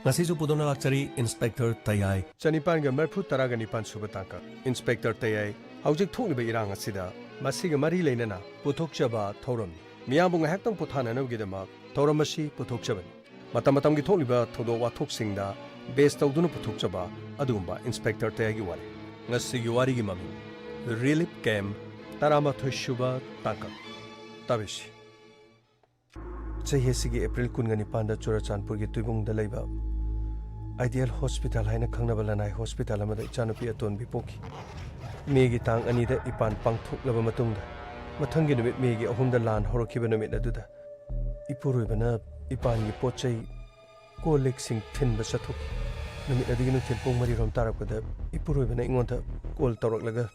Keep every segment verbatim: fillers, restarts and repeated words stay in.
ꯉꯁꯤꯁꯨ ꯄꯨꯗꯨꯅ ꯂꯥꯛꯆꯔꯤ ꯏꯟꯁꯄꯦꯛꯇꯔ ꯇꯌꯥꯏ꯫ ꯆꯅꯤꯄꯥꯟꯒ ꯃꯔꯤꯐꯨ ꯇꯔꯥꯒ ꯅꯤꯄꯥꯟ ꯁꯨꯕ ꯇꯥꯡꯀꯛ꯫ ꯏꯟꯁꯄꯦꯛꯇꯔ ꯇꯌꯥꯏ, ꯍꯧꯖꯤꯛ ꯊꯣꯛꯂꯤꯕ ꯏꯔꯥꯡ ꯑꯁꯤꯗ ꯃꯁꯤꯒ ꯃꯔꯤ ꯂꯩꯅꯅ ꯄꯨꯊꯣꯛꯆꯕ ꯊꯧꯔꯝꯅꯤ꯫ ꯃꯤꯌꯥꯝꯕꯨ ꯉꯥꯏꯍꯥꯛꯇꯪ ꯄꯣꯊꯥꯅꯅꯕꯒꯤꯗꯃꯛ ꯊꯧꯔꯝ ꯑꯁꯤ ꯄꯨꯊꯣꯛꯆꯕꯅꯤ꯫ ꯃꯇꯝ ꯃꯇꯝꯒꯤ ꯊꯣꯛꯂꯤꯕ ꯊꯧꯗꯣꯛ ꯋꯥꯊꯣꯛꯁꯤꯡꯗ ꯕꯦꯁ ꯇꯧꯗꯨꯅ ꯄꯨꯊꯣꯛꯆꯕ ꯑꯗꯨꯒꯨꯝꯕ ꯏꯟꯁꯄꯦꯛꯇꯔ ꯇꯌꯥꯏꯒꯤ ꯋꯥꯔꯤ꯫ ꯉꯁꯤꯒꯤ ꯋꯥꯔꯤꯒꯤ ꯃꯃꯤꯡ ꯔꯤꯂꯤꯐ ꯀꯦꯝꯞ ꯇꯔꯥꯃꯥꯊꯣꯏ ꯁꯨꯕ ꯇꯥꯡꯀꯛ꯫ ꯇꯥꯕꯤꯁꯤ꯫ ꯆꯍꯤ ꯑꯁꯤꯒꯤ ꯑꯦꯄ꯭ꯔꯤꯜ ꯀꯨꯟꯒ ꯅꯤꯄꯥꯟꯗ ꯆꯨꯔꯆꯥꯟꯄꯨꯔꯒꯤ ꯇꯨꯏꯕꯨꯡꯗ ꯂꯩꯕ ꯑꯥꯏꯗꯤꯌꯦꯜ ꯍꯣꯁꯄꯤꯇꯥꯜ ꯍꯥꯏꯅ ꯈꯪꯅꯕ ꯂꯅꯥꯏ ꯍꯣꯁꯄꯤꯇꯥꯜ ꯑꯃꯗ ꯏꯆꯥꯅꯨꯄꯤ ꯑꯇꯣꯟꯕꯤ ꯄꯣꯛꯈꯤ꯫ ꯃꯦꯒꯤ ꯇꯥꯡ ꯑꯅꯤꯗ ꯏꯄꯥꯟ ꯄꯥꯡꯊꯣꯛꯂꯕ ꯃꯇꯨꯡꯗ, ꯃꯊꯪꯒꯤ ꯅꯨꯃꯤꯠ ꯃꯦꯒꯤ ꯑꯍꯨꯝꯗ ꯂꯥꯟ ꯍꯧꯔꯛꯈꯤꯕ ꯅꯨꯃꯤꯠ ꯑꯗꯨꯗ ꯏꯄꯨꯔꯣꯏꯕꯅ ꯏꯄꯥꯟꯒꯤ ꯄꯣꯠ ꯆꯩ, ꯀꯣꯜ ꯂꯤꯛꯁꯤꯡ ꯊꯤꯟꯕ ꯆꯠꯊꯣꯛꯈꯤ꯫ ꯅꯨꯃꯤꯠ ꯑꯗꯨꯒꯤ ꯅꯨꯡꯊꯤꯜ ꯄꯨꯡ ꯃꯔꯤ ꯔꯣꯝ ꯇꯥꯔꯛꯄꯗ ꯏꯄꯨꯔꯣꯏꯕꯅ ꯑꯩꯉꯣꯟꯗ ꯀꯣꯜ ꯇꯧꯔꯛꯂꯒ,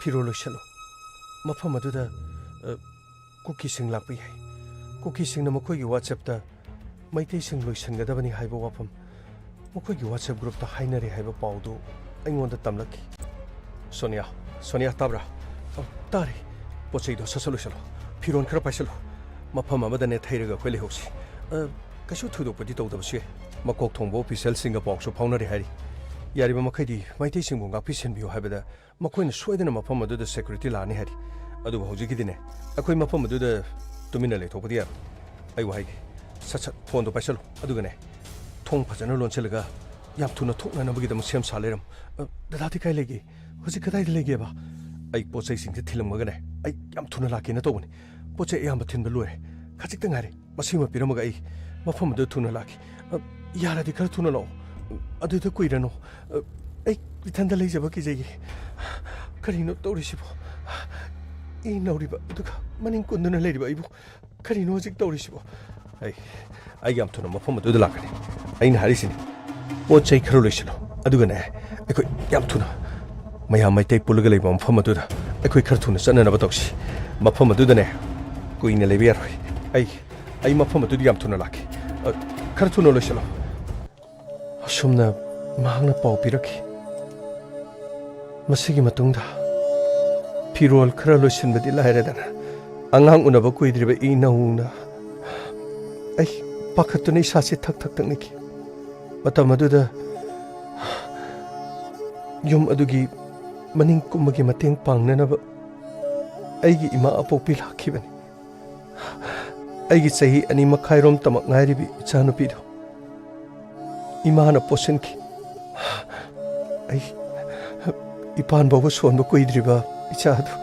"ꯐꯤꯔꯣꯜ ꯂꯣꯏꯁꯜꯂꯨ, ꯃꯐꯝ ꯑꯗꯨꯗ, ꯑ, ꯀꯨꯀꯤꯁꯤꯡ ꯂꯥꯛꯄ ꯌꯥꯏ꯫ ꯀꯨꯀꯤꯁꯤꯡꯅ ꯃꯈꯣꯏꯒꯤ ꯋꯥꯆꯦꯞꯇ ꯃꯩꯇꯩꯁꯤꯡ ꯂꯣꯏꯁꯤꯟꯒꯗꯕꯅꯤ ꯍꯥꯏꯕ ꯋꯥꯐꯝ ꯃꯈꯣꯏꯒꯤ ꯋꯥꯆꯦꯞ ꯒ꯭ꯔꯨꯞꯇ ꯍꯥꯏꯅꯔꯦ ꯍꯥꯏꯕ ꯄꯥꯎꯗꯨ ꯑꯩꯉꯣꯟꯗ ꯇꯝꯂꯛꯈꯤ꯫" "ꯁꯣꯅꯤꯌꯥ, ꯁꯣꯅꯤꯌꯥ, ꯇꯥꯕ꯭ꯔꯥ?" "ꯑ, ꯇꯥꯔꯦ꯫" "ꯄꯣꯠ ꯆꯩꯗꯣ ꯁꯠ ꯁꯠ ꯂꯣꯏꯁꯤꯜꯂꯣ, ꯐꯤꯔꯣꯜ ꯈꯔ ꯄꯥꯏꯁꯤꯜꯂꯨ, ꯃꯐꯝ ꯑꯃꯗ ꯅꯦꯠꯊꯩꯔꯒ ꯑꯩꯈꯣꯏ ꯂꯩꯍꯧꯁꯤ꯫ ꯑ, ꯀꯩꯁꯨ ꯊꯣꯏꯗꯣꯛꯄꯗꯤ ꯇꯧꯗꯕꯁꯨ ꯌꯥꯏ꯫ ꯃꯀꯣꯛ ꯊꯣꯡꯕ ꯑꯣꯐꯤꯁꯦꯜꯁꯤꯡꯒ ꯄꯥꯎꯁꯨ ꯐꯥꯎꯅꯔꯦ ꯍꯥꯏꯔꯤ꯫ ꯌꯥꯔꯤꯕ ꯃꯈꯩꯗꯤ ꯃꯩꯇꯩꯁꯤꯡꯕꯨ ꯉꯥꯛꯄꯤ ꯁꯦꯟꯕꯤꯌꯨ ꯍꯥꯏꯕꯗ ꯃꯈꯣꯏꯅ ꯁꯣꯏꯗꯅ ꯃꯐꯝ ꯑꯗꯨꯗ ꯁꯦꯀ꯭ꯌꯨꯔꯤꯇꯤ ꯂꯥꯛꯑꯅꯤ ꯍꯥꯏꯔꯤ꯫ ꯑꯗꯨꯕꯨ ꯍꯧꯖꯤꯛꯀꯤꯗꯤꯅꯦ, ꯑꯩꯈꯣꯏ ꯃꯐꯝ ꯑꯗꯨꯗ ꯇꯨꯃꯤꯟꯅ ꯂꯩꯊꯣꯛꯄꯗꯤ ꯌꯥꯔꯣꯏ꯫ ꯑꯩ ꯋꯥ ꯍꯥꯏꯒꯦ, ꯁꯠ ꯁꯠ ꯐꯣꯟꯗꯣ ꯄꯥꯏꯁꯜꯂꯨ, ꯑꯗꯨꯒꯅꯦ, ꯊꯣꯡ ꯐꯖꯅ ꯂꯣꯟꯁꯤꯜꯂꯒ ꯌꯥꯝ ꯊꯨꯅ ꯊꯣꯛꯅꯅꯕꯒꯤꯗꯃꯛ ꯁꯦꯝ ꯁꯥ ꯂꯩꯔꯝꯃꯨ꯫ ꯑ, ꯗꯗꯥꯗꯤ ꯀꯥꯏ ꯂꯩꯒꯦ? ꯍꯧꯖꯤꯛ ꯀꯗꯥꯏꯗ ꯂꯩꯒꯦꯕ?" "ꯑꯩ ꯄꯣꯠ ꯆꯩꯁꯤꯡꯁꯦ ꯊꯤꯜꯂꯝꯃꯒꯅꯦ, ꯑꯩ ꯌꯥꯝ ꯊꯨꯅ ꯂꯥꯛꯀꯦꯅ ꯇꯧꯕꯅꯤ꯫ ꯄꯣꯠ ꯆꯩ ꯑꯌꯥꯝꯕ ꯊꯤꯟꯕ ꯂꯣꯏꯔꯦ꯫ ꯈꯖꯤꯛꯇ ꯉꯥꯏꯔꯦ꯫ ꯃꯁꯤꯃ ꯄꯤꯔꯝꯃꯒ ꯑꯩ ꯃꯐꯝ ꯑꯗꯨꯗ ꯊꯨꯅ ꯂꯥꯛꯀꯦ꯫ ꯑ, ꯌꯥꯔꯗꯤ ꯈꯔ ꯊꯨꯅ ꯂꯥꯛꯑꯣ꯫ ꯑꯗꯨꯗ ꯀꯨꯏꯔꯅꯨ꯫ ꯑ, ꯑꯩ ꯏꯊꯟꯗ ꯂꯩꯖꯕ ꯀꯤꯖꯩꯌꯦ꯫ ꯀꯔꯤꯅꯣ ꯇꯧꯔꯤꯁꯤꯕꯣ? ꯏ ꯅꯧꯔꯤꯕ, ꯑꯗꯨꯒ ꯃꯅꯤꯡ ꯀꯨꯟꯗꯨꯅ ꯂꯩꯔꯤꯕ ꯑꯩꯕꯨ꯫ ꯀꯔꯤꯅꯣ ꯍꯧꯖꯤꯛ ꯇꯧꯔꯤꯁꯤꯕꯣ?" "ꯑꯩ, ꯑꯩ ꯌꯥꯝ ꯊꯨꯅ ꯃꯐꯝ ꯑꯗꯨꯗ ꯂꯥꯛꯀꯅꯤ꯫ ꯑꯩꯅ ꯍꯥꯏꯔꯤꯁꯤꯅꯤ, ꯄꯣꯠ ꯆꯩ ꯈꯔ ꯂꯣꯏꯁꯤꯜꯂꯣ, ꯑꯗꯨꯒꯅꯦ, ꯑꯩꯈꯣꯏ ꯌꯥꯝ ꯊꯨꯅ ꯃꯌꯥꯝ ꯃꯩꯇꯩ ꯄꯨꯜꯂꯒ ꯂꯩꯕ ꯃꯐꯝ ꯑꯗꯨꯗ ꯑꯩꯈꯣꯏ ꯈꯔ ꯊꯨꯅ ꯆꯠꯅꯅꯕ ꯇꯧꯁꯤ꯫ ꯃꯐꯝ ꯑꯗꯨꯗꯅꯦ, ꯀꯨꯏꯅ ꯂꯩꯕ ꯌꯥꯔꯣꯏ꯫ ꯑꯩ, ꯑꯩ ꯃꯐꯝ ꯑꯗꯨꯗ ꯌꯥꯝ ꯊꯨꯅ ꯂꯥꯛꯀꯦ꯫ ꯑ, ꯈꯔ ꯊꯨꯅ ꯂꯣꯏꯁꯤꯜꯂꯣ꯫" ꯑꯁꯨꯝꯅ ꯃꯍꯥꯛꯅ ꯄꯥꯎ ꯄꯤꯔꯛꯈꯤ꯫ ꯃꯁꯤꯒꯤ ꯃꯇꯨꯡꯗ ꯐꯤꯔꯣꯜ ꯈꯔ ꯂꯣꯏꯁꯤꯟꯕꯗꯤ ꯂꯥꯏꯔꯗꯅ, ꯑꯉꯥꯡ ꯎꯅꯕ ꯀꯨꯏꯗ꯭ꯔꯤꯕ ꯏꯅꯧꯅ ꯑꯩ ꯄꯥꯈꯠꯇꯨꯅ ꯏꯁꯥꯁꯤ ꯊꯛ ꯊꯛ ꯇꯛꯅꯈꯤ꯫ ꯃꯇꯝ ꯑꯗꯨꯗ ꯌꯨꯝ ꯑꯗꯨꯒꯤ ꯃꯅꯤꯡ ꯀꯨꯝꯕꯒꯤ ꯃꯇꯦꯡ ꯄꯥꯡꯅꯅꯕ ꯑꯩꯒꯤ ꯏꯃꯥ ꯑꯄꯣꯛꯄꯤ ꯂꯥꯛꯈꯤꯕꯅꯤ꯫ ꯑꯩꯒꯤ ꯆꯍꯤ ꯑꯅꯤ ꯃꯈꯥꯏꯔꯣꯝꯇꯃꯛ ꯉꯥꯏꯔꯤꯕꯤ ꯏꯆꯥꯅꯨꯄꯤꯗꯨ ꯏꯃꯥꯅ ꯄꯣꯠꯁꯤꯟꯈꯤ꯫ ꯑꯩ ꯏꯄꯥꯟ ꯐꯥꯎꯕ ꯁꯣꯟꯕ ꯀꯨꯏꯗ꯭ꯔꯤꯕ ꯏꯆꯥꯗꯨ,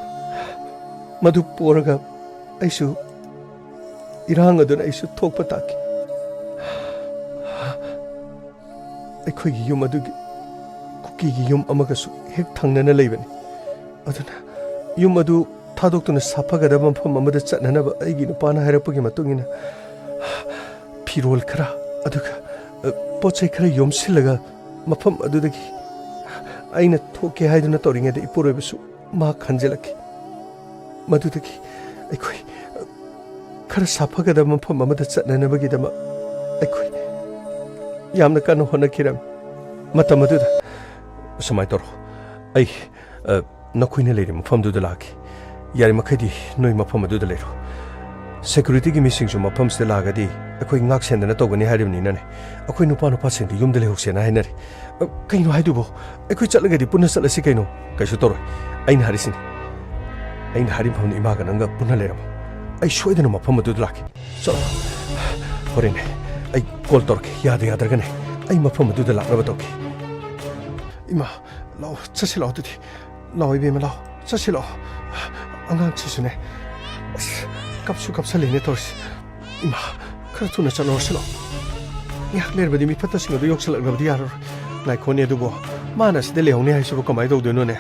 ꯃꯗꯨ ꯄꯣꯔꯒ ꯑꯩꯁꯨ, ꯏꯔꯥꯡ ꯑꯗꯨꯅ ꯑꯩꯁꯨ ꯊꯣꯛꯄ ꯇꯥꯈꯤ꯫ ꯑꯩꯈꯣꯏꯒꯤ ꯌꯨꯝ ꯑꯗꯨꯒꯤ ꯀꯨꯀꯤꯒꯤ ꯌꯨꯝ ꯑꯃꯒꯁꯨ ꯍꯦꯛ ꯊꯪꯅꯅ ꯂꯩꯕꯅꯤ꯫ ꯑꯗꯨꯅ ꯌꯨꯝ ꯑꯗꯨ ꯊꯥꯗꯣꯛꯇꯨꯅ ꯁꯥꯐꯒꯗꯕ ꯃꯐꯝ ꯑꯃꯗ ꯆꯠꯅꯅꯕ ꯑꯩꯒꯤ ꯅꯨꯄꯥꯅ ꯍꯥꯏꯔꯛꯄꯒꯤ ꯃꯇꯨꯡ ꯏꯟꯅ ꯐꯤꯔꯣꯜ ꯈꯔ, ꯑꯗꯨꯒ, ꯑ, ꯄꯣꯠ ꯆꯩ ꯈꯔ ꯌꯣꯝꯁꯤꯜꯂꯒ ꯃꯐꯝ ꯑꯗꯨꯗꯒꯤ ꯑꯩꯅ ꯊꯣꯛꯀꯦ ꯍꯥꯏꯗꯨꯅ ꯇꯧꯔꯤꯉꯩꯗ ꯏꯄꯨꯔꯣꯏꯕꯁꯨ ꯃꯍꯥꯛ ꯍꯟꯖꯤꯜꯂꯛꯈꯤ꯫ ꯃꯗꯨꯗꯒꯤ ꯑꯩꯈꯣꯏ, ꯑ, ꯈꯔ ꯁꯥꯐꯒꯗꯕ ꯃꯐꯝ ꯑꯃꯗ ꯆꯠꯅꯅꯕꯒꯤꯗꯃꯛ ꯑꯩꯈꯣꯏ ꯌꯥꯝꯅ ꯀꯟꯅ ꯍꯣꯠꯅꯈꯤꯔꯝꯃꯤ꯫ ꯃꯇꯝ ꯑꯗꯨꯗ ꯁꯨꯃꯥꯏꯅ ꯇꯧꯔꯣ, ꯑꯩ, ꯑ, ꯅꯈꯣꯏꯅ ꯂꯩꯔꯤꯕ ꯃꯐꯝꯗꯨꯗ ꯂꯥꯛꯀꯦ꯫ ꯌꯥꯔꯤꯃꯈꯩꯗꯤ ꯅꯣꯏ ꯃꯐꯝ ꯑꯗꯨꯗ ꯂꯩꯔꯣ꯫ ꯁꯦꯀ꯭ꯌꯨꯔꯤꯇꯤꯒꯤ ꯃꯤꯁꯤꯡꯁꯨ ꯃꯐꯝꯁꯤꯗ ꯂꯥꯛꯑꯒꯗꯤ ꯑꯩꯈꯣꯏ ꯉꯥꯛ ꯁꯦꯟꯗꯅ ꯇꯧꯒꯅꯤ ꯍꯥꯏꯔꯤꯕꯅꯤꯅꯅꯦ, ꯑꯩꯈꯣꯏ ꯅꯨꯄꯥ ꯅꯨꯄꯥꯁꯤꯡꯗꯤ ꯌꯨꯝꯗ ꯂꯩꯍꯧꯁꯦꯅ ꯍꯥꯏꯅꯔꯤ꯫ ꯑ, ꯀꯩꯅꯣ ꯍꯥꯏꯗꯨꯕꯣ? ꯑꯩꯈꯣꯏ ꯆꯠꯂꯒꯗꯤ ꯄꯨꯟꯅ ꯆꯠꯂꯁꯤ ꯀꯩꯅꯣ꯫ ꯀꯩꯁꯨ ꯇꯧꯔꯣꯏ꯫ ꯑꯩꯅ ꯍꯥꯏꯔꯤꯁꯤꯅꯤ꯫ ꯑꯩꯅ ꯍꯥꯏꯔꯤ ꯃꯐꯝꯗ ꯏꯃꯥꯒ ꯅꯪꯒ ꯄꯨꯟꯅ ꯂꯩꯔꯝꯃꯣ꯫ ꯑꯩ ꯁꯣꯏꯗꯅ ꯃꯐꯝ ꯑꯗꯨꯗ ꯂꯥꯛꯀꯦ꯫ ꯆꯠꯂꯣ꯫ ꯍꯣꯔꯦꯟꯅꯦ, ꯑꯩ ꯀꯣꯜ ꯇꯧꯔꯛꯀꯦ꯫ ꯌꯥꯗ ꯌꯥꯗ꯭ꯔꯒꯅꯦ, ꯑꯩ ꯃꯐꯝ ꯑꯗꯨꯗ ꯂꯥꯛꯅꯕ ꯇꯧꯒꯦ꯫ ꯏꯃꯥ, ꯂꯥꯛꯑꯣ, ꯆꯠꯁꯤ ꯂꯥꯛꯑꯣ ꯑꯗꯨꯗꯤ꯫ ꯂꯥꯛꯑꯣ ꯏꯕꯦꯝꯃ, ꯂꯥꯛꯑꯣ꯫ ꯆꯠꯁꯤ ꯂꯥꯛꯑꯣ꯫ ꯑꯉꯥꯡꯁꯤꯁꯨꯅꯦ, ꯑꯁ, ꯀꯞꯁꯨ ꯀꯞꯁꯜꯂꯤꯅꯦ ꯇꯧꯔꯤꯁꯦ꯫ ꯏꯃꯥ, ꯈꯔ ꯊꯨꯅ ꯆꯠꯅꯔꯁꯤ ꯂꯥꯛꯑꯣ꯫ ꯉꯥꯏꯍꯥꯛ ꯂꯩꯔꯕꯗꯤ ꯃꯤꯐꯠꯇꯁꯤꯡ ꯑꯗꯨ ꯌꯧꯁꯤꯜꯂꯛꯂꯕꯗꯤ ꯌꯥꯔꯔꯣꯏ꯫ ꯉꯥꯏꯈꯣꯅꯦ ꯑꯗꯨꯕꯨ, ꯃꯥꯅ ꯑꯁꯤꯗ ꯂꯩꯍꯧꯅꯤ ꯍꯥꯏꯁꯤꯕꯨ ꯀꯃꯥꯏꯅ ꯇꯧꯗꯣꯏꯅꯣꯅꯦ?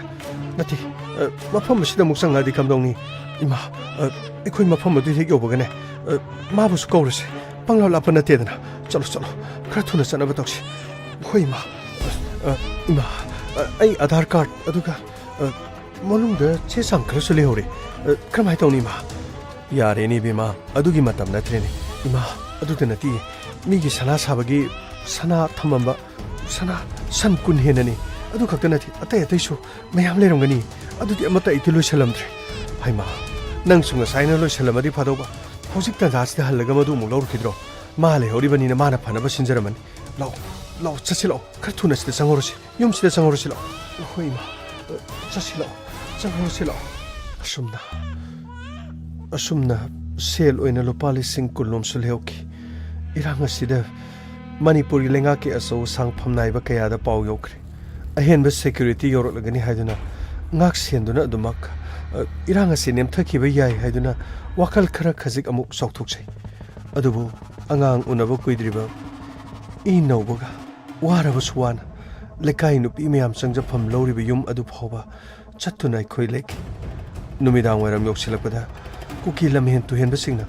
ꯅꯠꯇꯦ, ꯑ, ꯃꯐꯝ ꯑꯁꯤꯗ ꯑꯃꯨꯛ ꯆꯪꯉꯛꯑꯗꯤ ꯀꯝꯗꯧꯅꯤ? ꯏꯃꯥ, ꯑ, ꯑꯩꯈꯣꯏ ꯃꯐꯝ ꯑꯗꯨ ꯍꯦꯛ ꯌꯧꯕꯒꯅꯦ, ꯑ, ꯃꯥꯕꯨꯁꯨ ꯀꯧꯔꯁꯦ꯫ ꯄꯪꯂꯥꯞ ꯂꯥꯞꯄ ꯅꯠꯇꯦꯗꯅ꯫ ꯆꯠꯂꯣ, ꯆꯠꯂꯣ꯫ ꯈꯔ ꯊꯨꯅ ꯆꯠꯅꯕ ꯇꯧꯁꯤ꯫ ꯍꯣꯏ, ꯏꯃꯥ꯫ ꯑ, ꯑ, ꯏꯃꯥ, ꯑ, ꯑꯩ ꯑꯙꯥꯔ ꯀꯥꯔꯗ ꯑꯗꯨꯒ, ꯑ, ꯃꯅꯨꯡꯗ ꯆꯦ ꯆꯥꯡ ꯈꯔꯁꯨ ꯂꯩꯍꯧꯔꯦ꯫ ꯑ, ꯀꯔꯝꯍꯥꯏꯅ ꯇꯧꯅꯤ, ꯏꯃꯥ? ꯌꯥꯔꯦꯅꯦ, ꯏꯕꯦꯝꯃ꯫ ꯑꯗꯨꯒꯤ ꯃꯇꯝ ꯅꯠꯇ꯭ꯔꯦꯅꯦ꯫ ꯏꯃꯥ, ꯑꯗꯨꯗ ꯅꯠꯇꯦ꯫ ꯃꯤꯒꯤ ꯁꯅꯥ ꯁꯥꯕꯒꯤ ꯁꯅꯥ ꯊꯝꯃꯝꯕ ꯁꯅꯥ ꯁꯟ ꯀꯨꯟ ꯍꯦꯟꯅꯅꯤ꯫ ꯑꯗꯨ ꯈꯛꯇ ꯅꯠꯇꯦ, ꯑꯇꯩ ꯑꯇꯩꯁꯨ ꯃꯌꯥꯝ ꯂꯩꯔꯝꯒꯅꯤ꯫ ꯑꯗꯨꯗꯤ ꯑꯃꯠꯇ ꯑꯩꯗꯤ ꯂꯣꯏꯁꯜꯂꯝꯗ꯭ꯔꯦ꯫ ꯍꯩꯃꯥ, ꯅꯪꯁꯨ ꯉꯁꯥꯏꯅ ꯂꯣꯏꯁꯜꯂꯝꯃꯗꯤ ꯐꯗꯧꯕ꯫ ꯍꯧꯖꯤꯛ ꯇꯥꯟꯖꯥꯁꯤꯗ ꯍꯜꯂꯒ ꯃꯗꯨ ꯑꯃꯨꯛ ꯂꯧꯔꯨꯈꯤꯗ꯭ꯔꯣ? ꯃꯥ ꯂꯩꯍꯧꯔꯤꯕꯅꯤꯅ ꯃꯥꯅ ꯐꯅꯕ ꯁꯤꯟꯖꯔꯝꯃꯅꯤ꯫ ꯂꯥꯛꯑꯣ, ꯂꯥꯛꯑꯣ, ꯆꯠꯁꯤ ꯂꯥꯛꯑꯣ꯫ ꯈꯔ ꯊꯨꯅ ꯁꯤꯗ ꯆꯪꯍꯧꯔꯁꯤ꯫ ꯌꯨꯝꯁꯤꯗ ꯆꯪꯍꯧꯔꯁꯤ ꯂꯥꯛꯑꯣ꯫ ꯍꯣꯏ, ꯏꯃꯥ꯫ ꯑ, ꯆꯠꯁꯤ ꯂꯥꯛꯑꯣ꯫ ꯆꯪꯍꯧꯔꯁꯤ ꯂꯥꯛꯑꯣ꯫ ꯑꯁꯨꯝꯅ, ꯑꯁꯨꯝꯅ ꯁꯦꯜ ꯑꯣꯏꯅ ꯂꯨꯄꯥ ꯂꯤꯁꯤꯡ ꯀꯨꯟ ꯂꯣꯝꯁꯨ ꯂꯩꯍꯧꯈꯤ꯫ ꯏꯔꯥꯡ ꯑꯁꯤꯗ ꯃꯅꯤꯄꯨꯔꯒꯤ ꯂꯩꯉꯥꯛꯀꯤ ꯑꯆꯧ ꯑꯁꯥꯡ ꯐꯝꯅꯥꯏꯕ ꯀꯌꯥꯗ ꯄꯥꯎ ꯌꯧꯈ꯭ꯔꯦ꯫ ꯑꯍꯦꯟꯕ ꯁꯦꯀ꯭ꯌꯨꯔꯤꯇꯤ ꯌꯧꯔꯛꯂꯒꯅꯤ ꯍꯥꯏꯗꯨꯅ ꯉꯥꯛ ꯁꯦꯟꯗꯨꯅ ꯑꯗꯨꯃꯛ, ꯑ, ꯏꯔꯥꯡ ꯑꯁꯤ ꯅꯦꯝꯊꯈꯤꯕ ꯌꯥꯏ ꯍꯥꯏꯗꯨꯅ ꯋꯥꯈꯜ ꯈꯔ ꯈꯖꯤꯛ ꯑꯃꯨꯛ ꯆꯥꯎꯊꯣꯛꯆꯩ꯫ ꯑꯗꯨꯕꯨ ꯑꯉꯥꯡ ꯎꯅꯕ ꯀꯨꯏꯗ꯭ꯔꯤꯕ ꯏ ꯅꯧꯕꯒ ꯋꯥꯔꯕꯁꯨ ꯋꯥꯅ ꯂꯩꯀꯥꯏ ꯅꯨꯄꯤ ꯃꯌꯥꯝ ꯆꯪꯖꯐꯝ ꯂꯧꯔꯤꯕ ꯌꯨꯝ ꯑꯗꯨ ꯐꯥꯎꯕ ꯆꯠꯇꯨꯅ ꯑꯩꯈꯣꯏ ꯂꯦꯛꯈꯤ꯫ ꯅꯨꯃꯤꯗꯥꯡ ꯋꯥꯏꯔꯝ ꯌꯧꯁꯤꯜꯂꯛꯄꯗ ꯀꯨꯀꯤ ꯂꯝꯍꯦꯟ ꯇꯨꯍꯦꯟꯕꯁꯤꯡꯅ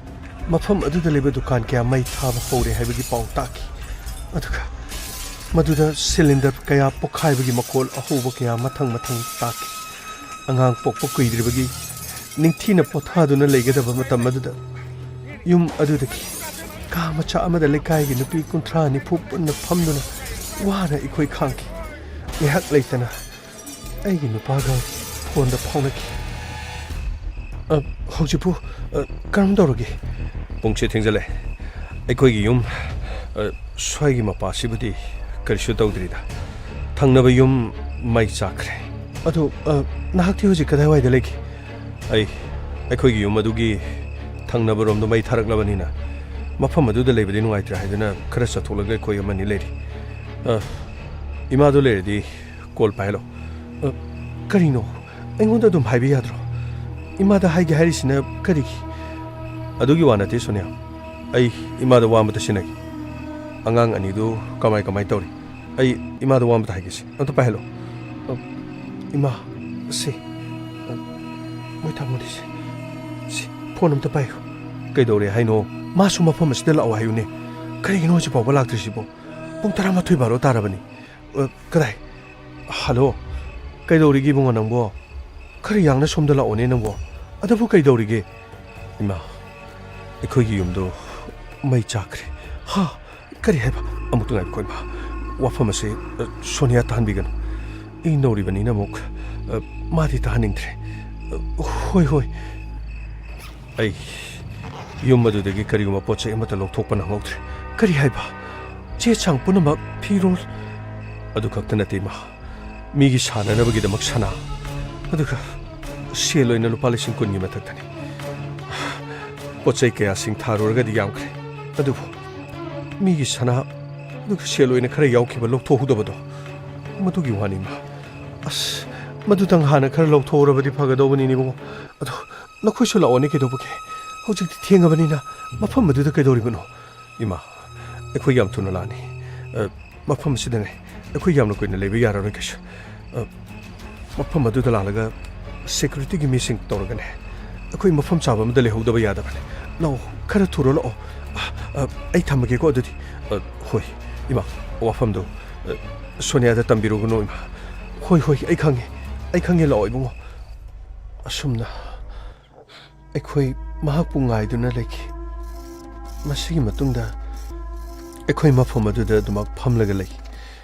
ꯃꯐꯝ ꯑꯗꯨꯗ ꯂꯩꯕ ꯗꯨꯀꯥꯟ ꯀꯌꯥ ꯃꯩ ꯊꯥꯕ ꯍꯧꯔꯦ ꯍꯥꯏꯕꯒꯤ ꯄꯥꯎ ꯇꯥꯈꯤ꯫ ꯑꯗꯨꯒ ꯃꯗꯨꯗ ꯁꯤꯂꯤꯟꯗꯔ ꯀꯌꯥ ꯄꯣꯈꯥꯏꯕꯒꯤ ꯃꯈꯣꯜ ꯑꯍꯧꯕ ꯀꯌꯥ ꯃꯊꯪ ꯃꯊꯪ ꯇꯥꯈꯤ꯫ ꯑꯉꯥꯡ ꯄꯣꯛꯄ ꯀꯨꯏꯗ꯭ꯔꯤꯕꯒꯤ ꯅꯤꯡꯊꯤꯅ ꯄꯣꯊꯥꯗꯨꯅ ꯂꯩꯒꯗꯕ ꯃꯇꯝ ꯑꯗꯨꯗ ꯌꯨꯝ ꯑꯗꯨꯗꯒꯤ ꯀꯥ ꯃꯆꯥ ꯑꯃꯗ ꯂꯩꯀꯥꯏꯒꯤ ꯅꯨꯄꯤ ꯀꯨꯟꯊ꯭ꯔꯥ ꯅꯤꯐꯨ ꯄꯨꯟꯅ ꯐꯝꯗꯨꯅ ꯋꯥꯅ ꯑꯩꯈꯣꯏ ꯈꯥꯡꯈꯤ꯫ ꯉꯥꯏꯍꯥꯛ ꯂꯩꯇꯅ ꯑꯩꯒꯤ ꯅꯨꯄꯥꯒ ꯐꯣꯟꯗ ꯐꯥꯎꯅꯈꯤ꯫ "ꯑ, ꯍꯧꯖꯤꯛꯄꯨ, ꯑ, ꯀꯔꯝ ꯇꯧꯔꯒꯦ?" "ꯄꯨꯡꯁꯦ ꯊꯦꯡꯖꯜꯂꯦ꯫ ꯑꯩꯈꯣꯏꯒꯤ ꯌꯨꯝ, ꯑ, ꯁ꯭ꯋꯥꯏꯒꯤ ꯃꯄꯥꯁꯤꯕꯨꯗꯤ ꯀꯔꯤꯁꯨ ꯇꯧꯗ꯭ꯔꯤꯗ꯫ ꯊꯪꯅꯕ ꯌꯨꯝ ꯃꯩ ꯆꯥꯛꯈ꯭ꯔꯦ꯫" "ꯑꯗꯣ, ꯑ, ꯅꯍꯥꯛꯇꯤ ꯍꯧꯖꯤꯛ ꯀꯗꯥꯏꯋꯥꯏꯗ ꯂꯩꯒꯦ?" "ꯑꯩ, ꯑꯩꯈꯣꯏꯒꯤ ꯌꯨꯝ ꯑꯗꯨꯒꯤ ꯊꯪꯅꯕꯔꯣꯝꯗꯣ ꯃꯩ ꯊꯥꯔꯛꯂꯕꯅꯤꯅ ꯃꯐꯝ ꯑꯗꯨꯗ ꯂꯩꯕꯗꯤ ꯅꯨꯡꯉꯥꯏꯇ꯭ꯔꯦ ꯍꯥꯏꯗꯨꯅ ꯈꯔ ꯆꯠꯊꯣꯛꯂꯒ ꯑꯩꯈꯣꯏ ꯑꯃꯅꯤ ꯂꯩꯔꯤ꯫ ꯑ, ꯏꯃꯥꯗꯣ ꯂꯩꯔꯗꯤ ꯀꯣꯜ ꯄꯥꯏꯍꯜꯂꯣ꯫" "ꯑ, ꯀꯔꯤꯅꯣ? ꯑꯩꯉꯣꯟꯗ ꯑꯗꯨꯝ ꯍꯥꯏꯕ ꯌꯥꯗ꯭ꯔꯣ? ꯏꯃꯥꯗ ꯍꯥꯏꯒꯦ ꯍꯥꯏꯔꯤꯁꯤꯅ ꯀꯔꯤꯒꯤ?" "ꯑꯗꯨꯒꯤ ꯋꯥ ꯅꯠꯇꯦ, ꯁꯣꯅꯤꯌꯥ꯫ ꯑꯩ ꯏꯃꯥꯗ ꯋꯥ ꯑꯃꯇ ꯁꯤꯟꯅꯒꯦ꯫ ꯑꯉꯥꯡ ꯑꯅꯤꯗꯨ ꯀꯃꯥꯏ ꯀꯃꯥꯏ ꯇꯧꯔꯤ? ꯑꯩ ꯏꯃꯥꯗ ꯋꯥ ꯑꯃꯇ ꯍꯥꯏꯒꯦꯁꯦ꯫ ꯑꯝꯇ ꯄꯥꯏꯍꯜꯂꯣ꯫" "ꯑ, ꯏꯃꯥ, ꯁꯤ, ꯑ, ꯃꯣꯏ ꯇꯥꯃꯣꯅꯤꯁꯦ꯫ ꯁꯤ, ꯐꯣꯟ ꯑꯝꯇ ꯄꯥꯏꯌꯨ꯫" "ꯀꯩꯗꯧꯔꯦ ꯍꯥꯏꯅꯣ? ꯃꯥꯁꯨ ꯃꯐꯝ ꯑꯁꯤꯗ ꯂꯥꯛꯑꯣ ꯍꯥꯏꯌꯨꯅꯦ꯫ ꯀꯔꯤꯒꯤꯅꯣ ꯍꯧꯖꯤꯛ ꯐꯥꯎꯕ ꯂꯥꯛꯇ꯭ꯔꯤꯁꯤꯕꯣ? ꯄꯨꯡ ꯇꯔꯥꯃꯥꯊꯣꯏ ꯕꯥꯔꯣ ꯇꯥꯔꯕꯅꯤ꯫" "ꯑ, ꯀꯗꯥꯏ? ꯍꯜꯂꯣ? ꯀꯩꯗꯧꯔꯤꯒꯦ ꯏꯕꯨꯡꯉꯣ ꯅꯪꯕꯣ? ꯈꯔ ꯌꯥꯡꯅ ꯁꯣꯝꯗ ꯂꯥꯛꯑꯣꯅꯦ ꯅꯪꯕꯣ꯫ ꯑꯗꯨꯕꯨ ꯀꯩꯗꯧꯔꯤꯒꯦ?" "ꯏꯃꯥ, ꯑꯩꯈꯣꯏꯒꯤ ꯌꯨꯝꯗꯣ ꯃꯩ ꯆꯥꯛꯈ꯭ꯔꯦ꯫" "ꯍꯥ? ꯀꯔꯤ ꯍꯥꯏꯕ? ꯑꯃꯨꯛꯇ ꯉꯥꯏꯈꯣ ꯏꯃꯥ꯫ ꯋꯥꯐꯝ ꯑꯁꯤ, ꯑ, ꯁꯣꯅꯤꯌꯥ ꯇꯥꯍꯟꯕꯤꯒꯅꯨ꯫ ꯏ ꯅꯧꯔꯤꯕꯅꯤꯅ ꯑꯃꯨꯛ, ꯑ, ꯃꯥꯗꯤ ꯇꯥꯍꯟꯅꯤꯡꯗ꯭ꯔꯦ꯫ ꯑ, ꯍꯣꯏ, ꯍꯣꯏ꯫ ꯑꯩ, ꯌꯨꯝ ꯑꯗꯨꯗꯒꯤ ꯀꯔꯤꯒꯨꯝꯕ ꯄꯣꯠ ꯆꯩ ꯑꯃꯠꯇ ꯂꯧꯊꯣꯛꯄ ꯅꯪꯍꯧꯗ꯭ꯔꯦ꯫ ꯀꯔꯤ ꯍꯥꯏꯕ? ꯆꯦ ꯆꯥꯡ ꯄꯨꯝꯅꯃꯛ, ꯐꯤꯔꯣꯜ? ꯑꯗꯨ ꯈꯛꯇ ꯅꯠꯇꯦ, ꯏꯃꯥ꯫ ꯃꯤꯒꯤ ꯁꯥꯟꯅꯅꯕꯒꯤꯗꯃꯛ ꯁꯅꯥ, ꯑꯗꯨꯒ ꯁꯦꯜ ꯑꯣꯏꯅ ꯂꯨꯄꯥ ꯂꯤꯁꯤꯡ ꯀꯨꯟꯒꯤ ꯃꯊꯛꯇꯅꯤ꯫ ꯄꯣꯠ ꯆꯩ ꯀꯌꯥꯁꯤꯡ ꯊꯥꯔꯨꯔꯒꯗꯤ ꯌꯥꯝꯈ꯭ꯔꯦ, ꯑꯗꯨꯕꯨ ꯃꯤꯒꯤ ꯁꯅꯥ, ꯑꯗꯨꯒ ꯁꯦꯜ ꯑꯣꯏꯅ ꯈꯔ ꯌꯥꯎꯈꯤꯕ ꯂꯧꯊꯣꯛꯍꯧꯗꯕꯗꯣ, ꯃꯗꯨꯒꯤ ꯋꯥꯅꯤ, ꯏꯃꯥ꯫ ꯑꯁ, ꯃꯗꯨꯇꯪ ꯍꯥꯟꯅ ꯈꯔ ꯂꯧꯊꯣꯛꯍꯧꯔꯕꯗꯤ ꯐꯒꯗꯧꯕꯅꯤꯅꯦ, ꯏꯕꯨꯡꯉꯣ꯫ ꯑꯗꯣ ꯅꯈꯣꯏꯁꯨ ꯂꯥꯛꯑꯣꯅꯦ, ꯀꯩꯗꯧꯕꯒꯦ? ꯍꯧꯖꯤꯛꯇꯤ ꯊꯦꯡꯉꯕꯅꯤꯅ ꯃꯐꯝ ꯑꯗꯨꯗ ꯀꯩꯗꯧꯔꯤꯕꯅꯣ? ꯏꯃꯥ, ꯑꯩꯈꯣꯏ ꯌꯥꯝ ꯊꯨꯅ ꯂꯥꯛꯑꯅꯤ꯫ ꯑ, ꯃꯐꯝ ꯑꯁꯤꯗꯅꯦ꯫ ꯑꯩꯈꯣꯏ ꯌꯥꯝꯅ ꯀꯨꯏꯅ ꯂꯩꯕ ꯌꯥꯔꯔꯣꯏ ꯀꯩꯁꯨ꯫ ꯑ, ꯃꯐꯝ ꯑꯗꯨꯗ ꯂꯥꯛꯂꯒ ꯁꯦꯀ꯭ꯌꯨꯔꯤꯇꯤꯒꯤ ꯃꯤꯁꯤꯡ ꯇꯧꯔꯒꯅꯦ, ꯑꯩꯈꯣꯏ ꯃꯐꯝ ꯆꯥꯕ ꯑꯃꯗ ꯂꯩꯍꯧꯗꯕ ꯌꯥꯗꯕꯅꯦ꯫ ꯂꯥꯛꯑꯣ, ꯈꯔ ꯊꯨꯔꯣ ꯂꯥꯛꯑꯣ꯫ ꯑ, ꯑ, ꯑꯩ ꯊꯝꯃꯒꯦꯀꯣ ꯑꯗꯨꯗꯤ꯫ ꯑ, ꯍꯣꯏ, ꯏꯃꯥ, ꯋꯥꯐꯝꯗꯣ, ꯑ, ꯁꯣꯅꯤꯌꯥꯗ ꯇꯝꯕꯤꯔꯨꯒꯅꯨ, ꯏꯃꯥ꯫ ꯍꯣꯏ, ꯍꯣꯏ, ꯑꯩ ꯈꯪꯉꯦ꯫ ꯑꯩ ꯈꯪꯉꯦ, ꯂꯥꯛꯑꯣ, ꯏꯕꯨꯡꯉꯣ꯫ ꯑꯁꯨꯝꯅ ꯑꯩꯈꯣꯏ ꯃꯍꯥꯛꯄꯨ ꯉꯥꯏꯗꯨꯅ ꯂꯩꯈꯤ꯫ ꯃꯁꯤꯒꯤ ꯃꯇꯨꯡꯗ ꯑꯩꯈꯣꯏ ꯃꯐꯝ ꯑꯗꯨꯗ ꯑꯗꯨꯃꯛ ꯐꯝꯂꯒ ꯂꯩꯈꯤ꯫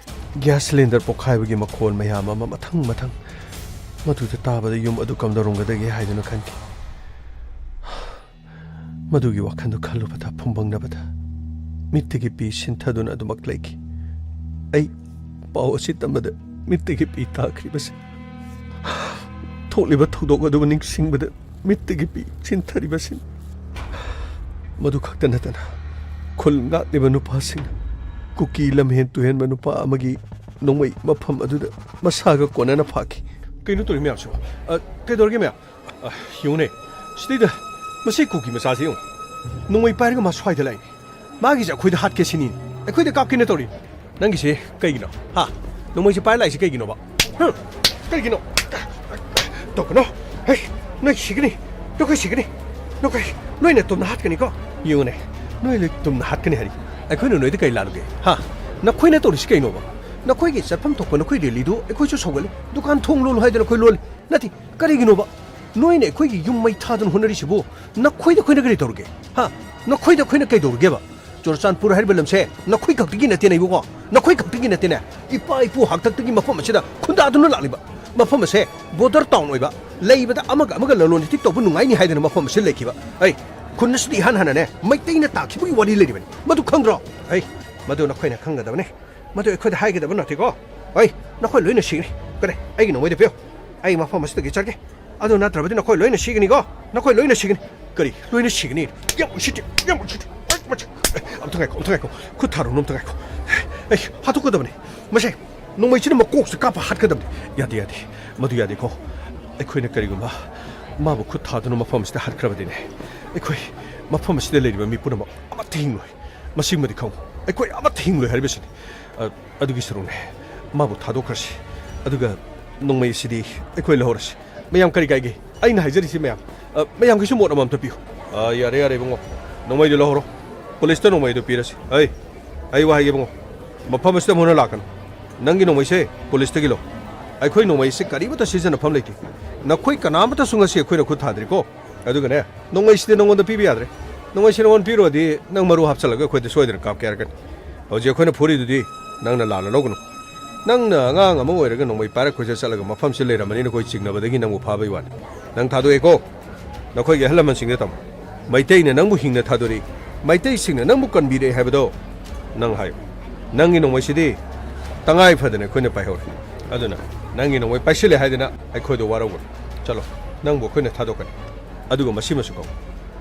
ꯒ꯭ꯌꯥꯁ ꯁꯤꯂꯤꯟꯗꯔ ꯄꯣꯈꯥꯏꯕꯒꯤ ꯃꯈꯣꯜ ꯃꯌꯥꯝ ꯑꯃ ꯃꯊꯪ ꯃꯊꯪ ꯃꯗꯨꯗ ꯇꯥꯕꯗ ꯌꯨꯝ ꯑꯗꯨ ꯀꯝꯗꯧꯔꯝꯒꯗꯒꯦ ꯍꯥꯏꯗꯨꯅ ꯈꯟꯈꯤ꯫ ꯃꯗꯨꯒꯤ ꯋꯥꯈꯜꯗꯨ ꯈꯜꯂꯨꯕꯗ, ꯐꯨꯝꯕꯪꯅꯕꯗ ꯃꯤꯠꯇꯒꯤ ꯄꯤ ꯁꯤꯟꯊꯗꯨꯅ ꯑꯗꯨꯃꯛ ꯂꯩꯈꯤ꯫ ꯑꯩ ꯄꯥꯎ ꯑꯁꯤ ꯇꯝꯕꯗ ꯃꯤꯠꯇꯒꯤ ꯄꯤ ꯇꯥꯈ꯭ꯔꯤꯕꯁꯤ, ꯊꯣꯛꯂꯤꯕ ꯊꯧꯗꯣꯛ ꯑꯗꯨꯕꯨ ꯅꯤꯡꯁꯤꯡꯕꯗ ꯃꯤꯠꯇꯒꯤ ꯄꯤ ꯁꯤꯟꯊꯔꯤꯕꯁꯤ꯫ ꯃꯗꯨ ꯈꯛꯇ ꯅꯠꯇꯅ ꯈꯨꯜ ꯉꯥꯛꯂꯤꯕ ꯅꯨꯄꯥꯁꯤꯡꯅ ꯀꯨꯀꯤ ꯂꯝꯍꯦꯟ ꯇꯨꯍꯦꯟꯕ ꯅꯨꯄꯥ ꯑꯃꯒꯤ ꯅꯣꯡꯃꯩ ꯃꯐꯝ ꯑꯗꯨꯗ ꯃꯁꯥꯒ ꯀꯣꯟꯅꯅ ꯐꯥꯈꯤ꯫ ꯀꯩꯅꯣ ꯇꯧꯔꯤ ꯃꯌꯥꯝꯁꯤꯕꯣ? ꯑ, ꯀꯩꯗꯧꯔꯒꯦ ꯃꯌꯥꯝ? ꯑ, ꯌꯦꯡꯉꯨꯅꯦ, ꯁꯤꯗꯩꯗ ꯃꯁꯤ ꯀꯨꯀꯤ ꯃꯆꯥꯁꯤ ꯌꯦꯡꯉꯨ꯫ ꯅꯣꯡꯃꯩ ꯄꯥꯏꯔꯒ ꯃꯥ ꯁ꯭ꯋꯥꯏꯗ ꯂꯥꯛꯏꯅꯦ꯫ ꯃꯥꯒꯤꯁꯦ ꯑꯩꯈꯣꯏꯗ ꯍꯥꯠꯀꯦ ꯁꯤꯅꯤ꯫ ꯑꯩꯈꯣꯏꯗ ꯀꯥꯞꯀꯦꯅ ꯇꯧꯔꯤ꯫ ꯅꯪꯒꯤꯁꯦ ꯀꯩꯒꯤꯅꯣ? ꯍꯥ? ꯅꯣꯡꯃꯩꯁꯦ ꯄꯥꯏꯔ ꯂꯥꯛꯏꯁꯦ ꯀꯩꯒꯤꯅꯣꯕ? ꯍꯨꯝ? ꯀꯩꯒꯤꯅꯣ? ꯇꯧꯒꯅꯣ꯫ ꯍꯩ, ꯅꯣꯏ ꯁꯤꯒꯅꯤ꯫ ꯅꯈꯣꯏ ꯁꯤꯒꯅꯤ꯫ ꯅꯈꯣꯏ ꯂꯣꯏꯅ ꯇꯨꯝꯅ ꯍꯥꯠꯀꯅꯤꯀꯣ꯫ ꯌꯦꯡꯉꯨꯅꯦ, ꯅꯣꯏ ꯂꯣꯏ ꯇꯨꯝꯅ ꯍꯥꯠꯀꯅꯤ ꯍꯥꯏꯔꯤ꯫ ꯑꯩꯈꯣꯏꯅ ꯅꯣꯏꯗ ꯀꯩ ꯂꯥꯜꯂꯨꯒꯦ? ꯍꯥ? ꯅꯈꯣꯏꯅ ꯇꯧꯔꯤꯁꯤ ꯀꯩꯅꯣꯕ? ꯅꯈꯣꯏꯒꯤ ꯆꯠꯐꯝ ꯊꯣꯛꯄ ꯅꯈꯣꯏ ꯔꯦꯂꯤꯗꯨ ꯑꯩꯈꯣꯏꯁꯨ ꯁꯧꯒꯠꯂꯤ꯫ ꯗꯨꯀꯥꯟ ꯊꯣꯡ ꯂꯣꯜꯂꯨ ꯍꯥꯏꯗꯅ ꯑꯩꯈꯣꯏ ꯂꯣꯜꯂꯤ꯫ ꯅꯠꯇꯦ, ꯀꯔꯤꯒꯤꯅꯣꯕ? ꯅꯣꯏꯅ ꯑꯩꯈꯣꯏꯒꯤ ꯌꯨꯝ ꯃꯩ ꯊꯥꯗꯨꯅ ꯍꯣꯠꯅꯔꯤꯁꯤꯕꯨ ꯅꯈꯣꯏꯗ ꯑꯩꯈꯣꯏꯅ ꯀꯔꯤ ꯇꯧꯔꯒꯦ? ꯍꯥ? ꯅꯈꯣꯏꯗ ꯑꯩꯈꯣꯏꯅ ꯀꯩꯗꯧꯔꯒꯦꯕ? ꯆꯨꯔꯆꯥꯟꯄꯨꯔ ꯍꯥꯏꯔꯤꯕ ꯂꯝꯁꯦ ꯅꯈꯣꯏ ꯈꯛꯇꯒꯤ ꯅꯠꯇꯦꯅꯦ ꯏꯕꯨꯡꯉꯣ, ꯅꯈꯣꯏ ꯈꯛꯇꯒꯤ ꯅꯠꯇꯦꯅꯦ꯫ ꯏꯄꯥ ꯏꯄꯨ ꯍꯥꯛꯇꯛꯇꯒꯤ ꯃꯐꯝ ꯑꯁꯤꯗ ꯈꯨꯟꯗꯥꯗꯨꯅ ꯂꯥꯛꯂꯤꯕ꯫ ꯃꯐꯝ ꯑꯁꯦ ꯕꯣꯔꯗꯔ ꯇꯥꯎꯟ ꯑꯣꯏꯕ, ꯂꯩꯕꯗ ꯑꯃꯒ ꯑꯃꯒ ꯂꯂꯣꯟ ꯏꯇꯤꯛ ꯇꯧꯕ ꯅꯨꯡꯉꯥꯏꯅꯤ ꯍꯥꯏꯗꯅ ꯃꯐꯝ ꯑꯁꯤꯗ ꯂꯩꯈꯤꯕ꯫ ꯑꯩ ꯈꯨꯟ ꯑꯁꯤꯗ ꯏꯍꯥꯟ ꯍꯥꯟꯅꯅꯦ ꯃꯩꯇꯩꯅ ꯇꯥꯈꯤꯕꯒꯤ ꯋꯥꯔꯤ ꯂꯩꯔꯤꯕꯅꯤ꯫ ꯃꯗꯨ ꯈꯪꯗ꯭ꯔꯣ? ꯑꯩ, ꯃꯗꯨ ꯅꯈꯣꯏꯅ ꯈꯪꯒꯗꯕꯅꯤ꯫ ꯃꯗꯨ ꯑꯩꯈꯣꯏꯗ ꯍꯥꯏꯒꯗꯕ ꯅꯠꯇꯦꯀꯣ꯫ ꯑꯩ, ꯅꯈꯣꯏ ꯂꯣꯏꯅ ꯁꯤꯒꯅꯤ꯫ ꯀꯔꯤ? ꯑꯩꯒꯤ ꯅꯣꯡꯃꯩꯗ ꯄꯤꯌꯨ꯫ ꯑꯩ ꯃꯐꯝ ꯑꯁꯤꯗꯒꯤ ꯆꯠꯀꯦ꯫ ꯑꯗꯨ ꯅꯠꯇ꯭ꯔꯕꯗꯤ ꯅꯈꯣꯏ ꯂꯣꯏꯅ ꯁꯤꯒꯅꯤꯀꯣ꯫ ꯅꯈꯣꯏ ꯂꯣꯏꯅ ꯁꯤꯒꯅꯤ꯫ ꯀꯔꯤ? ꯂꯣꯏꯅ ꯁꯤꯒꯅꯤ? ꯌꯥꯝ ꯎꯁꯤꯠꯇꯦ, ꯌꯥꯝ ꯎꯁꯤꯠꯇꯦ꯫ ꯑꯩ, ꯃꯁꯤ, ꯑꯩ, ꯑꯝꯇ ꯉꯥꯏꯈꯣ, ꯑꯝꯇ ꯉꯥꯏꯈꯣ꯫ ꯈꯨꯠ ꯊꯥꯔꯨꯅꯨ, ꯑꯝꯇ ꯉꯥꯏꯈꯣ꯫ ꯑꯩ ꯍꯥꯠꯇꯣꯛꯀꯗꯕꯅꯤ꯫ ꯃꯁꯦ, ꯅꯣꯡꯃꯩꯁꯤꯅ ꯃꯀꯣꯛꯁꯤꯗ ꯀꯥꯞꯄ ꯍꯥꯠꯀꯗꯕꯅꯤ꯫ ꯌꯥꯗꯦ, ꯌꯥꯗꯦ꯫ ꯃꯗꯨ ꯌꯥꯗꯦꯀꯣ꯫ ꯑꯩꯈꯣꯏꯅ ꯀꯔꯤꯒꯨꯝꯕ ꯃꯥꯕꯨ ꯈꯨꯠ ꯊꯥꯗꯨꯅ ꯃꯐꯝ ꯑꯁꯤꯗ ꯍꯥꯠꯈ꯭ꯔꯕꯗꯤꯅꯦ, ꯑꯩꯈꯣꯏ ꯃꯐꯝ ꯑꯁꯤꯗ ꯂꯩꯔꯤꯕ ꯃꯤ ꯄꯨꯝꯅꯃꯛ ꯑꯃꯠꯇ ꯍꯤꯡꯂꯣꯏ꯫ ꯃꯁꯤꯃꯗꯤ ꯈꯪꯉꯨ, ꯑꯩꯈꯣꯏ ꯑꯃꯠꯇ ꯍꯤꯡꯂꯣꯏ ꯍꯥꯏꯔꯤꯕꯁꯤꯅꯤ꯫ ꯑ, ꯑꯗꯨꯒꯤ ꯁꯔꯨꯛꯅꯦ, ꯃꯥꯕꯨ ꯊꯥꯗꯣꯛꯈ꯭ꯔꯁꯤ꯫ ꯑꯗꯨꯒ ꯅꯣꯡꯃꯩ ꯑꯁꯤꯗꯤ ꯑꯩꯈꯣꯏ ꯂꯧꯍꯧꯔꯁꯤ꯫ ꯃꯌꯥꯝ ꯀꯔꯤ ꯀꯥꯏꯒꯦ? ꯑꯩꯅ ꯍꯥꯏꯖꯔꯤꯁꯤ ꯃꯌꯥꯝ, ꯑ, ꯃꯌꯥꯝꯒꯤꯁꯨ ꯃꯣꯠ ꯑꯃꯃꯝꯇ ꯄꯤꯌꯨ꯫ ꯑ, ꯌꯥꯔꯦ, ꯌꯥꯔꯦ, ꯏꯕꯨꯡꯉꯣ꯫ ꯅꯣꯡꯃꯩꯗꯨ ꯂꯧꯍꯧꯔꯣ꯫ ꯄꯨꯂꯤꯁꯇ ꯅꯣꯡꯃꯩꯗꯨ ꯄꯤꯔꯁꯤ꯫ ꯑꯩ, ꯑꯩ ꯋꯥ ꯍꯥꯏꯒꯦ, ꯏꯕꯨꯡꯉꯣ꯫ ꯃꯐꯝ ꯑꯁꯤꯗ ꯑꯃꯨꯛ ꯍꯟꯅ ꯂꯥꯛꯀꯅꯨ꯫ ꯅꯪꯒꯤ ꯅꯣꯡꯃꯩꯁꯦ ꯄꯨꯂꯤꯁꯇꯒꯤ ꯂꯧ꯫ ꯑꯩꯈꯣꯏ ꯅꯣꯡꯃꯩꯁꯦ ꯀꯔꯤꯃꯠꯇ ꯁꯤꯖꯤꯟꯅꯐꯝ ꯂꯩꯇꯦ꯫ ꯅꯈꯣꯏ ꯀꯅꯥꯃꯠꯇꯁꯨ ꯉꯁꯤ ꯑꯩꯈꯣꯏꯅ ꯈꯨꯠ ꯊꯥꯗ꯭ꯔꯤꯀꯣ꯫ ꯑꯗꯨꯒꯅꯦ, ꯅꯣꯡꯃꯩꯁꯤꯗꯤ ꯅꯉꯣꯟꯗ ꯄꯤꯕ ꯌꯥꯗ꯭ꯔꯦ꯫ ꯅꯣꯡꯃꯩꯁꯤ ꯅꯉꯣꯟꯗ ꯄꯤꯔꯨꯔꯗꯤ ꯅꯪ ꯃꯔꯨ ꯍꯥꯞꯆꯤꯜꯂꯒ ꯑꯩꯈꯣꯏꯗ ꯁꯣꯏꯗꯅ ꯀꯥꯞꯀꯦ ꯍꯥꯏꯔꯛꯀꯅꯤ꯫ ꯍꯧꯖꯤꯛ ꯑꯩꯈꯣꯏꯅ ꯐꯨꯔꯤꯗꯨꯗꯤ ꯅꯪꯅ ꯂꯥꯟꯅ ꯂꯧꯒꯅꯨ꯫ ꯅꯪꯅ ꯑꯉꯥꯡ ꯑꯃ ꯑꯣꯏꯔꯒ ꯅꯣꯡꯃꯩ ꯄꯥꯏꯔ ꯀꯣꯏꯆꯠ ꯆꯠꯂꯒ ꯃꯐꯝꯁꯤ ꯂꯩꯔꯝꯃꯅꯤꯅ ꯑꯩꯈꯣꯏ ꯆꯤꯡꯅꯕꯗꯒꯤ ꯅꯪꯕꯨ ꯐꯥꯕꯩ ꯋꯥꯅꯤ꯫ ꯅꯪ ꯊꯥꯗꯣꯛꯑꯦꯀꯣ? ꯅꯈꯣꯏꯒꯤ ꯑꯍꯜ ꯂꯃꯟꯁꯤꯡꯗ ꯇꯝꯃꯨ꯫ ꯃꯩꯇꯩꯅ ꯅꯪꯕꯨ ꯍꯤꯡꯅ ꯊꯥꯗꯣꯔꯛꯏ, ꯃꯩꯇꯩꯁꯤꯡꯅ ꯅꯪꯕꯨ ꯀꯟꯕꯤꯔꯛꯏ ꯍꯥꯏꯕꯗꯣ ꯅꯪ ꯍꯥꯏꯌꯨ꯫ ꯅꯪꯒꯤ ꯅꯣꯡꯃꯩꯁꯤꯗꯤ ꯇꯉꯥꯏ ꯐꯗꯅ ꯑꯩꯈꯣꯏꯅ ꯄꯥꯏꯍꯧꯔꯦ꯫ ꯑꯗꯨꯅ ꯅꯪꯒꯤ ꯅꯣꯡꯃꯩ ꯄꯥꯏꯁꯤꯜꯂꯦ ꯍꯥꯏꯗꯅ ꯑꯩꯈꯣꯏꯗ ꯋꯥꯔꯧꯒꯅꯨ꯫ ꯆꯠꯂꯣ, ꯅꯪꯕꯨ ꯑꯩꯈꯣꯏꯅ ꯊꯥꯗꯣꯛꯀꯅꯤ꯫ ꯑꯗꯨꯒ ꯃꯁꯤꯃꯁꯨ ꯈꯪꯉꯨ,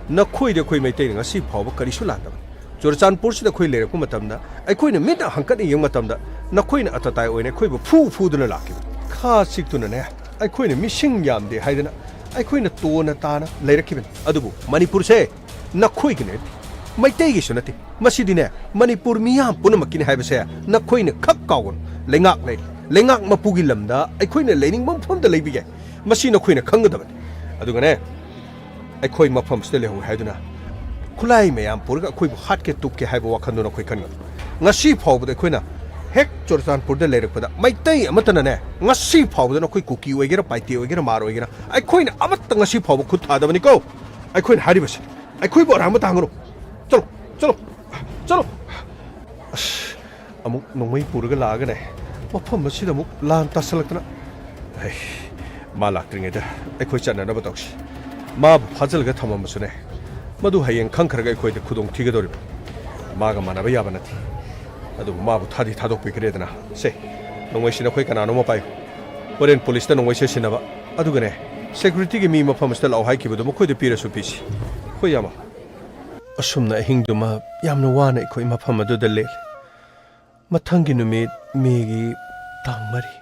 ꯅꯈꯣꯏꯗꯤ ꯑꯩꯈꯣꯏ ꯃꯩꯇꯩꯅ ꯉꯁꯤ ꯐꯥꯎꯕ ꯀꯔꯤꯁꯨ ꯂꯥꯟꯗꯕꯅꯤ꯫ ꯆꯨꯔꯆꯥꯟꯄꯨꯔꯁꯤꯗ ꯑꯩꯈꯣꯏ ꯂꯩꯔꯛꯄ ꯃꯇꯝꯗ, ꯑꯩꯈꯣꯏꯅ ꯃꯤꯠꯅ ꯍꯪꯀꯠꯅ ꯌꯦꯡꯕ ꯃꯇꯝꯗ, ꯅꯈꯣꯏꯅ ꯑꯇꯇꯥꯏ ꯑꯣꯏꯅ ꯑꯩꯈꯣꯏꯕꯨ ꯐꯨ ꯐꯨꯗꯨꯅ ꯂꯥꯛꯈꯤꯕꯅꯤ꯫ ꯈꯥ ꯆꯤꯛꯇꯨꯅꯅꯦ, ꯑꯩꯈꯣꯏꯅ ꯃꯤꯁꯤꯡ ꯌꯥꯝꯗꯦ ꯍꯥꯏꯗꯅ ꯑꯩꯈꯣꯏꯅ ꯇꯣꯟꯅ ꯇꯥꯅ ꯂꯩꯔꯛꯈꯤꯕꯅꯤ꯫ ꯑꯗꯨꯕꯨ ꯃꯅꯤꯄꯨꯔꯁꯦ ꯅꯈꯣꯏꯒꯤ ꯅꯠꯇꯦ, ꯃꯩꯇꯩꯒꯤꯁꯨ ꯅꯠꯇꯦ꯫ ꯃꯁꯤꯗꯤꯅꯦ, ꯃꯅꯤꯄꯨꯔ ꯃꯤꯌꯥꯝ ꯄꯨꯝꯅꯃꯛꯀꯤꯅꯤ ꯍꯥꯏꯕꯁꯦ ꯅꯈꯣꯏꯅ ꯈꯛ ꯀꯥꯎꯒꯅꯨ꯫ ꯂꯩꯉꯥꯛ ꯂꯩꯔꯤ꯫ ꯂꯩꯉꯥꯛ ꯃꯄꯨꯒꯤ ꯂꯝꯗ ꯑꯩꯈꯣꯏꯅ ꯂꯩꯅꯤꯡꯕ ꯃꯐꯝꯗ ꯂꯩꯕ ꯌꯥꯏ꯫ ꯃꯁꯤ ꯅꯈꯣꯏꯅ ꯈꯪꯒꯗꯕꯅꯤ꯫ ꯑꯗꯨꯒꯅꯦ, ꯑꯩꯈꯣꯏ ꯃꯐꯝꯁꯤꯗ ꯂꯩꯍꯧꯋꯦ ꯍꯥꯏꯗꯨꯅ ꯈꯨꯠꯂꯥꯏ ꯃꯌꯥꯝ ꯄꯨꯔꯒ ꯑꯩꯈꯣꯏꯕꯨ ꯍꯥꯠꯀꯦ ꯇꯨꯞꯀꯦ ꯍꯥꯏꯕ ꯋꯥꯈꯜꯗꯣ ꯅꯈꯣꯏ ꯈꯟꯒꯅꯨ꯫ ꯉꯁꯤ ꯐꯥꯎꯕꯗ ꯑꯩꯈꯣꯏꯅ ꯍꯦꯛ ꯆꯨꯔꯆꯥꯟꯄꯨꯔꯗ ꯂꯩꯔꯛꯄꯗ ꯃꯩꯇꯩ ꯑꯃꯠꯇꯅꯅꯦ, ꯉꯁꯤ ꯐꯥꯎꯕꯗ ꯅꯈꯣꯏ ꯀꯨꯀꯤ ꯑꯣꯏꯒꯦꯔꯥ, ꯄꯥꯏꯇꯦ ꯑꯣꯏꯒꯦꯔꯥ, ꯃꯥꯔ ꯑꯣꯏꯒꯦꯔꯥ, ꯑꯩꯈꯣꯏꯅ ꯑꯃꯠꯇ ꯉꯁꯤ ꯐꯥꯎꯕ ꯈꯨꯠ ꯊꯥꯗꯕꯅꯤꯀꯣ꯫ ꯑꯩꯈꯣꯏꯅ ꯍꯥꯏꯔꯤꯕꯁꯦ, ꯑꯩꯈꯣꯏꯕꯨ ꯑꯔꯥꯟꯕ ꯇꯥꯍꯟꯒꯅꯨ꯫ ꯆꯠꯂꯣ, ꯆꯠꯂꯣ, ꯆꯠꯂꯣ꯫ ꯑꯁ, ꯑꯃꯨꯛ ꯅꯣꯡꯃꯩ ꯄꯨꯔꯒ ꯂꯥꯛꯑꯒꯅꯦ, ꯃꯐꯝ ꯑꯁꯤꯗ ꯑꯃꯨꯛ ꯂꯥꯟ ꯇꯥꯁꯜꯂꯛꯇꯅ꯫ ꯑꯩ, ꯃꯥ ꯂꯥꯛꯇ꯭ꯔꯤꯉꯩꯗ ꯑꯩꯈꯣꯏ ꯆꯠꯅꯅꯕ ꯇꯧꯁꯤ꯫ ꯃꯥꯕꯨ ꯐꯥꯖꯤꯜꯂꯒ ꯊꯝꯃꯝꯕꯁꯨꯅꯦ, ꯃꯗꯨ ꯍꯌꯦꯡ ꯈꯪꯈ꯭ꯔꯒ ꯑꯩꯈꯣꯏꯗ ꯈꯨꯗꯣꯡ ꯊꯤꯒꯗꯧꯔꯤꯕ꯫ ꯃꯥꯒ ꯃꯥꯟꯅꯕ ꯌꯥꯕ ꯅꯠꯇꯦ꯫ ꯑꯗꯨꯕꯨ ꯃꯥꯕꯨ ꯊꯥꯗꯤ ꯊꯥꯗꯣꯛꯄꯤꯈ꯭ꯔꯦꯗꯅ꯫ ꯁꯦ, ꯅꯣꯡꯃꯩꯁꯤ ꯅꯈꯣꯏ ꯀꯅꯥꯅꯣꯝꯃ ꯄꯥꯏꯌꯨ꯫ ꯍꯣꯔꯦꯟ ꯄꯨꯂꯤꯁꯇ ꯅꯣꯡꯃꯩꯁꯦ ꯁꯤꯟꯅꯕ꯫ ꯑꯗꯨꯒꯅꯦ, ꯁꯦꯀ꯭ꯌꯨꯔꯤꯇꯤꯒꯤ ꯃꯤ ꯃꯐꯝ ꯑꯁꯤꯗ ꯂꯥꯛꯑꯣ ꯍꯥꯏꯈꯤꯕꯗꯨ ꯃꯈꯣꯏꯗ ꯄꯤꯔꯁꯨ ꯄꯤꯁꯤ꯫ ꯍꯣꯏ, ꯏꯌꯥꯝꯕ꯫ ꯑꯁꯨꯝꯅ ꯑꯍꯤꯡꯗꯨꯃ ꯌꯥꯝꯅ ꯋꯥꯅ ꯑꯩꯈꯣꯏ ꯃꯐꯝ ꯑꯗꯨꯗ ꯂꯦꯜꯂꯦ꯫ ꯃꯊꯪꯒꯤ ꯅꯨꯃꯤꯠ, ꯃꯦꯒꯤ ꯇꯥꯡ ꯃꯔꯤ,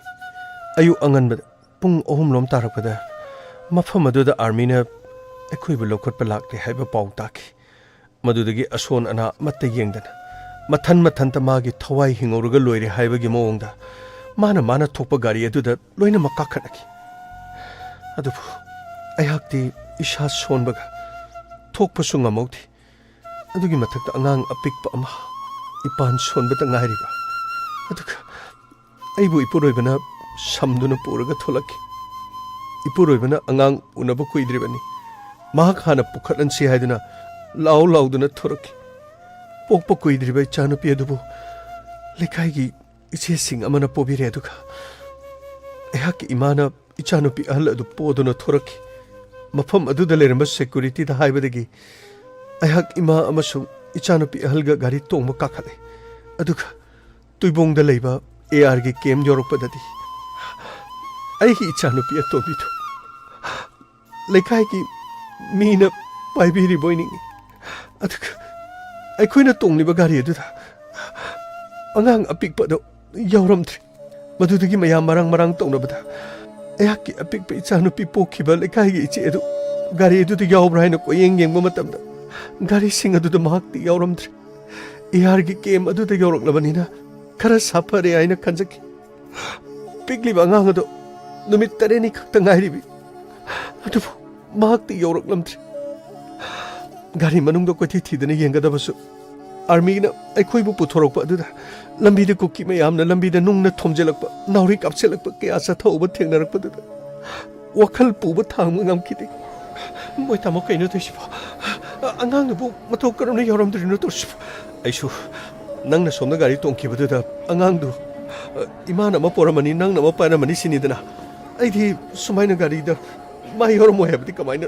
ꯑꯌꯨꯛ ꯑꯉꯟꯕꯗ ꯄꯨꯡ ꯑꯍꯨꯝ ꯂꯣꯝ ꯇꯥꯔꯛꯄꯗ ꯃꯐꯝ ꯑꯗꯨꯗ ꯑꯥꯔꯃꯤꯅ ꯑꯩꯈꯣꯏꯕꯨ ꯂꯧꯈꯠꯄ ꯂꯥꯛꯂꯦ ꯍꯥꯏꯕ ꯄꯥꯎ ꯇꯥꯈꯤ꯫ ꯃꯗꯨꯗꯒꯤ ꯑꯁꯣꯟ ꯑꯅꯥ ꯑꯃꯠꯇ ꯌꯦꯡꯗꯅ, ꯃꯊꯟ ꯃꯊꯟꯇ ꯃꯥꯒꯤ ꯊꯋꯥꯏ ꯍꯤꯡꯍꯧꯔꯒ ꯂꯣꯏꯔꯦ ꯍꯥꯏꯕꯒꯤ ꯃꯑꯣꯡꯗ ꯃꯥꯅ ꯃꯥꯅ ꯊꯣꯛꯄ ꯒꯥꯔꯤ ꯑꯗꯨꯗ ꯂꯣꯏꯅꯃꯛ ꯀꯥꯈꯠꯅꯈꯤ꯫ ꯑꯗꯨꯕꯨ ꯑꯩꯍꯥꯛꯇꯤ ꯏꯁꯥ ꯁꯣꯟꯕꯒ ꯊꯣꯛꯄꯁꯨ ꯉꯝꯍꯧꯗꯦ꯫ ꯑꯗꯨꯒꯤ ꯃꯊꯛꯇ ꯑꯉꯥꯡ ꯑꯄꯤꯛꯄ ꯑꯃ, ꯏꯄꯥꯟ ꯁꯣꯟꯕꯇ ꯉꯥꯏꯔꯤꯕ, ꯑꯗꯨꯒ ꯑꯩꯕꯨ ꯏꯄꯨꯔꯣꯏꯕꯅ ꯁꯝꯗꯨꯅ ꯄꯨꯔꯒ ꯊꯣꯛꯂꯛꯈꯤ꯫ ꯏꯄꯨꯔꯣꯏꯕꯅ ꯑꯉꯥꯡ ꯎꯅꯕ ꯀꯨꯏꯗ꯭ꯔꯤꯕꯅꯤ꯫ ꯃꯍꯥꯛ ꯍꯥꯟꯅ ꯄꯨꯈꯠꯍꯟꯁꯤ ꯍꯥꯏꯗꯨꯅ ꯂꯥꯎ ꯂꯥꯎꯗꯨꯅ ꯊꯣꯔꯛꯈꯤ꯫ ꯄꯣꯛꯄ ꯀꯨꯏꯗ꯭ꯔꯤꯕ ꯏꯆꯥꯅꯨꯄꯤ ꯑꯗꯨꯕꯨ ꯂꯩꯀꯥꯏꯒꯤ ꯏꯆꯦꯁꯤꯡ ꯑꯃꯅ ꯄꯣꯕꯤꯔꯦ, ꯑꯗꯨꯒ ꯑꯩꯍꯥꯛꯀꯤ ꯏꯃꯥꯅ ꯏꯆꯥꯅꯨꯄꯤ ꯑꯍꯜ ꯑꯗꯨ ꯄꯣꯗꯨꯅ ꯊꯣꯔꯛꯈꯤ꯫ ꯃꯐꯝ ꯑꯗꯨꯗ ꯂꯩꯔꯝꯕ ꯁꯦꯀ꯭ꯌꯨꯔꯤꯇꯤꯗ ꯍꯥꯏꯕꯗꯒꯤ ꯑꯩꯍꯥꯛ ꯏꯃꯥ ꯑꯃꯁꯨꯡ ꯏꯆꯥꯅꯨꯄꯤ ꯑꯍꯜꯒ ꯒꯥꯔꯤ ꯇꯣꯡꯕ ꯀꯥꯈꯠꯂꯦ꯫ ꯑꯗꯨꯒ ꯇꯨꯏꯕꯣꯡꯗ ꯂꯩꯕ ꯑꯦ ꯑꯥꯔꯒꯤ ꯀꯦꯝ ꯌꯧꯔꯛꯄꯗꯗꯤ ꯑꯩꯒꯤ ꯏꯆꯥꯅꯨꯄꯤ ꯑꯇꯣꯝꯕꯤꯗꯨ ꯂꯩꯀꯥꯏꯒꯤ ꯃꯤꯅ ꯄꯥꯏꯕꯤꯔꯤꯕꯣꯏ ꯅꯤꯡꯏ꯫ ꯑꯗꯨꯒ ꯑꯩꯈꯣꯏꯅ ꯇꯣꯡꯂꯤꯕ ꯒꯥꯔꯤ ꯑꯗꯨꯗ ꯑꯉꯥꯡ ꯑꯄꯤꯛꯄꯗꯨ ꯌꯥꯎꯔꯝꯗ꯭ꯔꯦ꯫ ꯃꯗꯨꯗꯒꯤ ꯃꯌꯥꯝ ꯃꯔꯥꯡ ꯃꯔꯥꯡ ꯇꯧꯅꯕꯗ ꯑꯩꯍꯥꯛꯀꯤ ꯑꯄꯤꯛꯄ ꯏꯆꯥꯅꯨꯄꯤ ꯄꯣꯛꯈꯤꯕ ꯂꯩꯀꯥꯏꯒꯤ ꯏꯆꯦ ꯑꯗꯨ ꯒꯥꯔꯤ ꯑꯗꯨꯗ ꯌꯥꯎꯕ꯭ꯔꯥ ꯍꯥꯏꯅ ꯀꯣꯏꯌꯦꯡ ꯌꯦꯡꯕ ꯃꯇꯝꯗ ꯒꯥꯔꯤꯁꯤꯡ ꯑꯗꯨꯗ ꯃꯍꯥꯛꯇꯤ ꯌꯥꯎꯔꯝꯗ꯭ꯔꯦ꯫ ꯑꯦ ꯑꯥꯔꯒꯤ ꯀꯦꯝ ꯑꯗꯨꯗ ꯌꯧꯔꯛꯂꯕꯅꯤꯅ ꯈꯔ ꯁꯥꯐꯔꯦ ꯍꯥꯏꯅ ꯈꯟꯖꯈꯤ꯫ ꯄꯤꯛꯂꯤꯕ ꯑꯉꯥꯡ ꯑꯗꯨ ꯅꯨꯃꯤꯠ ꯇꯔꯦꯠꯅꯤ ꯈꯛꯇ ꯉꯥꯏꯔꯤꯕꯤ꯫ ꯑꯗꯨꯕꯨ ꯃꯍꯥꯛꯇꯤ ꯌꯧꯔꯛꯂꯝꯗ꯭ꯔꯦ꯫ ꯒꯥꯔꯤ ꯃꯅꯨꯡꯗ ꯀꯣꯏꯊꯤ ꯊꯤꯗꯨꯅ ꯌꯦꯡꯒꯗꯕꯁꯨ ꯑꯥꯔꯃꯤꯅ ꯑꯩꯈꯣꯏꯕꯨ ꯄꯨꯊꯣꯔꯛꯄ ꯑꯗꯨꯗ ꯂꯝꯕꯤꯗ ꯀꯨꯀꯤ ꯃꯌꯥꯝꯅ ꯂꯝꯕꯤꯗ ꯅꯨꯡꯅ ꯊꯣꯝꯖꯤꯜꯂꯛꯄ, ꯅꯥꯎꯔꯤ ꯀꯥꯞꯁꯤꯜꯂꯛꯄ ꯀꯌꯥ ꯆꯠꯊꯍꯧꯕ ꯊꯦꯡꯅꯔꯛꯄꯗꯨꯗ ꯋꯥꯈꯜ ꯄꯨꯕ ꯊꯥꯡꯕ ꯉꯝꯈꯤꯗꯦ꯫ ꯃꯣꯏ ꯇꯥꯃꯣ, ꯀꯩꯅꯣ ꯇꯧꯔꯤꯁꯤꯕꯣ? ꯑꯉꯥꯡꯗꯨꯕꯨ ꯃꯇꯧ ꯀꯔꯝꯅ ꯌꯥꯎꯔꯝꯗ꯭ꯔꯤꯅꯣ ꯇꯧꯔꯤꯁꯤꯕꯣ? ꯑꯩꯁꯨ ꯅꯪꯅ ꯁꯣꯝꯗ ꯒꯥꯔꯤ ꯇꯣꯡꯈꯤꯕꯗꯨꯗ ꯑꯉꯥꯡꯗꯨ, ꯑ, ꯏꯃꯥꯅ ꯑꯃ ꯄꯣꯔꯝꯃꯅꯤ, ꯅꯪꯅ ꯑꯃ ꯄꯥꯏꯔꯝꯃꯅꯤ ꯁꯤꯅꯤꯗꯅ꯫ ꯑꯩꯗꯤ ꯁꯨꯃꯥꯏꯅ ꯒꯥꯔꯤꯗ ꯃꯥ ꯌꯥꯎꯔꯝꯃꯣꯏ ꯍꯥꯏꯕꯗꯤ ꯀꯃꯥꯏꯅ?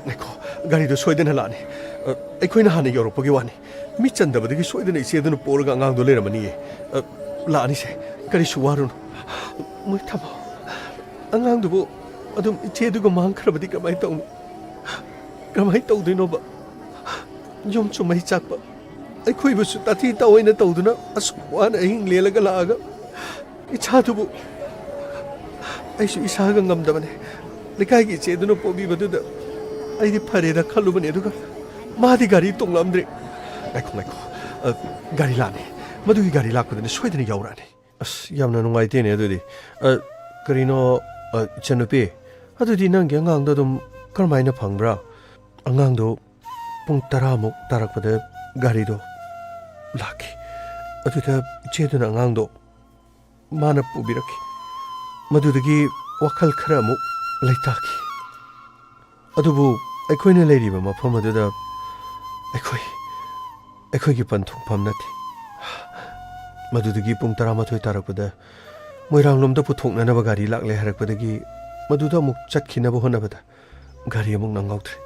ꯉꯥꯏꯈꯣ, ꯒꯥꯔꯤꯗꯣ ꯁꯣꯏꯗꯅ ꯂꯥꯛꯑꯅꯤ꯫ ꯑ, ꯑꯩꯈꯣꯏꯅ ꯍꯥꯟꯅ ꯌꯧꯔꯛꯄꯒꯤ ꯋꯥꯅꯤ꯫ ꯃꯤ ꯆꯟꯗꯕꯗꯒꯤ ꯁꯣꯏꯗꯅ ꯏꯆꯦꯗꯨꯅ ꯄꯣꯔꯒ ꯑꯉꯥꯡꯗꯣ ꯂꯩꯔꯝꯃꯅꯤꯌꯦ꯫ ꯑ, ꯂꯥꯛꯑꯅꯤꯁꯦ, ꯀꯔꯤꯁꯨ ꯋꯥꯔꯨꯅꯨ꯫ ꯃꯣꯏ ꯊꯝꯃꯣ꯫ ꯑꯉꯥꯡꯗꯨꯕꯨ ꯑꯗꯨꯝ ꯏꯆꯦꯗꯨꯒ ꯃꯥꯡꯈ꯭ꯔꯕꯗꯤ ꯀꯃꯥꯏꯅ ꯇꯧꯅꯤ? ꯀꯃꯥꯏꯅ ꯇꯧꯗꯣꯏꯅꯣꯕ? ꯌꯨꯝꯁꯨ ꯃꯩ ꯆꯥꯛꯄ, ꯑꯩꯈꯣꯏꯕꯨꯁꯨ ꯇꯥꯊꯤ ꯇꯥꯑꯣꯏꯅ ꯇꯧꯗꯨꯅ ꯑꯁꯨꯛ ꯋꯥꯅ ꯑꯍꯤꯡ ꯂꯦꯜꯂꯒ ꯂꯥꯛꯑꯒ ꯏꯆꯥꯗꯨꯕꯨ ꯑꯩꯁꯨ ꯏꯁꯥꯒ ꯉꯝꯗꯕꯅꯦ꯫ ꯂꯩꯀꯥꯏꯒꯤ ꯏꯆꯦꯗꯨꯅ ꯄꯣꯕꯤꯕꯗꯨꯗ ꯑꯩꯗꯤ ꯐꯔꯦꯗ ꯈꯜꯂꯨꯕꯅꯦ, ꯑꯗꯨꯒ ꯃꯥꯗꯤ ꯒꯥꯔꯤ ꯇꯣꯡꯂꯛꯑꯝꯗ꯭ꯔꯦ꯫ ꯉꯥꯏꯈꯣ, ꯉꯥꯏꯈꯣ꯫ ꯑ, ꯒꯥꯔꯤ ꯂꯥꯛꯑꯅꯤ꯫ ꯃꯗꯨꯒꯤ ꯒꯥꯔꯤ ꯂꯥꯛꯄꯗꯨꯅ ꯁꯣꯏꯗꯅ ꯌꯥꯎꯔꯛꯑꯅꯤ꯫ ꯑꯁ, ꯌꯥꯝꯅ ꯅꯨꯡꯉꯥꯏꯇꯦꯅꯦ ꯑꯗꯨꯗꯤ꯫ ꯑ, ꯀꯔꯤꯅꯣ, ꯑ, ꯏꯆꯟꯅꯨꯄꯤ, ꯑꯗꯨꯗꯤ ꯅꯪꯒꯤ ꯑꯉꯥꯡꯗꯣ ꯑꯗꯨꯝ ꯀꯔꯝꯍꯥꯏꯅ ꯐꯪꯕ꯭ꯔꯥ? ꯑꯉꯥꯡꯗꯣ ꯄꯨꯡ ꯇꯔꯥꯃꯨꯛ ꯇꯥꯔꯛꯄꯗ ꯒꯥꯔꯤꯗꯣ ꯂꯥꯛꯈꯤ꯫ ꯑꯗꯨꯗ ꯏꯆꯦꯗꯨꯅ ꯑꯉꯥꯡꯗꯣ ꯃꯥꯅ ꯄꯨꯕꯤꯔꯛꯈꯤ꯫ ꯃꯗꯨꯗꯒꯤ ꯋꯥꯈꯜ ꯈꯔ ꯑꯃꯨꯛ ꯂꯩꯇꯥꯈꯤ꯫ ꯑꯗꯨꯕꯨ ꯑꯩꯈꯣꯏꯅ ꯂꯩꯔꯤꯕ ꯃꯐꯝ ꯑꯗꯨꯗ ꯑꯩꯈꯣꯏ, ꯑꯩꯈꯣꯏꯒꯤ ꯄꯟꯊꯨꯡꯐꯝ ꯅꯠꯇꯦ꯫ ꯃꯗꯨꯗꯒꯤ ꯄꯨꯡ ꯇꯔꯥꯃꯥꯊꯣꯏ ꯇꯥꯔꯛꯄꯗ ꯃꯣꯏꯔꯥꯡꯂꯣꯝꯗ ꯄꯨꯊꯣꯛꯅꯅꯕ ꯒꯥꯔꯤ ꯂꯥꯛꯂꯦ ꯍꯥꯏꯔꯛꯄꯗꯒꯤ ꯃꯗꯨꯗ ꯑꯃꯨꯛ ꯆꯠꯈꯤꯅꯕ ꯍꯣꯠꯅꯕꯗ ꯒꯥꯔꯤ ꯑꯃꯨꯛ ꯅꯪꯍꯧꯗ꯭ꯔꯦ꯫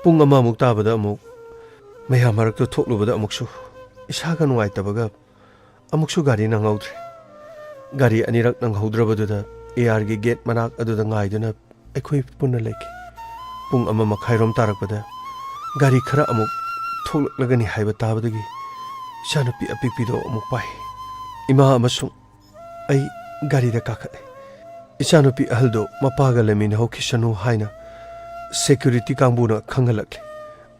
ꯄꯨꯡ ꯑꯃꯃꯨꯛ ꯇꯥꯕꯗ ꯑꯃꯨꯛ ꯃꯌꯥꯝ ꯃꯔꯛꯇ ꯊꯣꯛꯂꯨꯕꯗ ꯑꯃꯨꯛꯁꯨ ꯏꯁꯥꯒ ꯅꯨꯡꯉꯥꯏꯇꯕꯒ ꯑꯃꯨꯛꯁꯨ ꯒꯥꯔꯤ ꯅꯪꯍꯧꯗ꯭ꯔꯦ꯫ ꯒꯥꯔꯤ ꯑꯅꯤꯔꯛ ꯅꯪꯍꯧꯗ꯭ꯔꯕꯗꯨꯗ ARꯒꯤ ꯒꯦꯠ ꯃꯅꯥꯛ ꯑꯗꯨꯗ ꯉꯥꯏꯗꯨꯅ ꯑꯩꯈꯣꯏ ꯄꯨꯟꯅ ꯂꯩꯈꯤ꯫ ꯄꯨꯡ ꯑꯃ ꯃꯈꯥꯏꯔꯣꯝ ꯇꯥꯔꯛꯄꯗ ꯒꯥꯔꯤ ꯈꯔ ꯑꯃꯨꯛ ꯊꯣꯛꯂꯛꯂꯒꯅꯤ ꯍꯥꯏꯕ ꯇꯥꯕꯗꯒꯤ ꯏꯆꯥꯅꯨꯄꯤ ꯑꯄꯤꯛꯄꯤꯗꯣ ꯑꯃꯨꯛ ꯄꯥꯏ꯫ ꯏꯃꯥ ꯑꯃꯁꯨꯡ ꯑꯩ ꯒꯥꯔꯤꯗ ꯀꯥꯈꯠꯂꯦ꯫ ꯏꯆꯥꯅꯨꯄꯤ ꯑꯍꯜꯗꯣ ꯃꯄꯥꯒ ꯂꯩꯃꯤꯟꯅꯍꯧꯈꯤꯁꯅꯨ ꯍꯥꯏꯅ security ꯀꯥꯡꯕꯨꯅ ꯈꯪꯍꯜꯂꯛꯂꯦ꯫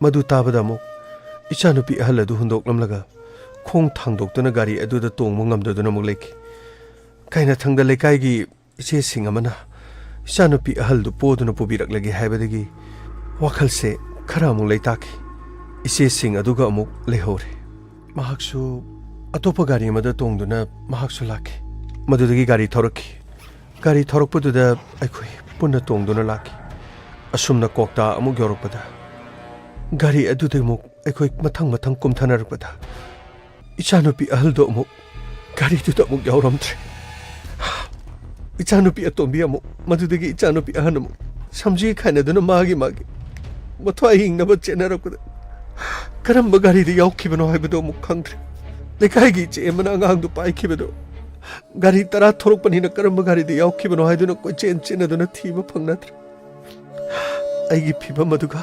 ꯃꯗꯨ ꯇꯥꯕꯗ ꯑꯃꯨꯛ ꯏꯆꯥꯅꯨꯄꯤ ꯑꯍꯜ ꯑꯗꯨ ꯍꯨꯟꯗꯣꯛꯂꯝꯂꯒ ꯈꯣꯡ ꯊꯥꯡꯗꯣꯛꯇꯨꯅ ꯒꯥꯔꯤ ꯑꯗꯨꯗ ꯇꯣꯡꯕ ꯉꯝꯗꯗꯨꯅ ꯑꯃꯨꯛ ꯂꯩꯈꯤ꯫ ꯀꯥꯏꯅꯊꯪꯗ ꯂꯩꯀꯥꯏꯒꯤ ꯏꯆꯦꯁꯤꯡ ꯑꯃꯅ ꯏꯆꯥꯅꯨꯄꯤ ꯑꯍꯜꯗꯨ ꯄꯣꯗꯨꯅ ꯄꯨꯕꯤꯔꯛꯂꯒꯦ ꯍꯥꯏꯕꯗꯒꯤ ꯋꯥꯈꯜꯁꯦ ꯈꯔ ꯑꯃꯨꯛ ꯂꯩꯇꯥꯈꯤ꯫ ꯏꯆꯦꯁꯤꯡ ꯑꯗꯨꯒ ꯑꯃꯨꯛ ꯂꯩꯍꯧꯔꯦ꯫ ꯃꯍꯥꯛꯁꯨ ꯑꯇꯣꯞꯄ ꯒꯥꯔꯤ ꯑꯃꯗ ꯇꯣꯡꯗꯨꯅ ꯃꯍꯥꯛꯁꯨ ꯂꯥꯛꯈꯤ꯫ ꯃꯗꯨꯗꯒꯤ ꯒꯥꯔꯤ ꯊꯧꯔꯛꯈꯤ꯫ ꯒꯥꯔꯤ ꯊꯧꯔꯛꯄꯗꯨꯗ ꯑꯩꯈꯣꯏ ꯄꯨꯟꯅ ꯇꯣꯡꯗꯨꯅ ꯂꯥꯛꯈꯤ꯫ ꯑꯁꯨꯝꯅ ꯀ꯭ꯋꯥꯛꯇꯥ ꯑꯃꯨꯛ ꯌꯧꯔꯛꯄꯗ ꯒꯥꯔꯤ ꯑꯗꯨꯗ ꯑꯃꯨꯛ ꯑꯩꯈꯣꯏ ꯃꯊꯪ ꯃꯊꯪ ꯀꯨꯝꯊꯅꯔꯛꯄꯗ ꯏꯆꯥꯅꯨꯄꯤ ꯑꯍꯜꯗꯣ ꯑꯃꯨꯛ ꯒꯥꯔꯤꯗꯨꯗ ꯑꯃꯨꯛ ꯌꯥꯎꯔꯝꯗ꯭ꯔꯦ꯫ ꯏꯆꯥꯅꯨꯄꯤ ꯑꯇꯣꯝꯕꯤ ꯑꯃꯨꯛ, ꯃꯗꯨꯗꯒꯤ ꯏꯆꯥꯅꯨꯄꯤ ꯑꯍꯟ ꯑꯃꯨꯛ ꯁꯝꯖꯤ ꯈꯥꯏꯅꯗꯨꯅ ꯃꯥꯒꯤ ꯃꯥꯒꯤ ꯃꯊ꯭ꯋꯥꯏ ꯍꯤꯡꯅꯕ ꯆꯦꯟꯅꯔꯛꯄꯗ ꯀꯔꯝꯕ ꯒꯥꯔꯤꯗ ꯌꯥꯎꯈꯤꯕꯅꯣ ꯍꯥꯏꯕꯗꯨ ꯑꯃꯨꯛ ꯈꯪꯗ꯭ꯔꯦ꯫ ꯂꯩꯀꯥꯏꯒꯤ ꯏꯆꯦ ꯑꯃꯅ ꯑꯉꯥꯡꯗꯨ ꯄꯥꯏꯈꯤꯕꯗꯨ ꯒꯥꯔꯤ ꯇꯔꯥ ꯊꯣꯔꯛꯄꯅꯤꯅ ꯀꯔꯝꯕ ꯒꯥꯔꯤꯗ ꯌꯥꯎꯈꯤꯕꯅꯣ ꯍꯥꯏꯗꯨꯅ ꯀꯣꯏꯆꯦꯟ ꯆꯦꯟꯅꯗꯨꯅ ꯊꯤꯕ ꯐꯪꯅꯗ꯭ꯔꯦ꯫ ꯑꯩꯒꯤ ꯐꯤꯕꯝ ꯑꯗꯨꯒ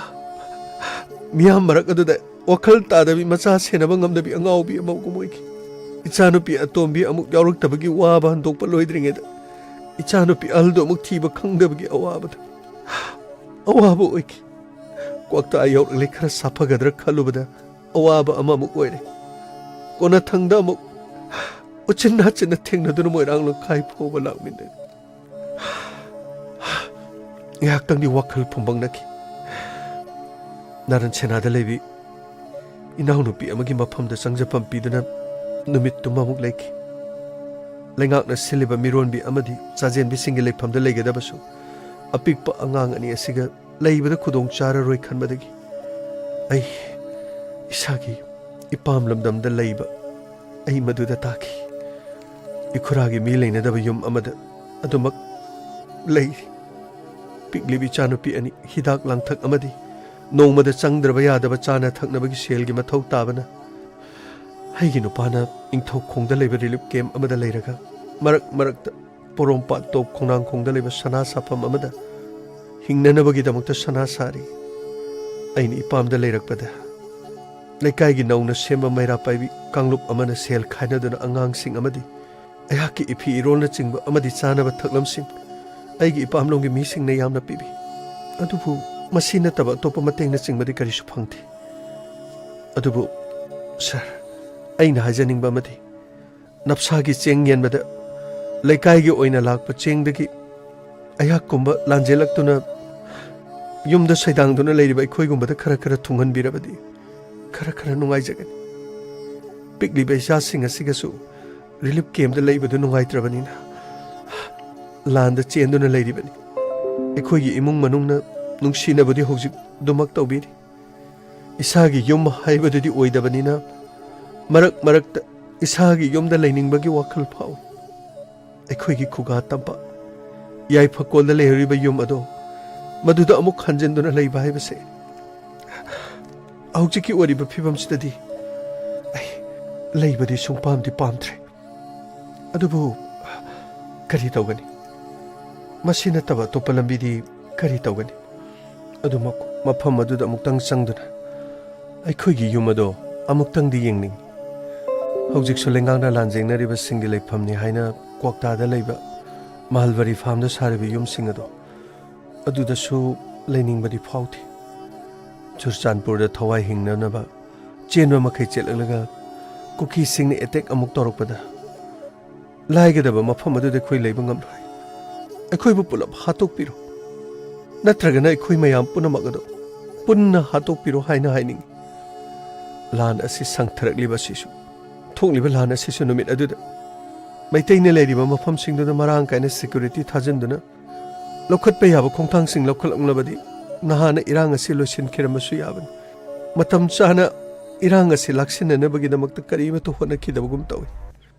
ꯃꯤꯌꯥꯝ ꯃꯔꯛ ꯑꯗꯨꯗ ꯋꯥꯈꯜ ꯇꯥꯗꯕꯤ, ꯃꯆꯥ ꯁꯦꯟꯅꯕ ꯉꯝꯗꯕꯤ ꯑꯉꯥꯎꯕꯤ ꯑꯃꯒꯨꯝ ꯑꯣꯏꯈꯤ꯫ ꯏꯆꯥꯅꯨꯄꯤ ꯑꯇꯣꯝꯕꯤ ꯑꯃꯨꯛ ꯌꯥꯎꯔꯛꯇꯕꯒꯤ ꯋꯥꯕ ꯍꯟꯗꯣꯛꯄ ꯂꯣꯏꯗ꯭ꯔꯤꯉꯩꯗ ꯏꯆꯥꯅꯨꯄꯤ ꯑꯍꯜꯗꯨ ꯑꯃꯨꯛ ꯊꯤꯕ ꯈꯪꯗꯕꯒꯤ ꯑꯋꯥꯕꯗ ꯑꯋꯥꯕ ꯑꯣꯏꯈꯤ꯫ ꯀ꯭ꯋꯥꯛꯇ ꯑꯩ ꯌꯧꯔꯛꯂꯦ, ꯈꯔ ꯁꯥꯐꯒꯗ꯭ꯔꯥ ꯈꯜꯂꯨꯕꯗ ꯑꯋꯥꯕ ꯑꯃꯃꯨꯛ ꯑꯣꯏꯔꯦ꯫ ꯀꯣꯟꯅꯊꯪꯗ ꯑꯃꯨꯛ ꯎꯆꯤꯟ ꯅꯥꯆꯤꯟꯅ ꯊꯦꯡꯅꯗꯨꯅ ꯃꯣꯏꯔꯥꯡ ꯂꯝꯈꯥꯏ ꯐꯥꯎꯕ ꯂꯥꯛꯃꯤꯟꯅꯔꯦ꯫ ꯉꯥꯏꯍꯥꯛꯇꯪꯗꯤ ꯋꯥꯈꯜ ꯐꯨꯝꯕꯪꯅꯈꯤ꯫ ꯅꯥꯔꯟ ꯁꯦꯅꯥꯗ ꯂꯩꯕꯤ ꯏꯅꯥꯎꯅꯨꯄꯤ ꯑꯃꯒꯤ ꯃꯐꯝꯗ ꯆꯪꯖꯐꯝ ꯄꯤꯗꯨꯅ ꯅꯨꯃꯤꯠꯇꯨꯃ ꯑꯃꯨꯛ ꯂꯩꯈꯤ꯫ ꯂꯩꯉꯥꯛꯅ ꯁꯤꯜꯂꯤꯕ ꯃꯤꯔꯣꯟꯕꯤ ꯑꯃꯗꯤ ꯆꯥꯖꯦꯟꯕꯤꯁꯤꯡꯒꯤ ꯂꯩꯐꯝꯗ ꯂꯩꯒꯗꯕꯁꯨ ꯑꯄꯤꯛꯄ ꯑꯉꯥꯡ ꯑꯅꯤ ꯑꯁꯤꯒ ꯂꯩꯕꯗ ꯈꯨꯗꯣꯡ ꯆꯥꯔꯔꯣꯏ ꯈꯟꯕꯗꯒꯤ ꯑꯩ ꯏꯁꯥꯒꯤ ꯏꯄꯥꯝ ꯂꯝꯗꯝꯗ ꯂꯩꯕ ꯑꯩ ꯃꯗꯨꯗ ꯇꯥꯈꯤ꯫ ꯏꯈꯨꯔꯥꯒꯤ ꯃꯤ ꯂꯩꯅꯗꯕ ꯌꯨꯝ ꯑꯃꯗ ꯑꯗꯨꯃꯛ ꯂꯩꯔꯤ꯫ ꯄꯤꯛꯂꯤꯕ ꯏꯆꯥꯅꯨꯄꯤ ꯑꯅꯤ, ꯍꯤꯗꯥꯛ ꯂꯥꯡꯊꯛ ꯑꯃꯗꯤ ꯅꯣꯡꯃꯗ ꯆꯪꯗ꯭ꯔꯕ ꯌꯥꯗꯕ ꯆꯥꯅ ꯊꯛꯅꯕꯒꯤ ꯁꯦꯜꯒꯤ ꯃꯊꯧ ꯇꯥꯕꯅ ꯑꯩꯒꯤ ꯅꯨꯄꯥꯅ ꯏꯪꯊꯧꯈꯣꯡꯗ ꯂꯩꯕ ꯔꯤꯂꯤꯐ ꯀꯦꯝꯞ ꯑꯃꯗ ꯂꯩꯔꯒ ꯃꯔꯛ ꯃꯔꯛꯇ ꯄꯣꯔꯣꯝꯄꯥꯠ ꯇꯣꯞ ꯈꯣꯡꯅꯥꯡꯈꯣꯡꯗ ꯂꯩꯕ ꯁꯅꯥ ꯁꯥꯐꯝ ꯑꯃꯗ ꯍꯤꯡꯅꯅꯕꯒꯤꯗꯃꯛꯇ ꯁꯅꯥ ꯁꯥꯔꯤ꯫ ꯑꯩꯅ ꯏꯄꯥꯝꯗ ꯂꯩꯔꯛꯄꯗ ꯂꯩꯀꯥꯏꯒꯤ ꯅꯧꯅ ꯁꯦꯝꯕ ꯃꯩꯔꯥ ꯄꯥꯏꯕꯤ ꯀꯥꯡꯂꯨꯞ ꯑꯃꯅ ꯁꯦꯜ ꯈꯥꯏꯅꯗꯨꯅ ꯑꯉꯥꯡꯁꯤꯡ ꯑꯃꯗꯤ ꯑꯩꯍꯥꯛꯀꯤ ꯏꯐꯤ ꯏꯔꯣꯜꯅꯆꯤꯡꯕ ꯑꯃꯗꯤ ꯆꯥꯅꯕ ꯊꯛꯂꯝꯁꯤꯡ ꯑꯩꯒꯤ ꯏꯄꯥꯝꯂꯣꯝꯒꯤ ꯃꯤꯁꯤꯡꯅ ꯌꯥꯝꯅ ꯄꯤꯕꯤ꯫ ꯑꯗꯨꯕꯨ ꯃꯁꯤ ꯅꯠꯇꯕ ꯑꯇꯣꯞꯄ ꯃꯇꯦꯡꯅꯆꯤꯡꯕꯗꯤ ꯀꯔꯤꯁꯨ ꯐꯪꯗꯦ꯫ ꯑꯗꯨꯕꯨ ꯁꯥꯔ, ꯑꯩꯅ ꯍꯥꯏꯖꯅꯤꯡꯕ ꯑꯃꯗꯤ, ꯅꯞꯁꯥꯒꯤ ꯆꯦꯡ ꯌꯦꯟꯕꯗ ꯂꯩꯀꯥꯏꯒꯤ ꯑꯣꯏꯅ ꯂꯥꯛꯄ ꯆꯦꯡꯗꯒꯤ ꯑꯩꯍꯥꯛꯀꯨꯝꯕ ꯂꯥꯟꯖꯦꯜꯂꯛꯇꯨꯅ ꯌꯨꯝꯗ ꯁꯩꯗꯥꯡꯗꯨꯅ ꯂꯩꯔꯤꯕ ꯑꯩꯈꯣꯏꯒꯨꯝꯕꯗ ꯈꯔ ꯈꯔ ꯊꯨꯡꯍꯟꯕꯤꯔꯕꯗꯤ ꯈꯔ ꯈꯔ ꯅꯨꯡꯉꯥꯏꯖꯒꯅꯤ꯫ ꯄꯤꯛꯂꯤꯕ ꯏꯆꯥꯁꯤꯡ ꯑꯁꯤꯒꯁꯨ ꯔꯤꯂꯤꯐ ꯀꯦꯝꯞꯇ ꯂꯩꯕꯗꯨ ꯅꯨꯡꯉꯥꯏꯇ꯭ꯔꯕꯅꯤꯅ ꯂꯥꯟꯗ ꯆꯦꯟꯗꯨꯅ ꯂꯩꯔꯤꯕꯅꯤ꯫ ꯑꯩꯈꯣꯏꯒꯤ ꯏꯃꯨꯡ ꯃꯅꯨꯡꯅ ꯅꯨꯡꯁꯤꯅꯕꯗꯤ ꯍꯧꯖꯤꯛ ꯑꯗꯨꯃꯛ ꯇꯧꯕꯤꯔꯤ꯫ ꯏꯁꯥꯒꯤ ꯌꯨꯝ ꯍꯥꯏꯕꯗꯨꯗꯤ ꯑꯣꯏꯗꯕꯅꯤꯅ ꯃꯔꯛ ꯃꯔꯛꯇ ꯏꯁꯥꯒꯤ ꯌꯨꯝꯗ ꯂꯩꯅꯤꯡꯕꯒꯤ ꯋꯥꯈꯜ ꯐꯥꯎꯏ꯫ ꯑꯩꯈꯣꯏꯒꯤ ꯈꯨꯒꯥ ꯇꯝꯄꯥꯛ ꯌꯥꯏꯐꯀꯣꯜꯗ ꯂꯩꯍꯧꯔꯤꯕ ꯌꯨꯝ ꯑꯗꯣ ꯃꯗꯨꯗ ꯑꯃꯨꯛ ꯍꯟꯖꯤꯟꯗꯨꯅ ꯂꯩꯕ ꯍꯥꯏꯕꯁꯦ ꯍꯧꯖꯤꯛꯀꯤ ꯑꯣꯏꯔꯤꯕ ꯐꯤꯕꯝꯁꯤꯗꯗꯤ ꯑꯩ ꯂꯩꯕꯗꯤ ꯁꯨꯡꯄꯥꯝꯗꯤ ꯄꯥꯝꯗ꯭ꯔꯦ꯫ ꯑꯗꯨꯕꯨ ꯀꯔꯤ ꯇꯧꯒꯅꯤ? ꯃꯁꯤ ꯅꯠꯇꯕ ꯑꯇꯣꯞꯄ ꯂꯝꯕꯤꯗꯤ ꯀꯔꯤ ꯇꯧꯒꯅꯤ? ꯑꯗꯨꯃꯛ ꯃꯐꯝ ꯑꯗꯨꯗ ꯑꯃꯨꯛꯇꯪ ꯆꯪꯗꯨꯅ ꯑꯩꯈꯣꯏꯒꯤ ꯌꯨꯝ ꯑꯗꯣ ꯑꯃꯨꯛꯇꯪꯗꯤ ꯌꯦꯡꯅꯤꯡꯏ꯫ ꯍꯧꯖꯤꯛꯁꯨ ꯂꯩꯉꯥꯛꯅ ꯂꯥꯟꯖꯦꯡꯅꯔꯤꯕꯁꯤꯡꯒꯤ ꯂꯩꯐꯝꯅꯤ ꯍꯥꯏꯅ ꯀ꯭ꯋꯥꯛꯇꯥꯗ ꯂꯩꯕ ꯃꯍꯜꯕꯔꯤ ꯐꯥꯔꯝꯗ ꯁꯥꯔꯤꯕ ꯌꯨꯝꯁꯤꯡ ꯑꯗꯣ, ꯑꯗꯨꯗꯁꯨ ꯂꯩꯅꯤꯡꯕꯗꯤ ꯐꯥꯎꯗꯦ꯫ ꯆꯨꯔꯆꯥꯟꯄꯨꯔꯗ ꯊꯋꯥꯏ ꯍꯤꯡꯅꯅꯕ ꯆꯦꯟꯕ ꯃꯈꯩ ꯆꯦꯜꯂꯛꯂꯒ ꯀꯨꯀꯤꯁꯤꯡꯅ ꯑꯦꯇꯦꯛ ꯑꯃꯨꯛ ꯇꯧꯔꯛꯄꯗ ꯂꯥꯏꯒꯗꯕ ꯃꯐꯝ ꯑꯗꯨꯗ ꯑꯩꯈꯣꯏ ꯂꯩꯕ ꯉꯝꯂꯣꯏ꯫ ꯑꯩꯈꯣꯏꯕꯨ ꯄꯨꯂꯞ ꯍꯥꯠꯇꯣꯛꯄꯤꯔꯣ, ꯅꯠꯇ꯭ꯔꯒꯅ ꯑꯩꯈꯣꯏ ꯃꯌꯥꯝ ꯄꯨꯝꯅꯃꯛ ꯑꯗꯨ ꯄꯨꯟꯅ ꯍꯥꯠꯇꯣꯛꯄꯤꯔꯣ ꯍꯥꯏꯅ ꯍꯥꯏꯅꯤꯡꯏ꯫ ꯂꯥꯟ ꯑꯁꯤ ꯁꯪꯊꯔꯛꯂꯤꯕ ꯑꯁꯤꯁꯨ, ꯊꯣꯛꯂꯤꯕ ꯂꯥꯟ ꯑꯁꯤꯁꯨ ꯅꯨꯃꯤꯠ ꯑꯗꯨꯗ ꯃꯩꯇꯩꯅ ꯂꯩꯔꯤꯕ ꯃꯐꯝꯁꯤꯡꯗꯨꯗ ꯃꯔꯥꯡ ꯀꯥꯏꯅ ꯁꯦꯀ꯭ꯌꯨꯔꯤꯇꯤ ꯊꯥꯖꯤꯟꯗꯨꯅ ꯂꯧꯈꯠꯄ ꯌꯥꯕ ꯈꯣꯡꯊꯥꯡꯁꯤꯡ ꯂꯧꯈꯠꯂꯛꯂꯕꯗꯤ ꯅꯍꯥꯟꯅ ꯏꯔꯥꯡ ꯑꯁꯤ ꯂꯣꯏꯁꯤꯟꯈꯤꯔꯝꯕꯁꯨ ꯌꯥꯕꯅꯤ꯫ ꯃꯇꯝ ꯆꯥꯅ ꯏꯔꯥꯡ ꯑꯁꯤ ꯂꯥꯛꯁꯤꯟꯅꯅꯕꯒꯤꯗꯃꯛꯇ ꯀꯔꯤꯃꯠꯇ ꯍꯣꯠꯅꯈꯤꯗꯕꯒꯨꯝ ꯇꯧꯏ꯫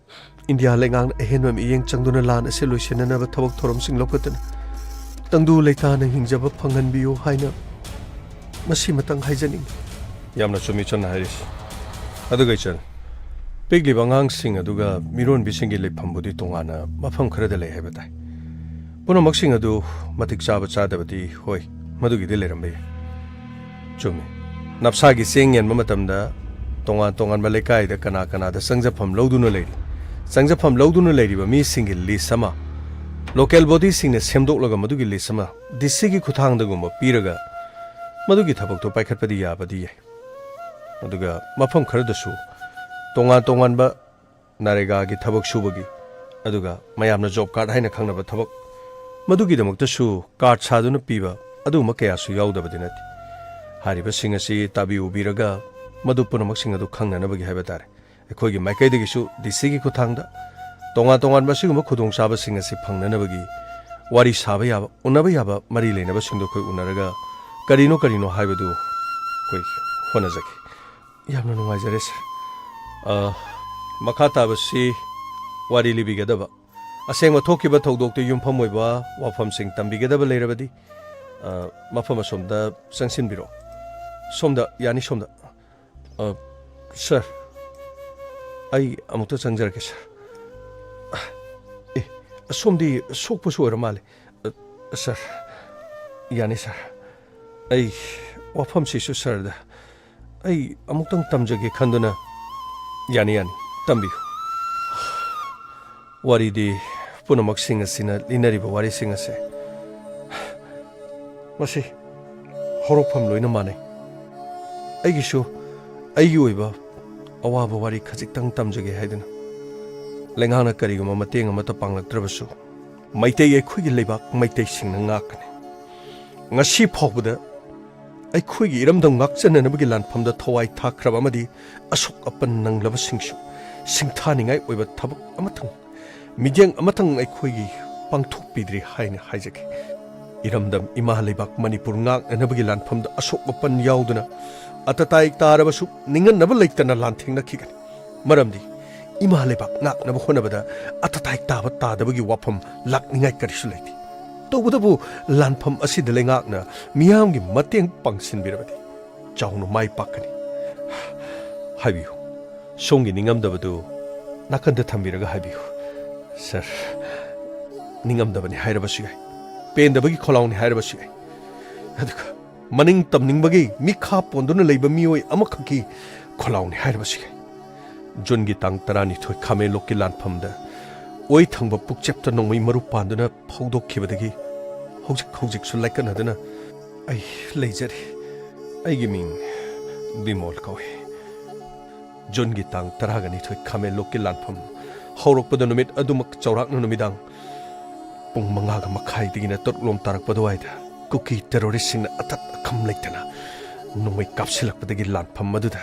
ꯏꯟꯗꯤꯌꯥ ꯂꯩꯉꯥꯛꯅ ꯑꯍꯦꯟꯕ ꯃꯤꯠꯌꯦꯡ ꯆꯪꯗꯨꯅ ꯂꯥꯟ ꯑꯁꯤ ꯂꯣꯏꯁꯤꯟꯅꯅꯕ ꯊꯕꯛ ꯊꯧꯔꯝꯁꯤꯡ ꯂꯧꯈꯠꯇꯨꯅ ꯇꯪꯗꯨ ꯂꯩꯇꯥꯅ ꯍꯤꯡꯖꯕ ꯐꯪꯍꯟꯕꯤꯌꯨ ꯍꯥꯏꯅ ꯃꯁꯤꯃꯇꯪ ꯍꯥꯏꯖꯅꯤꯡꯏ꯫ ꯌꯥꯝꯅ ꯆꯨꯝꯃꯤ ꯏꯆꯟꯅ ꯍꯥꯏꯔꯤꯁꯤ꯫ ꯑꯗꯨꯒ ꯏꯆꯟ, ꯄꯤꯛꯂꯤꯕ ꯑꯉꯥꯡꯁꯤꯡ ꯑꯗꯨꯒ ꯃꯤꯔꯣꯟꯕꯤꯁꯤꯡꯒꯤ ꯂꯩꯐꯝꯕꯨꯗꯤ ꯇꯣꯉꯥꯟꯅ ꯃꯐꯝ ꯈꯔꯗ ꯂꯩ ꯍꯥꯏꯕ ꯇꯥꯏ꯫ ꯄꯨꯝꯅꯃꯛꯁꯤꯡ ꯑꯗꯨ ꯃꯇꯤꯛ ꯆꯥꯕ ꯆꯥꯗꯕꯗꯤ ꯍꯣꯏ, ꯃꯗꯨꯒꯤꯗꯤ ꯂꯩꯔꯝꯕ ꯌꯥꯏ꯫ ꯆꯨꯝꯃꯤ꯫ ꯅꯞꯁꯥꯒꯤ ꯆꯦꯡ ꯌꯦꯟꯕ ꯃꯇꯝꯗ ꯇꯣꯉꯥꯟ ꯇꯣꯉꯥꯟꯕ ꯂꯩꯀꯥꯏꯗ ꯀꯅꯥ ꯀꯅꯥꯗ ꯆꯪꯖꯐꯝ ꯂꯧꯗꯨꯅ ꯂꯩꯔꯤ, ꯆꯪꯖꯐꯝ ꯂꯧꯗꯨꯅ ꯂꯩꯔꯤꯕ ꯃꯤꯁꯤꯡꯒꯤ ꯂꯤꯁ ꯑꯃ ꯂꯣꯀꯦꯜ ꯕꯣꯗꯤꯁꯤꯡꯅ ꯁꯦꯝꯗꯣꯛꯂꯒ ꯃꯗꯨꯒꯤ ꯂꯤꯁ ꯑꯃ ꯗꯤ ꯁꯤꯒꯤ ꯈꯨꯠꯊꯥꯡꯗꯒꯨꯝꯕ ꯄꯤꯔꯒ ꯃꯗꯨꯒꯤ ꯊꯕꯛꯇꯣ ꯄꯥꯏꯈꯠꯄꯗꯤ ꯌꯥꯕꯗꯤ ꯌꯥꯏ꯫ ꯑꯗꯨꯒ ꯃꯐꯝ ꯈꯔꯗꯁꯨ ꯇꯣꯉꯥꯟ ꯇꯣꯉꯥꯟꯕ ꯅꯔꯦꯒꯥꯒꯤ ꯊꯕꯛ ꯁꯨꯕꯒꯤ, ꯑꯗꯨꯒ ꯃꯌꯥꯝꯅ ꯖꯣꯕ ꯀꯥꯔꯗ ꯍꯥꯏꯅ ꯈꯪꯅꯕ ꯊꯕꯛ, ꯃꯗꯨꯒꯤꯗꯃꯛꯇꯁꯨ ꯀꯥꯔꯗ ꯁꯥꯗꯨꯅ ꯄꯤꯕ ꯑꯗꯨꯒꯨꯝꯕ ꯀꯌꯥꯁꯨ ꯌꯥꯎꯗꯕꯗꯤ ꯅꯠꯇꯦ꯫ ꯍꯥꯏꯔꯤꯕꯁꯤꯡ ꯑꯁꯤ ꯇꯥꯕꯤꯎꯕꯤꯔꯒ ꯃꯗꯨ ꯄꯨꯝꯅꯃꯛꯁꯤꯡ ꯑꯗꯨ ꯈꯪꯅꯅꯕꯒꯤ ꯍꯥꯏꯕ ꯇꯥꯔꯦ, ꯑꯩꯈꯣꯏꯒꯤ ꯃꯥꯏꯀꯩꯗꯒꯤꯁꯨ ꯗꯤ ꯁꯤꯒꯤ ꯈꯨꯠꯊꯥꯡꯗ ꯇꯣꯉꯥꯟ ꯇꯣꯉꯥꯟꯕ ꯑꯁꯤꯒꯨꯝꯕ ꯈꯨꯗꯣꯡꯆꯥꯕꯁꯤꯡ ꯑꯁꯤ ꯐꯪꯅꯅꯕꯒꯤ ꯋꯥꯔꯤ ꯁꯥꯕ ꯌꯥꯕ, ꯎꯅꯕ ꯌꯥꯕ ꯃꯔꯤ ꯂꯩꯅꯕꯁꯤꯡꯗꯣ ꯑꯩꯈꯣꯏ ꯎꯅꯔꯒ ꯀꯔꯤꯅꯣ ꯀꯔꯤꯅꯣ ꯍꯥꯏꯕꯗꯨ ꯑꯩꯈꯣꯏ ꯍꯣꯠꯅꯖꯒꯦ꯫ ꯌꯥꯝꯅ ꯅꯨꯡꯉꯥꯏꯖꯔꯦ, ꯁꯥꯔ꯫ ꯑ, ꯃꯈꯥ ꯇꯥꯕꯁꯤ ꯋꯥꯔꯤ ꯂꯤꯕꯤꯒꯗꯕ, ꯑꯁꯦꯡꯕ ꯊꯣꯛꯈꯤꯕ ꯊꯧꯗꯣꯛꯇ ꯌꯨꯝꯐꯝ ꯑꯣꯏꯕ ꯋꯥꯐꯝꯁꯤꯡ ꯇꯝꯕꯤꯒꯗꯕ ꯂꯩꯔꯕꯗꯤ, ꯑ, ꯃꯐꯝ ꯑꯁꯣꯝꯗ ꯆꯪꯁꯤꯟꯕꯤꯔꯛꯑꯣ꯫ ꯁꯣꯝꯗ, ꯌꯥꯅꯤ, ꯁꯣꯝꯗ꯫ ꯑ, ꯁꯔ, ꯑꯩ ꯑꯃꯨꯛꯇ ꯆꯪꯖꯔꯛꯀꯦ, ꯁꯔ꯫ ꯑꯦ, ꯑꯁꯣꯝꯗꯤ ꯁꯣꯛꯄꯁꯨ ꯑꯣꯏꯔ ꯃꯥꯜꯂꯦ꯫ ꯑ, ꯁꯔ, ꯌꯥꯅꯤ, ꯁꯔ꯫ ꯑꯩ ꯋꯥꯐꯝꯁꯤꯁꯨ ꯁꯔꯗ ꯑꯩ ꯑꯃꯨꯛꯇꯪ ꯇꯝꯖꯒꯦ ꯈꯟꯗꯨꯅ꯫ ꯌꯥꯅꯤ, ꯌꯥꯅꯤ, ꯇꯝꯕꯤꯌꯨ꯫ ꯋꯥꯔꯤꯗꯤ ꯄꯨꯝꯅꯃꯛꯁꯤꯡ ꯑꯁꯤꯅ ꯂꯤꯅꯔꯤꯕ ꯋꯥꯔꯤꯁꯤꯡ ꯑꯁꯦ, ꯃꯁꯤ ꯍꯧꯔꯛꯐꯝ ꯂꯣꯏꯅ ꯃꯥꯟꯅꯩ꯫ ꯑꯩꯒꯤꯁꯨ ꯑꯩꯒꯤ ꯑꯣꯏꯕ ꯑꯋꯥꯕ ꯋꯥꯔꯤ ꯈꯖꯤꯛꯇꯪ ꯇꯝꯖꯒꯦ ꯍꯥꯏꯗꯨꯅ꯫ ꯂꯩꯉꯥꯛꯅ ꯀꯔꯤꯒꯨꯝꯕ ꯃꯇꯦꯡ ꯑꯃꯠꯇ ꯄꯥꯡꯂꯛꯇ꯭ꯔꯕꯁꯨ, ꯃꯩꯇꯩ ꯑꯩꯈꯣꯏꯒꯤ ꯂꯩꯕꯥꯛ ꯃꯩꯇꯩꯁꯤꯡꯅ ꯉꯥꯛꯀꯅꯤ꯫ ꯉꯁꯤ ꯐꯥꯎꯕꯗ ꯑꯩꯈꯣꯏꯒꯤ ꯏꯔꯝꯗꯝ ꯉꯥꯛꯆꯅꯅꯕꯒꯤ ꯂꯥꯟꯐꯝꯗ ꯊꯋꯥꯏ ꯊꯥꯈ꯭ꯔꯕ ꯑꯃꯗꯤ ꯑꯁꯣꯛ ꯑꯄꯟ ꯅꯪꯂꯕꯁꯤꯡꯁꯨ ꯁꯤꯡꯊꯥꯅꯤꯡꯉꯥꯏ ꯑꯣꯏꯕ ꯊꯕꯛ ꯑꯃꯇꯪ, ꯃꯤꯠꯌꯦꯡ ꯑꯃꯇꯪ ꯑꯩꯈꯣꯏꯒꯤ ꯄꯥꯡꯊꯣꯛꯄꯤꯗ꯭ꯔꯤ ꯍꯥꯏꯅ ꯍꯥꯏꯖꯒꯦ꯫ ꯏꯔꯝꯗꯝ ꯏꯃꯥ ꯂꯩꯕꯥꯛ ꯃꯅꯤꯄꯨꯔ ꯉꯥꯛꯅꯅꯕꯒꯤ ꯂꯥꯟꯐꯝꯗ ꯑꯁꯣꯛ ꯑꯄꯟ ꯌꯥꯎꯗꯨꯅ ꯑꯇꯇꯥꯏ ꯇꯥꯔꯕꯁꯨ ꯅꯤꯡꯍꯟꯅꯕ ꯂꯩꯇꯅ ꯂꯥꯟꯊꯦꯡꯅꯈꯤꯒꯅꯤ꯫ ꯃꯔꯝꯗꯤ ꯏꯃꯥ ꯂꯩꯕꯥꯛ ꯉꯥꯛꯅꯕ ꯍꯣꯠꯅꯕꯗ ꯑꯇꯇꯥꯏ ꯇꯥꯕ ꯇꯥꯗꯕꯒꯤ ꯋꯥꯐꯝ ꯂꯥꯛꯅꯤꯡꯉꯥꯏ ꯀꯔꯤꯁꯨ ꯂꯩꯇꯦ꯫ ꯇꯧꯕꯇꯕꯨ ꯂꯥꯟꯐꯝ ꯑꯁꯤꯗ ꯂꯩꯉꯥꯛꯅ ꯃꯤꯌꯥꯝꯒꯤ ꯃꯇꯦꯡ ꯄꯥꯡꯁꯤꯟꯕꯤꯔꯕꯗꯤ ꯆꯥꯎꯅ ꯃꯥꯏ ꯄꯥꯛꯀꯅꯤ꯫ ꯍꯥꯏꯕꯤꯌꯨ, ꯁꯣꯝꯒꯤ ꯅꯤꯡꯉꯝꯗꯕꯗꯨ ꯅꯥꯀꯟꯗ ꯊꯝꯕꯤꯔꯒ ꯍꯥꯏꯕꯤꯌꯨ꯫ ꯁꯔ, ꯅꯤꯡꯉꯝꯗꯕꯅꯤ ꯍꯥꯏꯔꯕꯁꯨ ꯌꯥꯏ, ꯄꯦꯟꯗꯕꯒꯤ ꯈꯣꯜꯂꯥꯎꯅꯤ ꯍꯥꯏꯔꯕꯁꯨ ꯌꯥꯏ, ꯑꯗꯨꯒ ꯃꯅꯤꯡ ꯇꯝꯅꯤꯡꯕꯒꯤ ꯃꯤꯈꯥ ꯄꯣꯟꯗꯨꯅ ꯂꯩꯕ ꯃꯤꯑꯣꯏ ꯑꯃꯈꯛꯀꯤ ꯈꯣꯜꯂꯥꯎꯅꯤ ꯍꯥꯏꯔꯕꯁꯨ ꯌꯥꯏ꯫ ꯖꯨꯟꯒꯤ ꯇꯥꯡ ꯇꯔꯥꯅꯤꯊꯣꯏ ꯈꯥꯃꯦꯟꯂꯣꯛꯀꯤ ꯂꯥꯟꯐꯝꯗ ꯑꯣꯏ ꯊꯪꯕ ꯄꯨꯛꯆꯦꯞꯇ ꯅꯣꯡꯃꯩ ꯃꯔꯨ ꯄꯥꯟꯗꯨꯅ ꯐꯧꯗꯣꯛꯈꯤꯕꯗꯒꯤ ꯍꯧꯖꯤꯛ ꯍꯧꯖꯤꯛꯁꯨ ꯂꯥꯏꯀꯠꯅꯗꯨꯅ ꯑꯩ ꯂꯩꯖꯔꯤ꯫ ꯑꯩꯒꯤ ꯃꯤꯡ ꯕꯤꯃꯣꯜ ꯀꯧꯏ꯫ ꯖꯨꯟꯒꯤ ꯇꯥꯡ ꯇꯔꯥꯒ ꯅꯤꯊꯣꯏ ꯈꯥꯃꯦꯟꯂꯣꯛꯀꯤ ꯂꯥꯟꯐꯝ ꯍꯧꯔꯛꯄꯗ ꯅꯨꯃꯤꯠ ꯑꯗꯨꯃꯛ ꯆꯥꯎꯔꯥꯛꯅ ꯅꯨꯃꯤꯗꯥꯡ ꯄꯨꯡ ꯃꯉꯥꯒ ꯃꯈꯥꯏꯗꯒꯤꯅ ꯇꯔꯨꯛ ꯂꯣꯝ ꯇꯥꯔꯛꯄ ꯑꯗꯨꯋꯥꯏꯗ ꯀꯨꯀꯤ ꯇꯦꯔꯣꯔꯤꯁꯁꯤꯡꯅ ꯑꯇꯠ ꯑꯈꯝ ꯂꯩꯇꯅ ꯅꯣꯡꯃꯩ ꯀꯥꯞꯁꯤꯜꯂꯛꯄꯗꯒꯤ ꯂꯥꯟꯐꯝ ꯑꯗꯨꯗ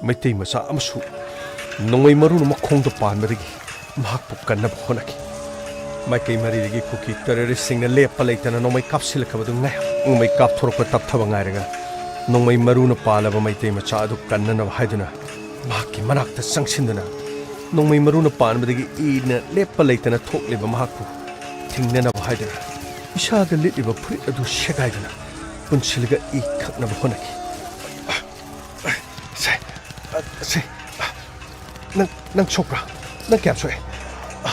ꯃꯩꯇꯩ ꯃꯆꯥ ꯑꯃꯁꯨ ꯅꯣꯡꯃꯩ ꯃꯔꯨꯅ ꯃꯈꯣꯡꯗ ꯄꯥꯟꯕꯗꯒꯤ ꯃꯍꯥꯛꯄꯨ ꯀꯟꯅꯕ ꯍꯣꯠꯅꯈꯤ꯫ ꯃꯥꯏꯀꯩ ꯃꯔꯤꯗꯒꯤ ꯀꯨꯀꯤ ꯇꯦꯔꯣꯔꯤꯁꯁꯤꯡꯅ ꯂꯦꯞꯄ ꯂꯩꯇꯅ ꯅꯣꯡꯃꯩ ꯀꯥꯞꯁꯤꯜꯂꯛꯈꯤꯕꯗꯨ ꯉꯥꯏꯍꯥꯛ ꯅꯣꯡꯃꯩ ꯀꯥꯞꯊꯣꯔꯛꯄ ꯇꯞꯊꯕ ꯉꯥꯏꯔꯒ ꯅꯣꯡꯃꯩ ꯃꯔꯨꯅ ꯄꯥꯜꯂꯕ ꯃꯩꯇꯩ ꯃꯆꯥ ꯑꯗꯨ ꯀꯟꯅꯅꯕ ꯍꯥꯏꯗꯨꯅ ꯃꯍꯥꯛꯀꯤ ꯃꯅꯥꯛꯇ ꯆꯪꯁꯤꯟꯗꯨꯅ ꯅꯣꯡꯃꯩ ꯃꯔꯨꯅ ꯄꯥꯟꯕꯗꯒꯤ ꯏꯅ ꯂꯦꯞꯄ ꯂꯩꯇꯅ ꯊꯣꯛꯂꯤꯕ ꯃꯍꯥꯛꯄꯨ ꯊꯤꯡꯅꯅꯕ ꯍꯥꯏꯗꯨꯅ ꯏꯁꯥꯗ ꯂꯤꯠꯂꯤꯕ ꯐꯨꯔꯤꯠ ꯑꯗꯨ ꯁꯦꯒꯥꯏꯗꯨꯅ ꯄꯨꯟꯁꯤꯜꯂꯒ ꯏ ꯈꯛꯅꯕ ꯍꯣꯠꯅꯈꯤ꯫ ꯁꯦ, ꯅꯪ, ꯅꯪ ꯁꯣꯛꯄ꯭ꯔꯥ? ꯅꯪ ꯀꯌꯥꯝ ꯁꯣꯛꯑꯦ? ꯑ,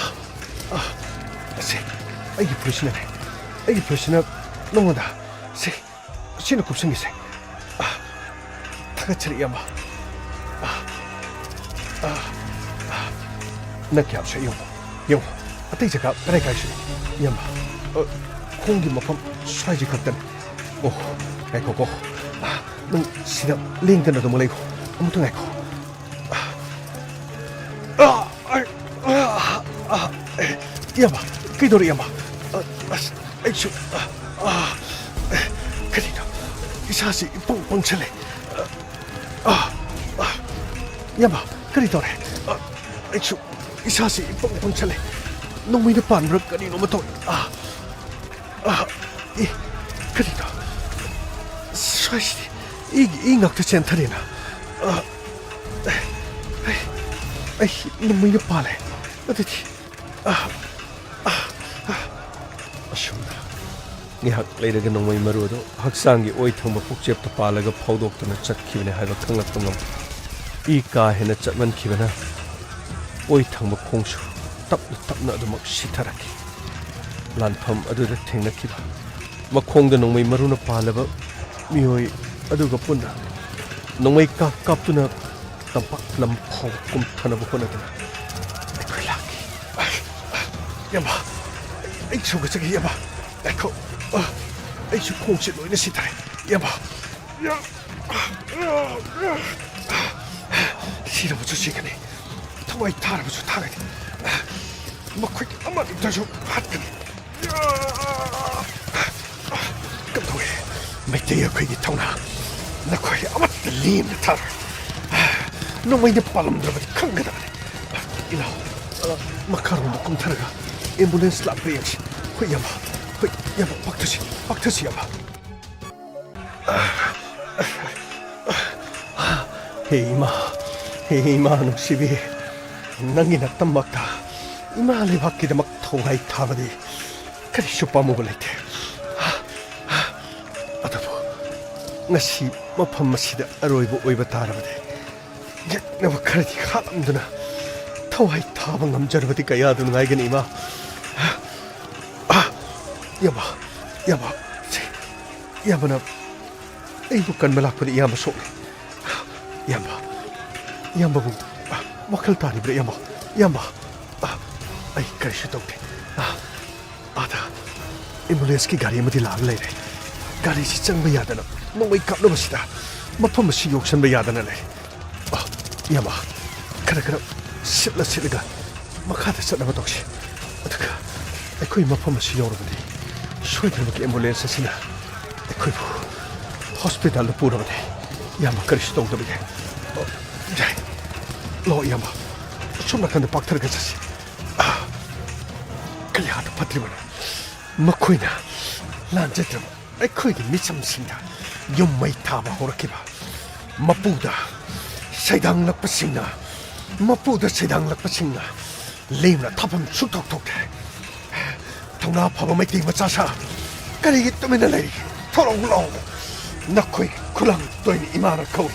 ꯑ, ꯁꯦ, ꯑꯩꯒꯤ ꯐꯨꯔꯤꯠꯁꯤꯅꯅꯦ, ꯑꯩꯒꯤ ꯐꯨꯔꯤꯠꯁꯤꯅ ꯅꯉꯣꯟꯗ, ꯁꯦ, ꯁꯤꯅ ꯀꯨꯞꯁꯟꯒꯤꯁꯦ꯫ ꯑ, ꯊꯥꯒꯠꯆꯔꯤ, ꯏꯌꯥꯝꯕ꯫ ꯑ, ꯑ, ꯑ, ꯅꯪ ꯀꯌꯥꯝ ꯁꯣꯛꯑꯦ ꯌꯦꯡꯉꯣ, ꯌꯦꯡꯉꯣ꯫ ꯑꯇꯩ ꯖꯒꯥ ꯀꯗꯥꯏ ꯀꯥꯏ ꯁꯣꯛꯑꯦ, ꯏꯌꯥꯝꯕ? ꯑ, ꯈꯣꯡꯒꯤ ꯃꯐꯝ ꯁ꯭ꯋꯥꯏꯁꯤ ꯈꯛꯇꯅꯤ꯫ ꯑꯣ, ꯉꯥꯏꯈꯣꯀꯣ꯫ ꯑ, ꯅꯪ ꯁꯤꯗ ꯂꯦꯡꯗꯅ ꯑꯗꯨꯝ ꯂꯩꯌꯨ꯫ ꯑꯃꯨꯛꯇ ꯉꯥꯏꯈꯣ꯫ ꯑ, ꯑ, ꯑ, ꯑ, ꯑ, ꯏꯌꯥꯝꯕ, ꯀꯩꯗꯧꯔꯦ, ꯏꯌꯥꯝꯕ? ꯑ, ꯑꯁ, ꯑꯩꯁꯨ, ꯑ, ꯑ, ꯀꯔꯤꯅꯣ? ꯏꯁꯥꯁꯤ ꯏꯄꯪ ꯄꯪꯁꯜꯂꯦ꯫ ꯑ, ꯑ, ꯑ, ꯏꯌꯥꯝꯕ, ꯀꯔꯤ ꯇꯧꯔꯦ? ꯑ, ꯑꯩꯁꯨ ꯏꯁꯥꯁꯤ ꯏꯄꯪ ꯄꯪꯁꯜꯂꯦ꯫ ꯅꯣꯡꯃꯩꯗ ꯄꯥꯟꯕ꯭ꯔꯥ ꯀꯔꯤꯅꯣꯃ ꯇꯧꯔꯦ꯫ ꯑ, ꯑ, ꯏ, ꯀꯔꯤꯅꯣ? ꯁ꯭ꯋꯥꯏꯁꯤꯗꯤ ꯏꯒꯤ ꯏ ꯉꯥꯛꯇ ꯆꯦꯟꯊꯔꯦꯅ꯫ ꯑ, ꯑꯩ, ꯑꯩ ꯅꯣꯡꯃꯩꯅ ꯄꯥꯜꯂꯦ꯫ ꯑꯗꯨꯗꯤ, ꯑ, ꯑ, ꯑ, ꯑꯁꯨꯝꯅ ꯉꯥꯏꯍꯥꯛ ꯂꯩꯔꯒ ꯅꯣꯡꯃꯩ ꯃꯔꯨ ꯑꯗꯨ ꯍꯛꯆꯥꯡꯒꯤ ꯑꯣꯏ ꯊꯪꯕ ꯄꯨꯛꯆꯦꯞꯇ ꯄꯥꯜꯂꯒ ꯐꯥꯎꯗꯣꯛꯇꯨꯅ ꯆꯠꯈꯤꯕꯅꯤ ꯍꯥꯏꯕ ꯈꯪꯂꯛꯄ ꯉꯝꯈꯤ꯫ ꯏ ꯀꯥ ꯍꯦꯟꯅ ꯆꯠꯃꯟꯈꯤꯕꯅ ꯑꯣꯏ ꯊꯪꯕ ꯈꯣꯡꯁꯨ ꯇꯞꯅ ꯇꯞꯅ ꯑꯗꯨꯃꯛ ꯁꯤꯊꯔꯛꯈꯤ꯫ ꯂꯥꯟꯐꯝ ꯑꯗꯨꯗ ꯊꯦꯡꯅꯈꯤꯕ ꯃꯈꯣꯡꯗ ꯅꯣꯡꯃꯩ ꯃꯔꯨꯅ ꯄꯥꯜꯂꯕ ꯃꯤꯑꯣꯏ ꯑꯗꯨꯒ ꯄꯨꯟꯅ ꯅꯣꯡꯃꯩ ꯀꯥꯞ ꯀꯥꯞꯇꯨꯅ ꯇꯝꯄꯥꯛ ꯂꯝ ꯐꯥꯎꯕ ꯀꯨꯝꯊꯅꯕ ꯍꯣꯠꯅꯗꯨꯅ ꯑꯩꯈꯣꯏ ꯂꯥꯛꯈꯤ꯫ ꯏꯌꯥꯝꯕ, ꯑꯩ ꯁꯧꯒꯠꯆꯒꯦ, ꯏꯌꯥꯝꯕ꯫ ꯉꯥꯏꯈꯣ꯫ ꯑ, ꯑꯩꯁꯨ ꯈꯣꯡꯁꯦ ꯂꯣꯏꯅ ꯁꯤꯊꯔꯦ, ꯏꯌꯥꯝꯕ꯫ ꯁꯤꯔꯕꯁꯨ ꯁꯤꯒꯅꯤ, ꯊꯋꯥꯏ ꯊꯥꯔꯕꯁꯨ ꯊꯥꯒꯅꯤ꯫ ꯃꯈꯣꯏ ꯑꯃꯠꯇꯁꯨ ꯍꯥꯠꯀꯅꯤ꯫ ꯀꯝꯗꯧꯏ? ꯃꯩꯇꯩ ꯑꯩꯈꯣꯏꯒꯤ ꯊꯧꯅꯥ ꯅꯈꯣꯏ ꯑꯃꯠꯇ ꯂꯦꯝꯅ ꯊꯥꯔꯣꯏ꯫ ꯅꯣꯡꯃꯩꯅ ꯄꯥꯜꯂꯝꯗ꯭ꯔꯕꯗꯤ ꯈꯪꯒꯗꯕꯅꯤ꯫ ꯏꯅꯥꯎ, ꯃꯈꯥꯔꯣꯝꯗ ꯀꯨꯝꯊꯔꯒ ꯑꯦꯝꯕꯨꯂꯦꯟꯁ ꯂꯥꯛꯄ꯭ꯔꯥ ꯌꯦꯡꯁꯤ꯫ ꯍꯣꯏ, ꯏꯌꯥꯝꯕ꯫ ꯍꯣꯏ, ꯏꯌꯥꯝꯕ, ꯄꯥꯛꯊꯁꯤ, ꯄꯥꯛꯊꯁꯤ, ꯏꯌꯥꯝꯕ꯫ ꯍꯦ ꯏꯃꯥ, ꯍꯦ ꯏꯃꯥ ꯅꯨꯡꯁꯤꯕꯤ, ꯅꯪꯒꯤ ꯅꯛꯇꯝꯃꯛꯇ ꯏꯃꯥ ꯂꯩꯕꯥꯛꯀꯤꯗꯃꯛ ꯊꯋꯥꯏ ꯊꯥꯕꯗꯤ ꯀꯔꯤꯁꯨ ꯄꯥꯝꯃꯨꯕ ꯂꯩꯇꯦ꯫ ꯑꯗꯨꯕꯨ ꯉꯁꯤ ꯃꯐꯝ ꯑꯁꯤꯗ ꯑꯔꯣꯏꯕ ꯑꯣꯏꯕ ꯇꯥꯔꯕꯗꯤ ꯌꯦꯛꯅꯕ ꯈꯔꯗꯤ ꯍꯥꯠꯂꯝꯗꯨꯅ ꯊꯋꯥꯏ ꯊꯥꯕ ꯉꯝꯖꯔꯕꯗꯤ ꯀꯌꯥꯗ ꯅꯨꯡꯉꯥꯏꯒꯅꯤ, ꯏꯃꯥ꯫ ꯑꯥ, ꯏꯌꯥꯝꯕ, ꯏꯌꯥꯝꯕ, ꯁꯦ, ꯏꯌꯥꯝꯕꯅ ꯑꯩꯕꯨ ꯀꯟꯕ ꯂꯥꯛꯄꯗ ꯏꯌꯥꯝꯕ ꯁꯣꯛꯂꯦ꯫ ꯏꯌꯥꯝꯕ, ꯏꯌꯥꯝꯕꯕꯨ, ꯑꯥ, ꯋꯥꯈꯜ ꯇꯥꯔꯤꯕ꯭ꯔꯥ, ꯏꯌꯥꯝꯕ? ꯏꯌꯥꯝꯕ, ꯑꯥ, ꯑꯩ ꯀꯔꯤꯁꯨ ꯇꯧꯗꯦ꯫ ꯑꯥ, ꯑꯥꯗ ꯑꯦꯝꯕꯨꯂꯦꯟꯁꯀꯤ ꯒꯥꯔꯤ ꯑꯃꯗꯤ ꯂꯥꯛꯂ ꯂꯩꯔꯦ꯫ ꯒꯥꯔꯤꯁꯤ ꯆꯪꯕ ꯌꯥꯗꯅ, ꯅꯣꯡꯃꯩ ꯀꯥꯞꯅꯕꯁꯤꯗ ꯃꯐꯝ ꯑꯁꯤ ꯌꯧꯁꯟꯕ ꯌꯥꯗꯅ ꯂꯩ꯫ ꯑ, ꯏꯌꯥꯝꯕ, ꯈꯔ ꯈꯔ ꯁꯤꯠꯂ ꯁꯤꯠꯂꯒ ꯃꯈꯥꯗ ꯆꯠꯅꯕ ꯇꯧꯁꯤ꯫ ꯑꯗꯨꯒ ꯑꯩꯈꯣꯏ ꯃꯐꯝ ꯑꯁꯤ ꯌꯧꯔꯕꯗꯤ ꯁꯣꯏꯗꯅꯃꯛꯀꯤ ꯑꯦꯝꯕꯨꯂꯦꯟꯁ ꯑꯁꯤꯅ ꯑꯩꯈꯣꯏꯕꯨ ꯍꯣꯁꯄꯤꯇꯥꯜꯗ ꯄꯨꯔꯕꯗꯤ ꯏꯌꯥꯝꯕ ꯀꯔꯤꯁꯨ ꯇꯧꯗꯕ ꯌꯥꯏ꯫ ꯑ, ꯌꯥꯏ꯫ ꯂꯥꯛꯑꯣ ꯏꯌꯥꯝꯕ, ꯑꯁꯣꯝ ꯅꯥꯀꯟꯗ ꯄꯥꯛꯊꯔꯒ ꯆꯠꯁꯤ꯫ ꯑ, ꯀꯌꯥꯗ ꯐꯠꯇ꯭ꯔꯤꯕꯅꯣ꯫ ꯃꯈꯣꯏꯅ ꯂꯥꯟꯖꯗ꯭ꯔꯕ ꯑꯩꯈꯣꯏꯒꯤ ꯃꯤꯆꯝꯁꯤꯡꯅ ꯌꯨꯝ ꯃꯩ ꯊꯥꯕ ꯍꯧꯔꯛꯈꯤꯕ꯫ ꯃꯄꯨꯗ ꯁꯩꯗꯥꯡꯂꯛꯄꯁꯤꯡꯅ, ꯃꯄꯨꯗ ꯁꯩꯗꯥꯡꯂꯛꯄꯁꯤꯡꯅ ꯂꯦꯝꯅ ꯊꯥꯐꯝ ꯁꯨꯛꯊꯣꯛ ꯊꯣꯛꯇꯦ꯫ ꯊꯧꯅꯥ ꯐꯕ ꯃꯩꯇꯩ ꯃꯆꯥꯁꯥ, ꯀꯔꯤꯒꯤ ꯇꯨꯃꯤꯟꯅ ꯂꯩꯔꯤ? ꯊꯣꯛꯂꯛꯎ ꯂꯥꯎ꯫ ꯅꯈꯣꯏ ꯈꯨꯂꯥꯡ ꯇꯣꯏꯅ ꯏꯃꯥꯅ ꯀꯧꯏ꯫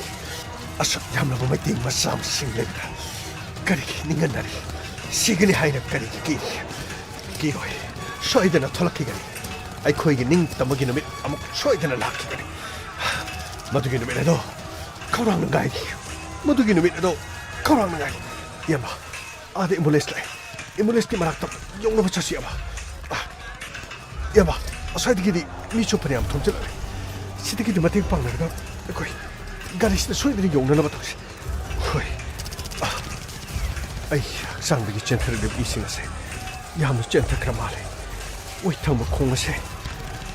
ꯑꯁꯨꯛ ꯌꯥꯝꯂꯕ ꯃꯩꯇꯩ ꯃꯆꯥ ꯃꯁꯤꯡ ꯂꯩꯕꯗ ꯀꯔꯤꯒꯤ ꯅꯤꯡꯍꯟꯅꯔꯤ? ꯁꯤꯒꯅꯤ ꯍꯥꯏꯅ ꯀꯔꯤꯒꯤ ꯀꯤꯔꯤ? ꯀꯤꯔꯣꯏ, ꯁꯣꯏꯗꯅ ꯊꯣꯛꯂꯛꯈꯤꯒꯅꯤ꯫ ꯑꯩꯈꯣꯏꯒꯤ ꯅꯤꯡꯇꯝꯕꯒꯤ ꯅꯨꯃꯤꯠ ꯑꯃꯨꯛ ꯁꯣꯏꯗꯅ ꯂꯥꯛꯈꯤꯒꯅꯤ꯫ ꯃꯗꯨꯒꯤ ꯅꯨꯃꯤꯠ ꯑꯗꯣ ꯈꯧꯔꯥꯡꯅ ꯉꯥꯏꯔꯤ꯫ ꯃꯗꯨꯒꯤ ꯅꯨꯃꯤꯠ ꯑꯗꯣ ꯈꯧꯔꯥꯡꯅ ꯉꯥꯏꯔꯤ꯫ ꯏꯌꯥꯝꯕ, ꯑꯥꯗ ꯑꯦꯝꯕꯨꯂꯦꯟꯁ ꯂꯥꯛꯑꯦ꯫ ꯑꯦꯝꯕꯨꯂꯦꯟꯁꯀꯤ ꯃꯅꯥꯛꯇ ꯌꯧꯅꯕ ꯆꯠꯁꯤ, ꯏꯌꯥꯝꯕ꯫ ꯑꯥ, ꯏꯌꯥꯝꯕ, ꯑꯁ꯭ꯋꯥꯏꯗꯒꯤꯗꯤ ꯃꯤꯁꯨ ꯐꯅꯌꯥꯝ ꯊꯣꯝꯖꯤꯜꯂꯛꯂꯦ꯫ ꯁꯤꯗꯒꯤꯗꯤ ꯃꯇꯦꯡ ꯄꯥꯡꯅꯔꯒ ꯑꯩꯈꯣꯏ ꯒꯥꯔꯤꯁꯤꯗ ꯁꯣꯏꯗꯅ ꯌꯧꯅꯅꯕ ꯇꯧꯁꯤ꯫ ꯍꯣꯏ꯫ ꯑꯥ, ꯑꯩ ꯍꯛꯆꯥꯡꯗꯒꯤ ꯆꯦꯟꯊꯔꯛꯂꯤꯕ ꯏꯁꯤꯡ ꯑꯁꯦ ꯌꯥꯝꯅ ꯆꯦꯟꯊꯈ꯭ꯔ ꯃꯥꯜꯂꯦ꯫ ꯑꯣꯏ ꯊꯪꯕ ꯈꯣꯡ ꯑꯁꯦ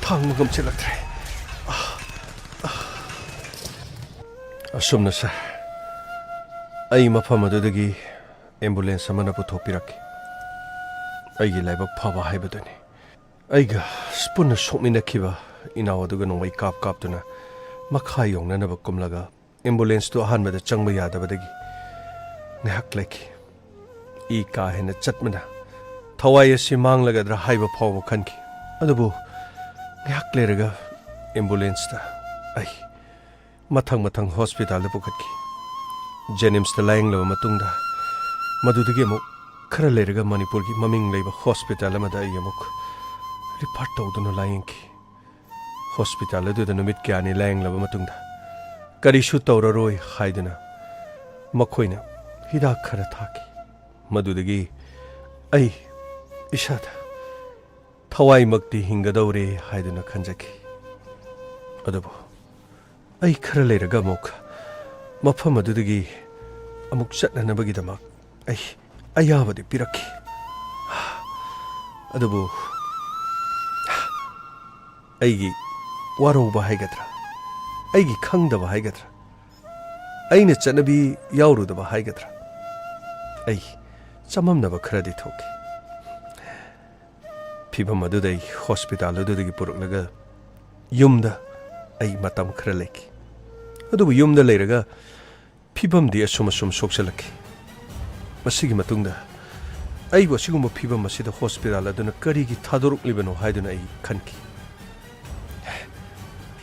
ꯊꯥꯡꯕ ꯉꯝꯁꯤꯜꯂꯛꯇ꯭ꯔꯦ꯫ ꯑꯥ, ꯑꯥ꯫ ꯑꯁꯨꯝꯅ ꯁꯥꯔ, ꯑꯩ ꯃꯐꯝ ꯑꯗꯨꯗꯒꯤ ꯑꯦꯝꯕꯨꯂꯦꯟꯁ ꯑꯃꯅ ꯄꯨꯊꯣꯛꯄꯤꯔꯛꯈꯤ꯫ ꯑꯩꯒꯤ ꯂꯥꯏꯕꯛ ꯐꯕ ꯍꯥꯏꯕꯗꯨꯅꯤ꯫ ꯑꯩꯒ ꯄꯨꯟꯅ ꯁꯣꯛꯃꯤꯟꯅꯈꯤꯕ ꯏꯅꯥꯎ ꯑꯗꯨꯒ ꯅꯣꯡꯃꯩ ꯀꯥꯞ ꯀꯥꯞꯇꯨꯅ ꯃꯈꯥ ꯌꯧꯅꯅꯕ ꯀꯨꯝꯂꯒ ꯑꯦꯝꯕꯨꯂꯦꯟꯁꯇꯨ ꯑꯍꯥꯟꯕꯗ ꯆꯪꯕ ꯌꯥꯗꯕꯗꯒꯤ ꯉꯥꯏꯍꯥꯛ ꯂꯩꯈꯤ꯫ ꯏ ꯀꯥ ꯍꯦꯟꯅ ꯆꯠꯄꯅ ꯊꯋꯥꯏ ꯑꯁꯤ ꯃꯥꯡꯂꯒꯗ꯭ꯔꯥ ꯍꯥꯏꯕ ꯐꯥꯎꯕ ꯈꯟꯈꯤ꯫ ꯑꯗꯨꯕꯨ ꯉꯥꯏꯍꯥꯛ ꯂꯩꯔꯒ ꯑꯦꯝꯕꯨꯂꯦꯟꯁꯇ ꯑꯩ ꯃꯊꯪ ꯃꯊꯪ ꯍꯣꯁꯄꯤꯇꯥꯜꯗ ꯄꯨꯈꯠꯈꯤ꯫ ꯖꯦꯅꯤꯝꯁꯇ ꯂꯥꯌꯦꯡꯂꯕ ꯃꯇꯨꯡꯗ, ꯃꯗꯨꯗꯒꯤ ꯑꯃꯨꯛ ꯈꯔ ꯂꯩꯔꯒ ꯃꯅꯤꯄꯨꯔꯒꯤ ꯃꯃꯤꯡ ꯂꯩꯕ ꯍꯣꯁꯄꯤꯇꯥꯜ ꯑꯃꯗ ꯑꯩ ꯑꯃꯨꯛ ꯔꯤꯐꯔ ꯇꯧꯗꯨꯅ ꯂꯥꯌꯦꯡꯈꯤ꯫ ꯍꯣꯁꯄꯤꯇꯥꯜ ꯑꯗꯨꯗ ꯅꯨꯃꯤꯠ ꯀꯌꯥꯅꯤ ꯂꯥꯌꯦꯡꯂꯕ ꯃꯇꯨꯡꯗ, ꯀꯔꯤꯁꯨ ꯇꯧꯔꯔꯣꯏ ꯍꯥꯏꯗꯨꯅ ꯃꯈꯣꯏꯅ ꯍꯤꯗꯥꯛ ꯈꯔ ꯊꯥꯈꯤ꯫ ꯃꯗꯨꯗꯒꯤ ꯑꯩ ꯏꯁꯥꯗ ꯊꯋꯥꯏꯃꯛꯇꯤ ꯍꯤꯡꯒꯗꯧꯔꯦ ꯍꯥꯏꯗꯨꯅ ꯈꯟꯖꯈꯤ꯫ ꯑꯗꯨꯕꯨ ꯑꯩ ꯈꯔ ꯂꯩꯔꯒ ꯑꯃꯨꯛ ꯃꯐꯝ ꯑꯗꯨꯗꯒꯤ ꯑꯃꯨꯛ ꯆꯠꯅꯅꯕꯒꯤꯗꯃꯛ ꯑꯩ ꯑꯌꯥꯕꯗꯤ ꯄꯤꯔꯛꯈꯤ꯫ ꯑꯗꯨꯕꯨ ꯑꯩꯒꯤ ꯋꯥꯔꯧꯕ ꯍꯥꯏꯒꯗ꯭ꯔꯥ, ꯑꯩꯒꯤ ꯈꯪꯗꯕ ꯍꯥꯏꯒꯗ꯭ꯔꯥ, ꯑꯩꯅ ꯆꯠꯅꯕꯤ ꯌꯥꯎꯔꯨꯗꯕ ꯍꯥꯏꯒꯗ꯭ꯔꯥ, ꯑꯩ ꯆꯃꯝꯅꯕ ꯈꯔꯗꯤ ꯊꯣꯛꯈꯤ꯫ ꯐꯤꯚꯝ ꯑꯗꯨꯗ ꯑꯩ ꯍꯣꯁꯄꯤꯇꯥꯜ ꯑꯗꯨꯗꯒꯤ ꯄꯨꯔꯛꯂꯒ ꯌꯨꯝꯗ ꯑꯩ ꯃꯇꯝ ꯈꯔ ꯂꯩꯈꯤ꯫ ꯑꯗꯨꯕꯨ ꯌꯨꯝꯗ ꯂꯩꯔꯒ ꯐꯤꯚꯝꯗꯤ ꯑꯁꯨꯝ ꯑꯁꯨꯝ ꯁꯣꯛꯆꯜꯂꯛꯈꯤ꯫ ꯃꯁꯤꯒꯤ ꯃꯇꯨꯡꯗ ꯑꯩꯕꯨ ꯑꯁꯤꯒꯨꯝꯕ ꯐꯤꯚꯝ ꯑꯁꯤꯗ ꯍꯣꯁꯄꯤꯇꯥꯜ ꯑꯗꯨꯅ ꯀꯔꯤꯒꯤ ꯊꯥꯗꯣꯔꯛꯂꯤꯕꯅꯣ ꯍꯥꯏꯗꯨꯅ ꯑꯩ ꯈꯟꯈꯤ꯫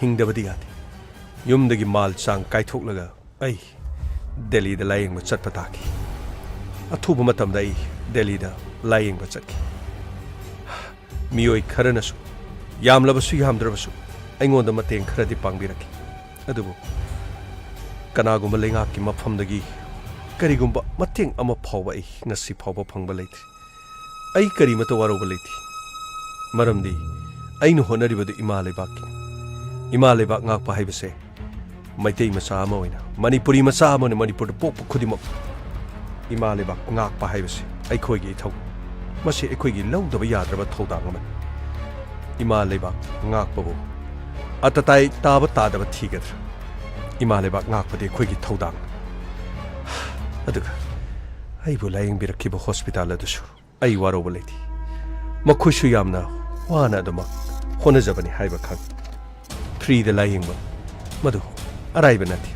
ꯍꯤꯡꯗꯕꯗꯤ ꯌꯥꯗꯦ꯫ ꯌꯨꯝꯗꯒꯤ ꯃꯥꯜ ꯆꯥꯡ ꯀꯥꯏꯊꯣꯛꯂꯒ ꯑꯩ ꯗꯦꯜꯂꯤꯗ ꯂꯥꯌꯦꯡꯕ ꯆꯠꯄ ꯇꯥꯈꯤ꯫ ꯑꯊꯨꯕ ꯃꯇꯝꯗ ꯑꯩ ꯗꯦꯜꯂꯤꯗ ꯂꯥꯌꯦꯡꯕ ꯆꯠꯈꯤ꯫ ꯃꯤꯑꯣꯏ ꯈꯔꯅꯁꯨ, ꯌꯥꯝꯂꯕꯁꯨ ꯌꯥꯝꯗ꯭ꯔꯕꯁꯨ, ꯑꯩꯉꯣꯟꯗ ꯃꯇꯦꯡ ꯈꯔꯗꯤ ꯄꯥꯡꯕꯤꯔꯛꯈꯤ꯫ ꯑꯗꯨꯕꯨ ꯀꯅꯥꯒꯨꯝꯕ ꯂꯩꯉꯥꯛꯀꯤ ꯃꯐꯝꯗꯒꯤ ꯀꯔꯤꯒꯨꯝꯕ ꯃꯇꯦꯡ ꯑꯃ ꯐꯥꯎꯕ ꯑꯩ ꯉꯁꯤ ꯐꯥꯎꯕ ꯐꯪꯕ ꯂꯩꯇ꯭ꯔꯤ꯫ ꯑꯩ ꯀꯔꯤꯃꯠꯇ ꯋꯥꯔꯧꯕ ꯂꯩꯇꯦ, ꯃꯔꯝꯗꯤ ꯑꯩꯅ ꯍꯣꯠꯅꯔꯤꯕꯗꯨ ꯏꯃꯥ ꯂꯩꯕꯥꯛꯀꯤꯅꯤ꯫ ꯏꯃꯥ ꯂꯩꯕꯥꯛ ꯉꯥꯛꯄ ꯍꯥꯏꯕꯁꯦ ꯃꯩꯇꯩ ꯃꯆꯥ ꯑꯃ ꯑꯣꯏꯅ, ꯃꯅꯤꯄꯨꯔꯤ ꯃꯆꯥ ꯑꯃ ꯑꯣꯏꯅ, ꯃꯅꯤꯄꯨꯔꯗ ꯄꯣꯛꯄ ꯈꯨꯗꯤꯡꯃꯛ ꯏꯃꯥ ꯂꯩꯕꯥꯛ ꯉꯥꯛꯄ ꯍꯥꯏꯕꯁꯤ ꯑꯩꯈꯣꯏꯒꯤ ꯏꯊꯧ, ꯃꯁꯤ ꯑꯩꯈꯣꯏꯒꯤ ꯂꯧꯗꯕ ꯌꯥꯗ꯭ꯔꯕ ꯊꯧꯗꯥꯡ ꯑꯃꯅꯤ꯫ ꯏꯃꯥ ꯂꯩꯕꯥꯛ ꯉꯥꯛꯄꯕꯨ ꯑꯇꯇꯥꯏ ꯇꯥꯕ ꯇꯥꯗꯕ ꯊꯤꯒꯗ꯭ꯔꯥ? ꯏꯃꯥ ꯂꯩꯕꯥꯛ ꯉꯥꯛꯄꯗꯤ ꯑꯩꯈꯣꯏꯒꯤ ꯊꯧꯗꯥꯡꯅꯤ꯫ ꯑꯗꯨꯒ ꯑꯩꯕꯨ ꯂꯥꯌꯦꯡꯕꯤꯔꯛꯈꯤꯕ ꯍꯣꯁꯄꯤꯇꯥꯜ ꯑꯗꯨꯁꯨ ꯑꯩ ꯋꯥꯔꯧꯕ ꯂꯩꯇꯦ꯫ ꯃꯈꯣꯏꯁꯨ ꯌꯥꯝꯅ ꯋꯥꯅ ꯑꯗꯨꯃꯛ ꯍꯣꯠꯅꯖꯕꯅꯤ ꯍꯥꯏꯕ ꯈꯪ꯫ ꯐ꯭ꯔꯤꯗ ꯂꯥꯌꯦꯡꯕ ꯃꯗꯨ ꯑꯔꯥꯏꯕ ꯅꯠꯇꯦ꯫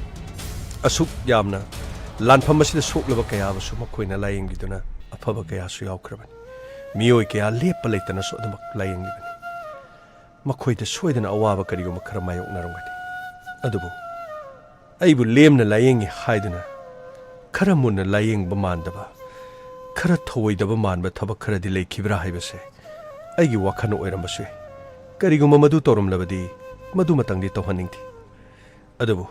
ꯑꯁꯨꯛ ꯌꯥꯝꯅ ꯂꯥꯟꯐꯝ ꯑꯁꯤꯗ ꯁꯣꯛꯂꯕ ꯀꯌꯥ ꯑꯃꯁꯨ ꯃꯈꯣꯏꯅ ꯂꯥꯌꯦꯡꯕꯤꯗꯨꯅ ꯑꯐꯕ ꯀꯌꯥꯁꯨ ꯌꯥꯎꯈ꯭ꯔꯕꯅꯤ꯫ ꯃꯤꯑꯣꯏ ꯀꯌꯥ ꯂꯦꯞꯄ ꯂꯩꯇꯅꯁꯨ ꯑꯗꯨꯃꯛ ꯂꯥꯌꯦꯡꯂꯤꯕꯅꯤ꯫ ꯃꯈꯣꯏꯗ ꯁꯣꯏꯗꯅ ꯑꯋꯥꯕ ꯀꯔꯤꯒꯨꯝꯕ ꯈꯔ ꯃꯥꯌꯣꯛꯅꯔꯝꯒꯅꯤ꯫ ꯑꯗꯨꯕꯨ ꯑꯩꯕꯨ ꯂꯦꯝꯅ ꯂꯥꯌꯦꯡꯉꯤ ꯍꯥꯏꯗꯨꯅ ꯈꯔ ꯃꯨꯟꯅ ꯂꯥꯌꯦꯡꯕ ꯃꯥꯟꯗꯕ, ꯈꯔ ꯊꯧꯑꯣꯏꯗꯕ ꯃꯥꯟꯕ ꯊꯕꯛ ꯈꯔꯗꯤ ꯂꯩꯈꯤꯕ꯭ꯔꯥ ꯍꯥꯏꯕꯁꯦ ꯑꯩꯒꯤ ꯋꯥꯈꯜꯅ ꯑꯣꯏꯔꯝꯕꯁꯨ ꯌꯥꯏ꯫ ꯀꯔꯤꯒꯨꯝꯕ ꯃꯗꯨ ꯇꯧꯔꯝꯂꯕꯗꯤ, ꯃꯗꯨꯃꯇꯪꯗꯤ ꯇꯧꯍꯟꯅꯤꯡꯗꯦ꯫ ꯑꯗꯨꯕꯨ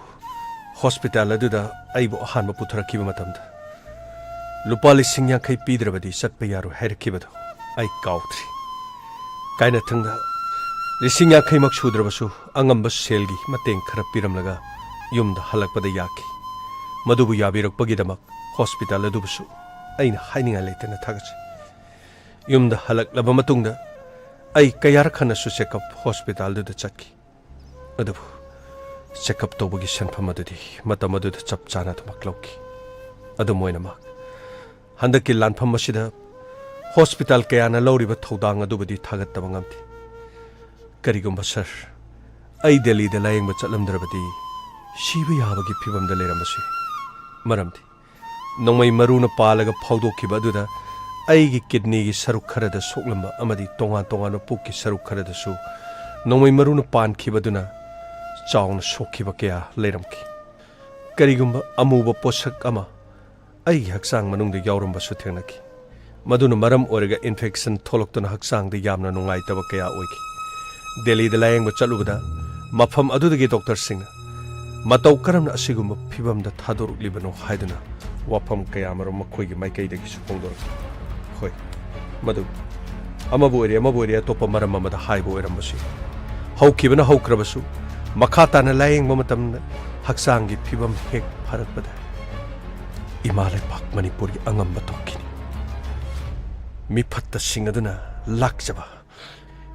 ꯍꯣꯁꯄꯤꯇꯥꯜ ꯑꯗꯨꯗ ꯑꯩꯕꯨ ꯑꯍꯥꯟꯕ ꯄꯨꯊꯔꯛꯈꯤꯕ ꯃꯇꯝꯗ, "ꯂꯨꯄꯥ ꯂꯤꯁꯤꯡ ꯌꯥꯡꯈꯩ ꯄꯤꯗ꯭ꯔꯕꯗꯤ ꯆꯠꯄ ꯌꯥꯔꯣꯏ" ꯍꯥꯏꯔꯛꯈꯤꯕꯗꯨ ꯑꯩ ꯀꯥꯎꯗ꯭ꯔꯤ꯫ ꯀꯥꯏꯅꯊꯪꯗ ꯂꯤꯁꯤꯡ ꯌꯥꯡꯈꯩꯃꯛ ꯁꯨꯗ꯭ꯔꯕꯁꯨ, ꯑꯉꯝꯕ ꯁꯦꯜꯒꯤ ꯃꯇꯦꯡ ꯈꯔ ꯄꯤꯔꯝꯂꯒ ꯌꯨꯝꯗ ꯍꯜꯂꯛꯄꯗ ꯌꯥꯈꯤ꯫ ꯃꯗꯨꯕꯨ ꯌꯥꯕꯤꯔꯛꯄꯒꯤꯗꯃꯛ ꯍꯣꯁꯄꯤꯇꯥꯜ ꯑꯗꯨꯕꯨꯁꯨ ꯑꯩꯅ ꯍꯥꯏꯅꯤꯡꯉꯥꯏ ꯂꯩꯇꯅ ꯊꯥꯒꯠꯆꯩ꯫ ꯌꯨꯝꯗ ꯍꯜꯂꯛꯂꯕ ꯃꯇꯨꯡꯗ ꯑꯩ ꯀꯌꯥꯔꯛ ꯍꯟꯅꯁꯨ ꯆꯦꯛꯑꯞ ꯍꯣꯁꯄꯤꯇꯥꯜꯗꯨꯗ ꯆꯠꯈꯤ꯫ ꯑꯗꯨꯕꯨ ꯆꯦꯛꯑꯞ ꯇꯧꯕꯒꯤ ꯁꯦꯟꯐꯝ ꯑꯗꯨꯗꯤ ꯃꯇꯝ ꯑꯗꯨꯗ ꯆꯞ ꯆꯥꯅ ꯑꯗꯨꯃꯛ ꯂꯧꯈꯤ꯫ ꯑꯗꯨꯝ ꯑꯣꯏꯅꯃꯛ, ꯍꯟꯗꯛꯀꯤ ꯂꯥꯟꯐꯝ ꯑꯁꯤꯗ ꯍꯣꯁꯄꯤꯇꯥꯜ ꯀꯌꯥꯅ ꯂꯧꯔꯤꯕ ꯊꯧꯗꯥꯡ ꯑꯗꯨꯕꯨꯗꯤ ꯊꯥꯒꯠꯇꯕ ꯉꯝꯗꯦ꯫ ꯀꯔꯤꯒꯨꯝꯕ, ꯁꯔ, ꯑꯩ ꯗꯦꯜꯂꯤꯗ ꯂꯥꯌꯦꯡꯕ ꯆꯠꯂꯝꯗ꯭ꯔꯕꯗꯤ ꯁꯤꯕ ꯌꯥꯕꯒꯤ ꯐꯤꯚꯝꯗ ꯂꯩꯔꯝꯕꯁꯨ ꯌꯥꯏ꯫ ꯃꯔꯝꯗꯤ ꯅꯣꯡꯃꯩ ꯃꯔꯨꯅ ꯄꯥꯜꯂꯒ ꯐꯥꯎꯗꯣꯛꯈꯤꯕ ꯑꯗꯨꯗ ꯑꯩꯒꯤ ꯀꯤꯗꯅꯤꯒꯤ ꯁꯔꯨꯛ ꯈꯔꯗ ꯁꯣꯛꯂꯝꯕ ꯑꯃꯗꯤ ꯇꯣꯉꯥꯟ ꯇꯣꯉꯥꯟꯕ ꯄꯨꯛꯀꯤ ꯁꯔꯨꯛ ꯈꯔꯗꯁꯨ ꯅꯣꯡꯃꯩ ꯃꯔꯨꯅ ꯄꯥꯟꯈꯤꯕꯗꯨꯅ ꯆꯥꯎꯅ ꯁꯣꯛꯈꯤꯕ ꯀꯌꯥ ꯂꯩꯔꯝꯈꯤ꯫ ꯀꯔꯤꯒꯨꯝꯕ ꯑꯃꯨꯕ ꯄꯣꯠꯁꯛ ꯑꯃ ꯑꯩꯒꯤ ꯍꯛꯆꯥꯡ ꯃꯅꯨꯡꯗ ꯌꯥꯎꯔꯝꯕꯁꯨ ꯊꯦꯡꯅꯈꯤ꯫ ꯃꯗꯨꯅ ꯃꯔꯝ ꯑꯣꯏꯔꯒ ꯏꯟꯐꯦꯛꯁꯟ ꯊꯣꯛꯂꯛꯇꯨꯅ ꯍꯛꯆꯥꯡꯗ ꯌꯥꯝꯅ ꯅꯨꯡꯉꯥꯏꯇꯕ ꯀꯌꯥ ꯑꯣꯏꯈꯤ꯫ ꯗꯦꯜꯂꯤꯗ ꯂꯥꯌꯦꯡꯕ ꯆꯠꯂꯨꯕꯗ ꯃꯐꯝ ꯑꯗꯨꯗꯒꯤ ꯗꯣꯛꯇꯔꯁꯤꯡꯅ ꯃꯇꯧ ꯀꯔꯝꯅ ꯑꯁꯤꯒꯨꯝꯕ ꯐꯤꯚꯝꯗ ꯊꯥꯗꯣꯔꯛꯂꯤꯕꯅꯣ ꯍꯥꯏꯗꯨꯅ ꯋꯥꯐꯝ ꯀꯌꯥꯃꯔꯨꯝ ꯃꯈꯣꯏꯒꯤ ꯃꯥꯏꯀꯩꯗꯒꯤꯁꯨ ꯐꯣꯡꯗꯣꯔꯛꯈꯤ꯫ ꯍꯣꯏ, ꯃꯗꯨ ꯑꯃꯕꯨ ꯑꯣꯏꯔꯦ ꯑꯃꯕꯨ ꯑꯣꯏꯔꯦ ꯑꯇꯣꯞꯄ ꯃꯔꯝ ꯑꯃꯗ ꯍꯥꯏꯕ ꯑꯣꯏꯔꯝꯕꯁꯨ ꯌꯥꯏ꯫ ꯍꯧꯈꯤꯕꯅ ꯍꯧꯈ꯭ꯔꯕꯁꯨ, ꯃꯈꯥ ꯇꯥꯅ ꯂꯥꯌꯦꯡꯕ ꯃꯇꯝꯗ ꯍꯛꯆꯥꯡꯒꯤ ꯐꯤꯚꯝ ꯍꯦꯛ ꯐꯔꯛꯄꯗ ꯏꯃꯥ ꯂꯩꯄꯥꯛ ꯃꯅꯤꯄꯨꯔꯒꯤ ꯑꯉꯝꯕ ꯇꯧꯈꯤꯅꯤ꯫ ꯃꯤꯐꯠꯇꯁꯤꯡ ꯑꯗꯨꯅ ꯂꯥꯛꯆꯕ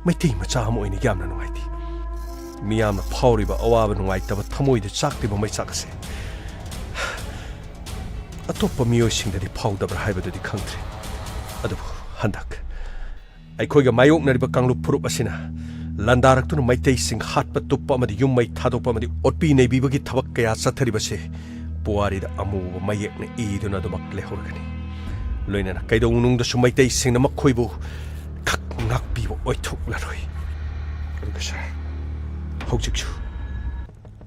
ꯃꯩꯇꯩ ꯃꯆꯥ ꯑꯃ ꯑꯣꯏꯅ ꯌꯥꯝꯅ ꯅꯨꯡꯉꯥꯏꯇꯦ꯫ ꯃꯤꯌꯥꯝꯅ ꯐꯥꯎꯔꯤꯕ ꯑꯋꯥꯕ ꯅꯨꯡꯉꯥꯏꯇꯕ ꯊꯃꯣꯏꯗ ꯆꯥꯛꯂꯤꯕ ꯃꯩꯆꯥꯛ ꯑꯁꯦ ꯑꯇꯣꯞꯄ ꯃꯤꯑꯣꯏꯁꯤꯡꯗꯗꯤ ꯐꯥꯎꯗꯕ꯭ꯔꯥ ꯍꯥꯏꯕꯗꯨꯗꯤ ꯈꯪꯗ꯭ꯔꯦ꯫ ꯑꯗꯨꯕꯨ ꯍꯟꯗꯛ ꯑꯩꯈꯣꯏꯒ ꯃꯥꯌꯣꯛꯅꯔꯤꯕ ꯀꯥꯡꯂꯨꯞ ꯐꯨꯔꯨꯞ ꯑꯁꯤꯅ ꯂꯥꯟꯗꯥꯔꯛꯇꯨꯅ ꯃꯩꯇꯩꯁꯤꯡ ꯍꯥꯠꯄ ꯇꯨꯞꯄ ꯑꯃꯗꯤ ꯌꯨꯝ ꯃꯩ ꯊꯥꯗꯣꯛꯄ ꯑꯃꯗꯤ ꯑꯣꯠꯄꯤ ꯅꯩꯕꯤꯕꯒꯤ ꯊꯕꯛ ꯀꯌꯥ ꯆꯠꯊꯔꯤꯕꯁꯦ ꯄꯨꯋꯥꯔꯤꯗ ꯑꯃꯨꯕ ꯃꯌꯦꯛꯅ ꯏꯗꯨꯅ ꯑꯗꯨꯃꯛ ꯂꯩꯍꯧꯔꯒꯅꯤ꯫ ꯂꯣꯏꯅꯅ ꯀꯩꯗꯧꯅꯨꯡꯗꯁꯨ ꯃꯩꯇꯩꯁꯤꯡꯅ ꯃꯈꯣꯏꯕꯨ ꯈꯛ ꯉꯥꯛꯄꯤꯕ ꯑꯣꯏꯊꯣꯛꯂꯔꯣꯏ꯫ ꯑꯗꯨꯒ ꯁꯥꯔ, ꯍꯧꯖꯤꯛꯁꯨ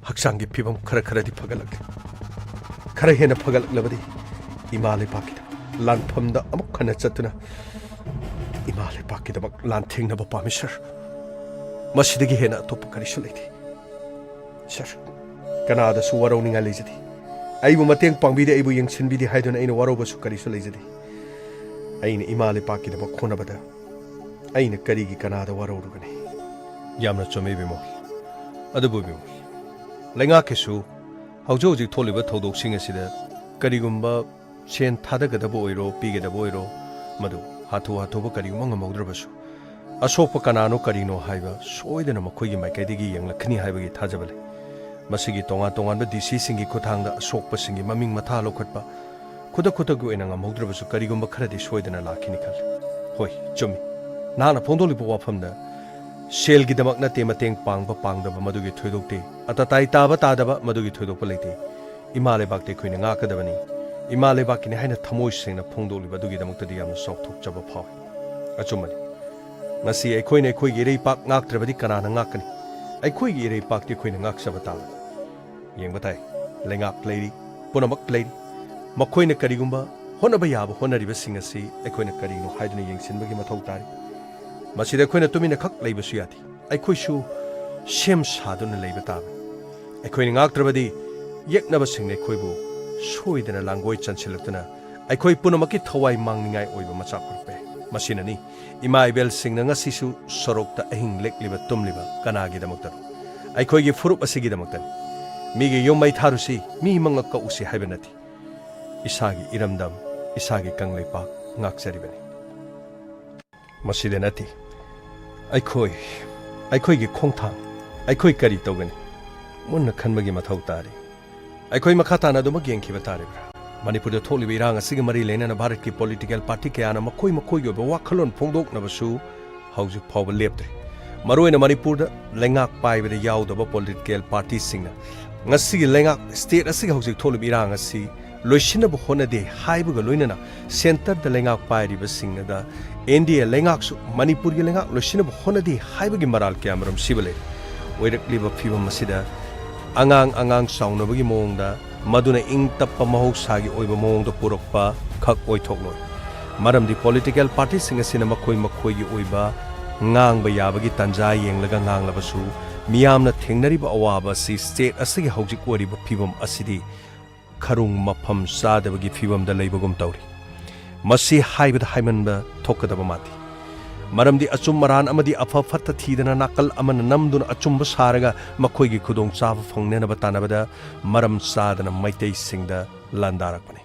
ꯍꯛꯆꯥꯡꯒꯤ ꯐꯤꯕꯝ ꯈꯔ ꯈꯔꯗꯤ ꯐꯒꯠꯂꯛꯂꯦ꯫ ꯈꯔ ꯍꯦꯟꯅ ꯐꯒꯠꯂꯛꯂꯕꯗꯤ ꯏꯃꯥ ꯂꯩꯕꯥꯛꯀꯤꯗꯃꯛ ꯂꯥꯟꯐꯝꯗ ꯑꯃꯨꯛ ꯍꯟꯅ ꯆꯠꯇꯨꯅ ꯏꯃꯥ ꯂꯩꯕꯥꯛꯀꯤꯗꯃꯛ ꯂꯥꯟꯊꯦꯡꯅꯕ ꯄꯥꯝꯃꯤ, ꯁꯥꯔ꯫ ꯃꯁꯤꯗꯒꯤ ꯍꯦꯟꯅ ꯑꯇꯣꯞꯄ ꯀꯔꯤꯁꯨ ꯂꯩꯇꯦ, ꯁꯥꯔ꯫ ꯀꯅꯥꯗꯁꯨ ꯋꯥꯔꯧꯅꯤꯡꯉꯥꯏ ꯂꯩꯖꯗꯦ꯫ ꯑꯩꯕꯨ ꯃꯇꯦꯡ ꯄꯥꯡꯕꯤꯗꯦ, ꯑꯩꯕꯨ ꯌꯦꯡꯁꯤꯟꯕꯤꯗꯦ ꯍꯥꯏꯗꯨꯅ ꯑꯩꯅ ꯋꯥꯔꯧꯕꯁꯨ ꯀꯔꯤꯁꯨ ꯂꯩꯖꯗꯦ꯫ ꯑꯩꯅ ꯏꯃꯥ ꯂꯩꯕꯥꯛꯀꯤꯗꯃꯛ ꯍꯣꯠꯅꯕꯗ ꯑꯩꯅ ꯀꯔꯤꯒꯤ ꯀꯅꯥꯗ ꯋꯥꯔꯧꯔꯨꯒꯅꯤ? ꯌꯥꯝꯅ ꯆꯨꯝꯃꯤ, ꯕꯤꯃꯣꯜ꯫ ꯑꯗꯨꯕꯨ ꯕꯤꯃꯣꯜ, ꯂꯩꯉꯥꯛꯀꯤꯁꯨ ꯍꯧꯖꯤꯛ ꯍꯧꯖꯤꯛ ꯊꯣꯛꯂꯤꯕ ꯊꯧꯗꯣꯛꯁꯤꯡ ꯑꯁꯤꯗ ꯀꯔꯤꯒꯨꯝꯕ ꯁꯦꯟ ꯊꯥꯗꯒꯗꯕ ꯑꯣꯏꯔꯣ, ꯄꯤꯒꯗꯕ ꯑꯣꯏꯔꯣ, ꯃꯗꯨ ꯍꯥꯊꯨ ꯍꯥꯊꯨꯕ ꯀꯔꯤꯒꯨꯝꯕ ꯉꯝꯍꯧꯗ꯭ꯔꯕꯁꯨ, ꯑꯁꯣꯛꯄ ꯀꯅꯥꯅꯣ ꯀꯔꯤꯅꯣ ꯍꯥꯏꯕ ꯁꯣꯏꯗꯅ ꯃꯈꯣꯏꯒꯤ ꯃꯥꯏꯀꯩꯗꯒꯤ ꯌꯦꯡꯂꯛꯀꯅꯤ ꯍꯥꯏꯕꯒꯤ ꯊꯥꯖꯕ ꯂꯩ꯫ ꯃꯁꯤꯒꯤ ꯇꯣꯉꯥꯟ ꯇꯣꯉꯥꯟꯕ ꯗꯤ ꯁꯤꯁꯤꯡꯒꯤ ꯈꯨꯠꯊꯥꯡꯗ ꯑꯁꯣꯛꯄꯁꯤꯡꯒꯤ ꯃꯃꯤꯡ ꯃꯊꯥ ꯂꯧꯈꯠꯄ, ꯈꯨꯗꯛ ꯈꯨꯗꯛꯀꯤ ꯑꯣꯏꯅ ꯉꯝꯍꯧꯗ꯭ꯔꯕꯁꯨ ꯀꯔꯤꯒꯨꯝꯕ ꯈꯔꯗꯤ ꯁꯣꯏꯗꯅ ꯂꯥꯛꯈꯤꯅꯤ ꯈꯜꯂꯤ꯫ ꯍꯣꯏ, ꯆꯨꯝꯃꯤ꯫ ꯅꯍꯥꯛꯅ ꯐꯣꯡꯗꯣꯛꯂꯤꯕ ꯋꯥꯐꯝꯗ ꯁꯦꯜꯒꯤꯗꯃꯛ ꯅꯠꯇꯦ ꯃꯇꯦꯡ ꯄꯥꯡꯕ ꯄꯥꯡꯗꯕ ꯃꯗꯨꯒꯤ ꯊꯣꯏꯗꯣꯛꯇꯦ, ꯑꯇꯇꯥꯏ ꯇꯥꯕ ꯇꯥꯗꯕ ꯃꯗꯨꯒꯤ ꯊꯣꯏꯗꯣꯛꯄ ꯂꯩꯇꯦ꯫ ꯏꯃꯥ ꯂꯩꯕꯥꯛꯇꯤ ꯑꯩꯈꯣꯏꯅ ꯉꯥꯛꯀꯗꯕꯅꯤ꯫ ꯏꯃꯥ ꯂꯩꯕꯥꯛꯀꯤꯅꯤ ꯍꯥꯏꯅ ꯊꯃꯣꯏ ꯁꯦꯡꯅ ꯐꯣꯡꯗꯣꯛꯂꯤꯕ ꯑꯗꯨꯒꯤꯗꯃꯛꯇꯗꯤ ꯌꯥꯝꯅ ꯆꯥꯎꯊꯣꯛꯆꯕ ꯐꯥꯎꯏ꯫ ꯑꯆꯨꯝꯕꯅꯤ꯫ ꯉꯁꯤ ꯑꯩꯈꯣꯏꯅ ꯑꯩꯈꯣꯏꯒꯤ ꯏꯔꯩꯄꯥꯛ ꯉꯥꯛꯇ꯭ꯔꯕꯗꯤ ꯀꯅꯥꯅ ꯉꯥꯛꯀꯅꯤ? ꯑꯩꯈꯣꯏꯒꯤ ꯏꯔꯩꯄꯥꯛꯇꯤ ꯑꯩꯈꯣꯏꯅ ꯉꯥꯛꯆꯕ ꯇꯥꯕꯅꯤ꯫ ꯌꯦꯡꯕ ꯇꯥꯏ, ꯂꯩꯉꯥꯛ ꯂꯩꯔꯤ, ꯄꯨꯝꯅꯃꯛ ꯂꯩꯔꯤ꯫ ꯃꯈꯣꯏꯅ ꯀꯔꯤꯒꯨꯝꯕ ꯍꯣꯠꯅꯕ ꯌꯥꯕ ꯍꯣꯠꯅꯔꯤꯕꯁꯤꯡ ꯑꯁꯤ ꯑꯩꯈꯣꯏꯅ ꯀꯔꯤꯅꯣ ꯍꯥꯏꯗꯨꯅ ꯌꯦꯡꯁꯤꯟꯕꯒꯤ ꯃꯊꯧ ꯇꯥꯔꯤ꯫ ꯃꯁꯤꯗ ꯑꯩꯈꯣꯏꯅ ꯇꯨꯃꯤꯟꯅ ꯈꯛ ꯂꯩꯕꯁꯨ ꯌꯥꯗꯦ꯫ ꯑꯩꯈꯣꯏꯁꯨ ꯁꯦꯝ ꯁꯥꯗꯨꯅ ꯂꯩꯕ ꯇꯥꯕꯅꯤ꯫ ꯑꯩꯈꯣꯏꯅ ꯉꯥꯛꯇ꯭ꯔꯕꯗꯤ ꯌꯦꯛꯅꯕꯁꯤꯡꯅ ꯑꯩꯈꯣꯏꯕꯨ ꯁꯣꯏꯗꯅ ꯂꯥꯡꯒꯣꯏ ꯆꯟꯁꯤꯜꯂꯛꯇꯨꯅ ꯑꯩꯈꯣꯏ ꯄꯨꯝꯅꯃꯛꯀꯤ ꯊꯋꯥꯏ ꯃꯥꯡꯅꯤꯡꯉꯥꯏ ꯑꯣꯏꯕ ꯃꯆꯥꯛ ꯄꯨꯔꯛꯄ ꯌꯥꯏ꯫ ꯃꯁꯤꯅꯅꯤ ꯏꯃꯥ ꯏꯕꯦꯜꯁꯤꯡꯅ ꯉꯁꯤꯁꯨ ꯁꯣꯔꯣꯛꯇ ꯑꯍꯤꯡ ꯂꯦꯛꯂꯤꯕ ꯇꯨꯝꯂꯤꯕ ꯀꯅꯥꯒꯤꯗꯃꯛꯇꯅꯣ? ꯑꯩꯈꯣꯏꯒꯤ ꯐꯨꯔꯨꯞ ꯑꯁꯤꯒꯤꯗꯃꯛꯇꯅꯤ꯫ ꯃꯤꯒꯤ ꯌꯨꯝ ꯃꯩ ꯊꯥꯔꯨꯁꯤ, ꯃꯤ ꯃꯉꯛ ꯀꯛꯎꯁꯤ ꯍꯥꯏꯕ ꯅꯠꯇꯦ꯫ ꯏꯁꯥꯒꯤ ꯏꯔꯝꯗꯝ, ꯏꯁꯥꯒꯤ ꯀꯪꯂꯩꯄꯥꯛ ꯉꯥꯛꯆꯔꯤꯕꯅꯤ꯫ ꯃꯁꯤꯗ ꯅꯠꯇꯦ꯫ ꯑꯩꯈꯣꯏ, ꯑꯩꯈꯣꯏꯒꯤ ꯈꯣꯡꯊꯥꯡ, ꯑꯩꯈꯣꯏ ꯀꯔꯤ ꯇꯧꯒꯅꯤ? ꯃꯨꯟꯅ ꯈꯟꯕꯒꯤ ꯃꯊꯧ ꯇꯥꯔꯤ꯫ ꯑꯩꯈꯣꯏ ꯃꯈꯥ ꯇꯥꯅ ꯑꯗꯨꯃꯛ ꯌꯦꯡꯈꯤꯕ ꯇꯥꯔꯤꯕ꯭ꯔꯥ? ꯃꯅꯤꯄꯨꯔꯗ ꯊꯣꯛꯂꯤꯕ ꯏꯔꯥꯡ ꯑꯁꯤꯒ ꯃꯔꯤ ꯂꯩꯅꯅ ꯚꯥꯔꯠꯀꯤ political party ꯀꯌꯥꯅ ꯃꯈꯣꯏ ꯃꯈꯣꯏꯒꯤ ꯑꯣꯏꯕ ꯋꯥꯈꯜꯂꯣꯟ ꯐꯣꯡꯗꯣꯛꯅꯕꯁꯨ ꯍꯧꯖꯤꯛ ꯐꯥꯎꯕ ꯂꯦꯞꯇ꯭ꯔꯤ꯫ ꯃꯔꯨꯑꯣꯏꯅ ꯃꯅꯤꯄꯨꯔꯗ ꯂꯩꯉꯥꯛ ꯄꯥꯏꯕꯗ ꯌꯥꯎꯗꯕ political partyꯁꯤꯡꯅ ꯉꯁꯤꯒꯤ ꯂꯩꯉꯥꯛ, state ꯑꯁꯤꯒꯤ ꯍꯧꯖꯤꯛ ꯊꯣꯛꯂꯤꯕ ꯏꯔꯥꯡ ꯑꯁꯤ ꯂꯣꯏꯁꯤꯟꯅꯕ ꯍꯣꯠꯅꯗꯦ ꯍꯥꯏꯕꯒ ꯂꯣꯏꯅꯅ centreꯗ ꯂꯩꯉꯥꯛ ꯄꯥꯏꯔꯤꯕꯁꯤꯡꯅꯗ N D A ꯂꯩꯉꯥꯛꯁꯨ ꯃꯅꯤꯄꯨꯔꯒꯤ ꯂꯩꯉꯥꯛ ꯂꯣꯏꯁꯤꯟꯅꯕ ꯍꯣꯠꯅꯗꯦ ꯍꯥꯏꯕꯒꯤ ꯃꯔꯥꯜ ꯀꯌꯥꯃꯔꯨꯝ ꯁꯤꯕ ꯂꯩꯔꯤ꯫ ꯑꯣꯏꯔꯛꯂꯤꯕ ꯐꯤꯕꯝ ꯑꯁꯤꯗ ꯑꯉꯥꯡ ꯑꯉꯥꯡ ꯆꯥꯎꯅꯕꯒꯤ ꯃꯑꯣꯡꯗ ꯃꯗꯨꯅ ꯏꯪ ꯇꯞꯄ ꯃꯍꯧꯁꯥꯒꯤ ꯑꯣꯏꯕ ꯃꯑꯣꯡꯗ ꯄꯨꯔꯛꯄ ꯈꯛ ꯑꯣꯏꯊꯣꯛꯂꯣꯏ꯫ ꯃꯔꯝꯗꯤ ꯄꯣꯂꯤꯇꯤꯀꯦꯜ ꯄꯥꯔꯇꯤꯁꯤꯡ ꯑꯁꯤꯅ ꯃꯈꯣꯏ ꯃꯈꯣꯏꯒꯤ ꯑꯣꯏꯕ ꯉꯥꯡꯕ ꯌꯥꯕꯒꯤ ꯇꯥꯟꯖꯥ ꯌꯦꯡꯂꯒ ꯉꯥꯡꯂꯕꯁꯨ, ꯃꯤꯌꯥꯝꯅ ꯊꯦꯡꯅꯔꯤꯕ ꯑꯋꯥꯕ ꯑꯁꯤ ꯁ꯭ꯇꯦꯠ ꯑꯁꯤꯒꯤ ꯍꯧꯖꯤꯛ ꯑꯣꯏꯔꯤꯕ ꯐꯤꯕꯝ ꯑꯁꯤꯗꯤ ꯈꯔꯨꯡ ꯃꯐꯝ ꯆꯥꯗꯕꯒꯤ ꯐꯤꯕꯝꯗ ꯂꯩꯕꯒꯨꯝ ꯇꯧꯔꯤ꯫ ꯃꯁꯤ ꯍꯥꯏꯕꯗ ꯍꯥꯏꯃꯟꯕ ꯊꯣꯛꯀꯗꯕ ꯃꯥꯟꯗꯦ꯫ ꯃꯔꯝꯗꯤ ꯑꯆꯨꯝ ꯑꯔꯥꯟ ꯑꯃꯗꯤ ꯑꯐ ꯐꯠꯇ ꯊꯤꯗꯅ ꯅꯥꯀꯜ ꯑꯃꯅ ꯅꯝꯗꯨꯅ ꯑꯆꯨꯝꯕ ꯁꯥꯔꯒ ꯃꯈꯣꯏꯒꯤ ꯈꯨꯗꯣꯡꯆꯥꯕ ꯐꯪꯅꯅꯕ ꯇꯥꯟꯅꯕꯗ ꯃꯔꯝ ꯆꯥꯗꯅ ꯃꯩꯇꯩꯁꯤꯡꯗ ꯂꯥꯟꯗꯥꯔꯛꯄꯅꯤ꯫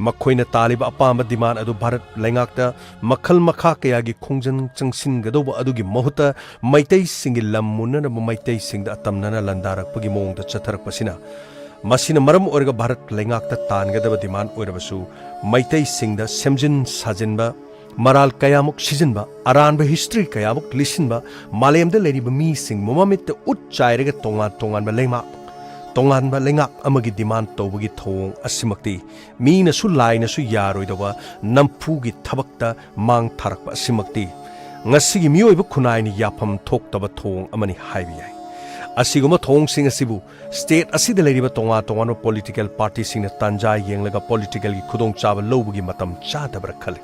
ꯃꯈꯣꯏꯅ ꯇꯥꯜꯂꯤꯕ ꯑꯄꯥꯝꯕ ꯗꯤꯃꯥꯟ ꯑꯗꯨ ꯚꯥꯔꯠ ꯂꯩꯉꯥꯛꯇ ꯃꯈꯜ ꯃꯈꯥ ꯀꯌꯥꯒꯤ ꯈꯣꯡꯖꯪ ꯆꯪꯁꯤꯟꯒꯗꯧꯕ ꯑꯗꯨꯒꯤ ꯃꯍꯨꯠꯇ ꯃꯩꯇꯩꯁꯤꯡꯒꯤ ꯂꯝ ꯃꯨꯟꯅꯅꯕ ꯃꯩꯇꯩꯁꯤꯡꯗ ꯑꯇꯝꯅꯅ ꯂꯥꯟꯗꯥꯔꯛꯄꯒꯤ ꯃꯑꯣꯡꯗ ꯆꯠꯊꯔꯛꯄꯁꯤꯅ, ꯃꯁꯤꯅ ꯃꯔꯝ ꯑꯣꯏꯔꯒ ꯚꯥꯔꯠ ꯂꯩꯉꯥꯛꯇ ꯇꯥꯟꯒꯗꯕ ꯗꯤꯃꯥꯟ ꯑꯣꯏꯔꯕꯁꯨ ꯃꯩꯇꯩꯁꯤꯡꯗ ꯁꯦꯝꯖꯤꯟ ꯁꯥꯖꯤꯟꯕ, ꯃꯔꯥꯜ ꯀꯌꯥꯃꯨꯛ ꯁꯤꯖꯤꯟꯕ, ꯑꯔꯥꯟꯕ ꯍꯤꯁꯇ꯭ꯔꯤ ꯀꯌꯥꯃꯨꯛ ꯂꯤꯁꯤꯟꯕ, ꯃꯥꯂꯦꯝꯗ ꯂꯩꯔꯤꯕ ꯃꯤꯁꯤꯡꯕꯨ ꯃꯃꯤꯠꯇ ꯎꯠ ꯆꯥꯏꯔꯒ ꯇꯣꯉꯥꯟ ꯇꯣꯉꯥꯟꯕ ꯂꯩꯉꯥꯛ, ꯇꯣꯉꯥꯟꯕ ꯂꯩꯉꯥꯛ ꯑꯃꯒꯤ ꯗꯤꯃꯥꯟ ꯇꯧꯕꯒꯤ ꯊꯧꯑꯣꯡ ꯑꯁꯤꯃꯛꯇꯤ ꯃꯤꯅꯁꯨ ꯂꯥꯏꯅꯁꯨ ꯌꯥꯔꯣꯏꯗꯧꯕ ꯅꯝꯐꯨꯒꯤ ꯊꯕꯛꯇ ꯃꯥꯡ ꯊꯥꯔꯛꯄ ꯑꯁꯤꯃꯛꯇꯤ ꯉꯁꯤꯒꯤ ꯃꯤꯑꯣꯏꯕ ꯈꯨꯟꯅꯥꯏꯅ ꯌꯥꯐꯝ ꯊꯣꯛꯇꯕ ꯊꯧꯑꯣꯡ ꯑꯃꯅꯤ ꯍꯥꯏꯕ ꯌꯥꯏ꯫ ꯑꯁꯤꯒꯨꯝꯕ ꯊꯧꯑꯣꯡꯁꯤꯡ ꯑꯁꯤꯕꯨ ꯁ꯭ꯇꯦꯠ ꯑꯁꯤꯗ ꯂꯩꯔꯤꯕ ꯇꯣꯉꯥꯟ ꯇꯣꯉꯥꯟꯕ ꯄꯣꯂꯤꯇꯤꯀꯦꯜ ꯄꯥꯔꯇꯤꯁꯤꯡꯅ ꯇꯥꯟꯖꯥ ꯌꯦꯡꯂꯒ ꯄꯣꯂꯤꯇꯤꯀꯦꯜꯒꯤ ꯈꯨꯗꯣꯡꯆꯥꯕ ꯂꯧꯕꯒꯤ ꯃꯇꯝ ꯆꯥꯗꯕ꯭ꯔꯥ ꯈꯜꯂꯤ꯫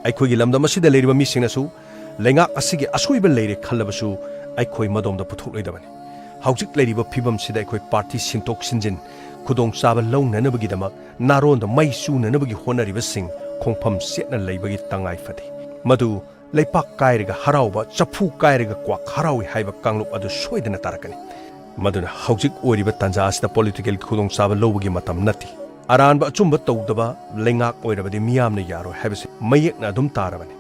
ꯑꯩꯈꯣꯏꯒꯤ ꯂꯝꯗꯝ ꯑꯁꯤꯗ ꯂꯩꯔꯤꯕ ꯃꯤꯁꯤꯡꯅꯁꯨ ꯂꯩꯉꯥꯛ ꯑꯁꯤꯒꯤ ꯑꯁꯣꯏꯕ ꯂꯩꯔꯦ ꯈꯜꯂꯕꯁꯨ ꯑꯩꯈꯣꯏ ꯃꯗꯣꯝꯗ ꯄꯨꯊꯣꯛꯂꯣꯏꯗꯕꯅꯤ꯫ ꯍꯧꯖꯤꯛ ꯂꯩꯔꯤꯕ ꯐꯤꯕꯝꯁꯤꯗ ꯑꯩꯈꯣꯏ ꯄꯥꯔꯇꯤ ꯁꯤꯟꯗꯣꯛ ꯁꯤꯟꯖꯤꯟ, ꯈꯨꯗꯣꯡꯆꯥꯕ ꯂꯧꯅꯅꯕꯒꯤꯗꯃꯛ ꯅꯥꯔꯣꯟꯗ ꯃꯩ ꯆꯨꯅꯅꯕꯒꯤ ꯍꯣꯠꯅꯔꯤꯕꯁꯤꯡ ꯈꯣꯡꯐꯝ ꯆꯦꯠꯅ ꯂꯩꯕꯒꯤ ꯇꯉꯥꯏ ꯐꯗꯦ꯫ ꯃꯗꯨ ꯂꯩꯄꯥꯛ ꯀꯥꯏꯔꯒ ꯍꯔꯥꯎꯕ, ꯆꯐꯨ ꯀꯥꯏꯔꯒ ꯀ꯭ꯋꯥꯛ ꯍꯔꯥꯎꯏ ꯍꯥꯏꯕ ꯀꯥꯡꯂꯨꯞ ꯑꯗꯨ ꯁꯣꯏꯗꯅ ꯇꯥꯔꯛꯀꯅꯤ꯫ ꯃꯗꯨꯅ ꯍꯧꯖꯤꯛ ꯑꯣꯏꯔꯤꯕ ꯇꯥꯟꯖꯥ ꯑꯁꯤꯗ ꯄꯣꯂꯤꯇꯤꯀꯦꯜꯒꯤ ꯈꯨꯗꯣꯡꯆꯥꯕ ꯂꯧꯕꯒꯤ ꯃꯇꯝ ꯅꯠꯇꯦ꯫ ꯑꯔꯥꯟꯕ ꯑꯆꯨꯝꯕ ꯇꯧꯗꯕ ꯂꯩꯉꯥꯛ ꯑꯣꯏꯔꯕꯗꯤ ꯃꯤꯌꯥꯝꯅ ꯌꯥꯔꯣꯏ ꯍꯥꯏꯕꯁꯤ ꯃꯌꯦꯛꯅ ꯑꯗꯨꯝ ꯇꯥꯔꯕꯅꯤ꯫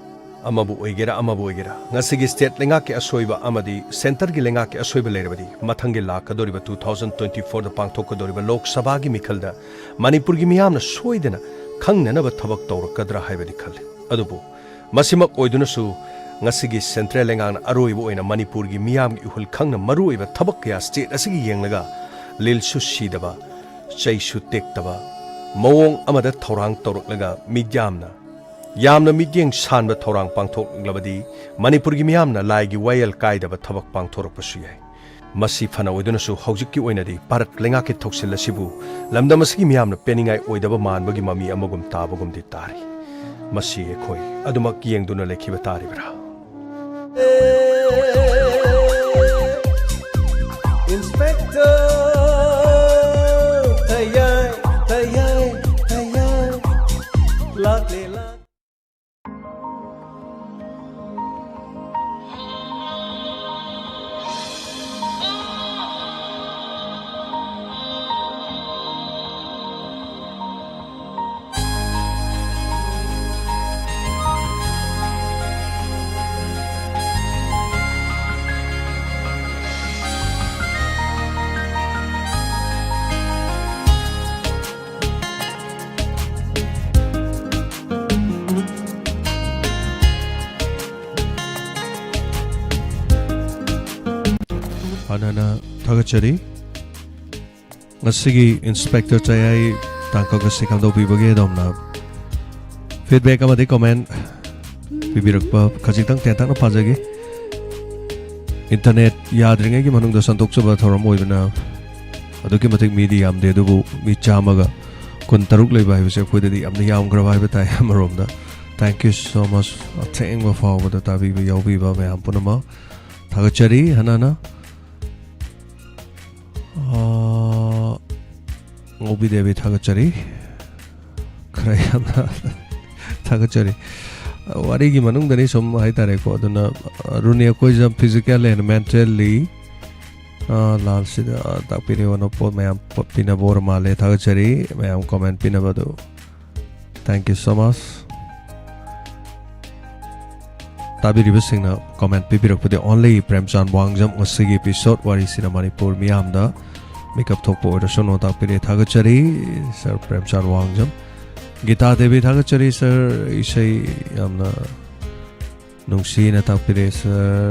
ꯑꯃꯕꯨ ꯑꯣꯏꯒꯦꯔꯥ, ꯑꯃꯕꯨ ꯑꯣꯏꯒꯦꯔꯥ, ꯉꯁꯤꯒꯤ ꯁ꯭ꯇꯦꯠ ꯂꯩꯉꯥꯛꯀꯤ ꯑꯁꯣꯏꯕ ꯑꯃꯗꯤ ꯁꯦꯟꯇꯔꯒꯤ ꯂꯩꯉꯥꯛꯀꯤ ꯑꯁꯣꯏꯕ ꯂꯩꯔꯕꯗꯤ, ꯃꯊꯪꯒꯤ ꯂꯥꯛꯀꯗꯧꯔꯤꯕ two thousand twenty fourꯗ ꯄꯥꯡꯊꯣꯛꯀꯗꯧꯔꯤꯕ ꯂꯣꯛ ꯁꯚꯥꯒꯤ ꯃꯤꯈꯜꯗ ꯃꯅꯤꯄꯨꯔꯒꯤ ꯃꯤꯌꯥꯝꯅ ꯁꯣꯏꯗꯅ ꯈꯪꯅꯅꯕ ꯊꯕꯛ ꯇꯧꯔꯛꯀꯗ꯭ꯔꯥ ꯍꯥꯏꯕꯗꯤ ꯈꯜꯂꯤ꯫ ꯑꯗꯨꯕꯨ ꯃꯁꯤꯃꯛ ꯑꯣꯏꯗꯨꯅꯁꯨ, ꯉꯁꯤꯒꯤ ꯁꯦꯟꯇ꯭ꯔꯦꯜ ꯂꯩꯉꯥꯛꯅ ꯑꯔꯣꯏꯕ ꯑꯣꯏꯅ ꯃꯅꯤꯄꯨꯔꯒꯤ ꯃꯤꯌꯥꯝꯒꯤ ꯏꯍꯨꯜ ꯈꯪꯅ ꯃꯔꯨꯑꯣꯏꯕ ꯊꯕꯛ ꯀꯌꯥ ꯁ꯭ꯇꯦꯠ ꯑꯁꯤꯒꯤ ꯌꯦꯡꯂꯒ, ꯂꯤꯜꯁꯨ ꯁꯤꯗꯕ, ꯆꯩꯁꯨ ꯇꯦꯛꯇꯕ ꯃꯑꯣꯡ ꯑꯃꯗ ꯊꯧꯔꯥꯡ ꯇꯧꯔꯛꯂꯒ, ꯃꯤꯌꯥꯝꯅ ꯌꯥꯝꯅ ꯃꯤꯠꯌꯦꯡ ꯁꯥꯟꯕ ꯊꯧꯔꯥꯡ ꯄꯥꯡꯊꯣꯛꯂꯕꯗꯤ, ꯃꯅꯤꯄꯨꯔꯒꯤ ꯃꯤꯌꯥꯝꯅ ꯂꯥꯏꯒꯤ ꯋꯥꯌꯦꯜ ꯀꯥꯏꯗꯕ ꯊꯕꯛ ꯄꯥꯡꯊꯣꯔꯛꯄꯁꯨ ꯌꯥꯏ꯫ ꯃꯁꯤ ꯐꯅ ꯑꯣꯏꯗꯨꯅꯁꯨ ꯍꯧꯖꯤꯛꯀꯤ ꯑꯣꯏꯅꯗꯤ ꯚꯥꯔꯠ ꯂꯩꯉꯥꯛꯀꯤ ꯊꯧꯁꯤꯜ ꯑꯁꯤꯕꯨ ꯂꯝꯗꯝ ꯑꯁꯤꯒꯤ ꯃꯤꯌꯥꯝꯅ ꯄꯦꯟꯅꯤꯡꯉꯥꯏ ꯑꯣꯏꯗꯕ ꯃꯥꯟꯕꯒꯤ ꯃꯃꯤ ꯑꯃꯒꯨꯝ ꯇꯥꯕꯒꯨꯝꯗꯤ ꯇꯥꯔꯤ꯫ ꯃꯁꯤ ꯑꯩꯈꯣꯏ ꯑꯗꯨꯃꯛ ꯌꯦꯡꯗꯨꯅ ꯂꯩꯈꯤꯕ ꯇꯥꯔꯤꯕ꯭ꯔꯥ? Inspector, ꯇꯌꯥꯏ, ꯇꯌꯥꯏ, ꯇꯌꯥꯏ, ꯂꯥꯛꯂꯦ, ꯂꯥꯛꯂꯦ꯫ ꯍꯥꯟꯅꯅ ꯊꯥꯒꯠꯆꯔꯤ꯫ ꯉꯁꯤꯒꯤ ꯏꯟꯁꯄꯦꯛꯇꯔ ꯆꯌꯥꯏ ꯇꯥꯡꯀꯛ ꯑꯁꯤ ꯈꯪꯗꯣꯛꯄꯤꯕꯒꯤ ꯑꯗꯣꯝꯅ ꯐꯤꯗꯕꯦꯛ ꯑꯃꯗꯤ ꯀꯣꯃꯦꯟ ꯄꯤꯕꯤꯔꯛꯄ ꯈꯖꯤꯛꯇꯪ ꯇꯦꯟꯇꯛꯅ ꯄꯥꯖꯒꯦ꯫ ꯏꯟꯇꯔꯅꯦꯠ ꯌꯥꯗ꯭ꯔꯤꯉꯩꯒꯤ ꯃꯅꯨꯡꯗ ꯁꯟꯗꯣꯛꯆꯕ ꯊꯧꯔꯝ ꯑꯣꯏꯕꯅ ꯑꯗꯨꯛꯀꯤ ꯃꯇꯤꯛ ꯃꯤꯗꯤ ꯌꯥꯝꯗꯦ, ꯑꯗꯨꯕꯨ ꯃꯤ ꯆꯥꯝꯃꯒ ꯀꯨꯟꯇꯔꯨꯛ ꯂꯩꯕ ꯍꯥꯏꯕꯁꯦ ꯑꯩꯈꯣꯏꯗꯗꯤ ꯌꯥꯝꯅ ꯌꯥꯝꯈ꯭ꯔꯕ ꯍꯥꯏꯕ ꯇꯥꯏ꯫ ꯑꯃꯔꯣꯝꯗ thank you so much, ꯑꯊꯦꯡꯕ ꯐꯥꯎꯕꯗ ꯇꯥꯕꯤꯕ ꯌꯥꯎꯕꯤꯕ ꯃꯌꯥꯝ ꯄꯨꯝꯅꯃꯛ ꯊꯥꯒꯠꯆꯔꯤ꯫ ꯍꯅꯥꯅ ꯑꯥ, ꯉꯧꯕꯤ ꯗꯦꯕꯤ ꯊꯥꯒꯠꯆꯔꯤ, ꯈꯔ ꯌꯥꯝꯅ ꯊꯥꯒꯠꯆꯔꯤ꯫ ꯋꯥꯔꯤꯒꯤ ꯃꯅꯨꯡꯗꯅꯤ ꯁꯨꯝ ꯍꯥꯏꯇꯥꯔꯦꯀꯣ꯫ ꯑꯗꯨꯅ, ꯑ, ꯔꯨꯅꯤ ꯑꯩꯈꯣꯏꯖꯝ physically and mentally, ꯑ, ꯂꯥꯜꯁꯤꯗ, ꯑ, ꯇꯥꯛꯄꯤꯔꯤꯕ ꯑꯅꯣꯞꯄ ꯃꯌꯥꯝ ꯄ-, ꯄꯤꯅꯕ ꯑꯣꯏꯔ ꯃꯥꯜꯂꯦ꯫ ꯊꯥꯒꯠꯆꯔꯤ ꯃꯌꯥꯝ ꯀꯣꯃꯦꯟ ꯄꯤꯅꯕꯗꯨ꯫ Thank you so much꯫ ꯇꯥꯕꯤꯔꯤꯕꯁꯤꯡꯅ ꯀꯣꯃꯦꯟ ꯄꯤꯕꯤꯔꯛꯄꯗꯤ only ꯄ꯭ꯔꯦꯝꯆꯥꯟ ꯋꯥꯡꯖꯝ ꯉꯁꯤꯒꯤ episode ꯋꯥꯔꯤꯁꯤꯅ ꯃꯅꯤꯄꯨꯔ ꯃꯤꯌꯥꯝꯗ ꯃꯤꯀꯞ ꯊꯣꯛꯄ ꯑꯣꯏꯔꯁꯅꯨ ꯇꯥꯛꯄꯤꯔꯦ꯫ ꯊꯥꯒꯠꯆꯔꯤ ꯁꯥꯔ ꯄ꯭ꯔꯦꯝꯆꯥꯟ ꯋꯥꯡꯖꯝ꯫ ꯒꯤꯇꯥ ꯗꯦꯕꯤ ꯊꯥꯒꯠꯆꯔꯤ ꯁꯥꯔ, ꯏꯁꯩ ꯌꯥꯝꯅ ꯅꯨꯡꯁꯤꯅ ꯇꯥꯛꯄꯤꯔꯦ ꯁꯥꯔ꯫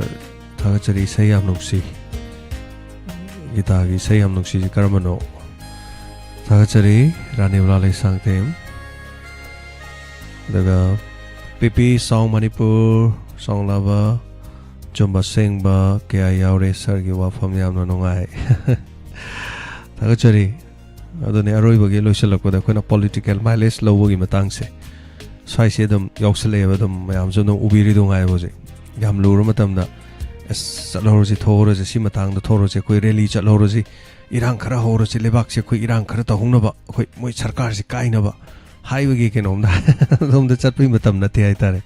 ꯊꯥꯒꯠꯆꯔꯤ, ꯏꯁꯩ ꯌꯥꯝ ꯅꯨꯡꯁꯤ꯫ ꯒꯤꯇꯥꯒꯤ ꯏꯁꯩ ꯌꯥꯝ ꯅꯨꯡꯁꯤꯁꯤ ꯀꯔꯝꯕꯅꯣ? ꯊꯥꯒꯠꯆꯔꯤ ꯔꯥꯅꯤꯕꯂꯥ ꯂꯩꯁꯥꯡꯊꯦꯝ꯫ ꯑꯗꯨꯒ ꯄꯤꯄꯤ ꯁꯥꯎ ꯃꯅꯤꯄꯨꯔ, ꯁꯥꯎ ꯂꯥꯕ, ꯑꯆꯨꯝꯕ ꯑꯁꯦꯡꯕ ꯀꯌꯥ ꯌꯥꯎꯔꯦ꯫ ꯁꯥꯔꯒꯤ ꯋꯥꯐꯝ ꯌꯥꯝꯅ ꯅꯨꯡꯉꯥꯏ꯫ ꯊꯥꯒꯠꯆꯔꯤ꯫ ꯑꯗꯨꯅꯤ, ꯑꯔꯣꯏꯕꯒꯤ ꯂꯣꯏꯁꯤꯜꯂꯛꯄꯗ ꯑꯩꯈꯣꯏꯅ political mileage ꯂꯧꯕꯒꯤ ꯃꯇꯥꯡꯁꯦ ꯁ꯭ꯋꯥꯏꯁꯦ ꯑꯗꯨꯝ ꯌꯥꯎꯁꯜꯂꯛꯑꯦꯕ꯫ ꯑꯗꯨꯝ ꯃꯌꯥꯝꯁꯨ ꯑꯗꯨꯝ ꯎꯕꯤꯔꯤꯗꯨ ꯉꯥꯏꯕ꯫ ꯍꯧꯖꯤꯛ ꯌꯥꯝ ꯂꯨꯔ ꯃꯇꯝꯗ, ꯑꯁ, ꯆꯠꯍꯧꯔꯁꯤ, ꯊꯣꯛꯍꯧꯔꯁꯤ, ꯁꯤ ꯃꯇꯥꯡꯗ ꯊꯣꯛꯍꯧꯔꯁꯤ, ꯑꯩꯈꯣꯏ rally ꯆꯠꯍꯧꯔꯁꯤ, ꯏꯔꯥꯡ ꯈꯔ ꯍꯧꯔꯁꯤ, ꯂꯩꯕꯥꯛꯁꯦ ꯑꯩꯈꯣꯏ ꯏꯔꯥꯡ ꯈꯔ ꯇꯧꯍꯧꯅꯕ, ꯑꯩꯈꯣꯏ ꯃꯣꯏ ꯁꯔꯀꯥꯔꯁꯤ ꯀꯥꯏꯅꯕ ꯍꯥꯏꯕꯒꯤ ꯀꯩꯅꯣꯝꯗ ꯑꯗꯣꯝꯗ ꯆꯠꯄꯒꯤ ꯃꯇꯝ ꯅꯠꯇꯦ ꯍꯥꯏꯇꯥꯔꯦ,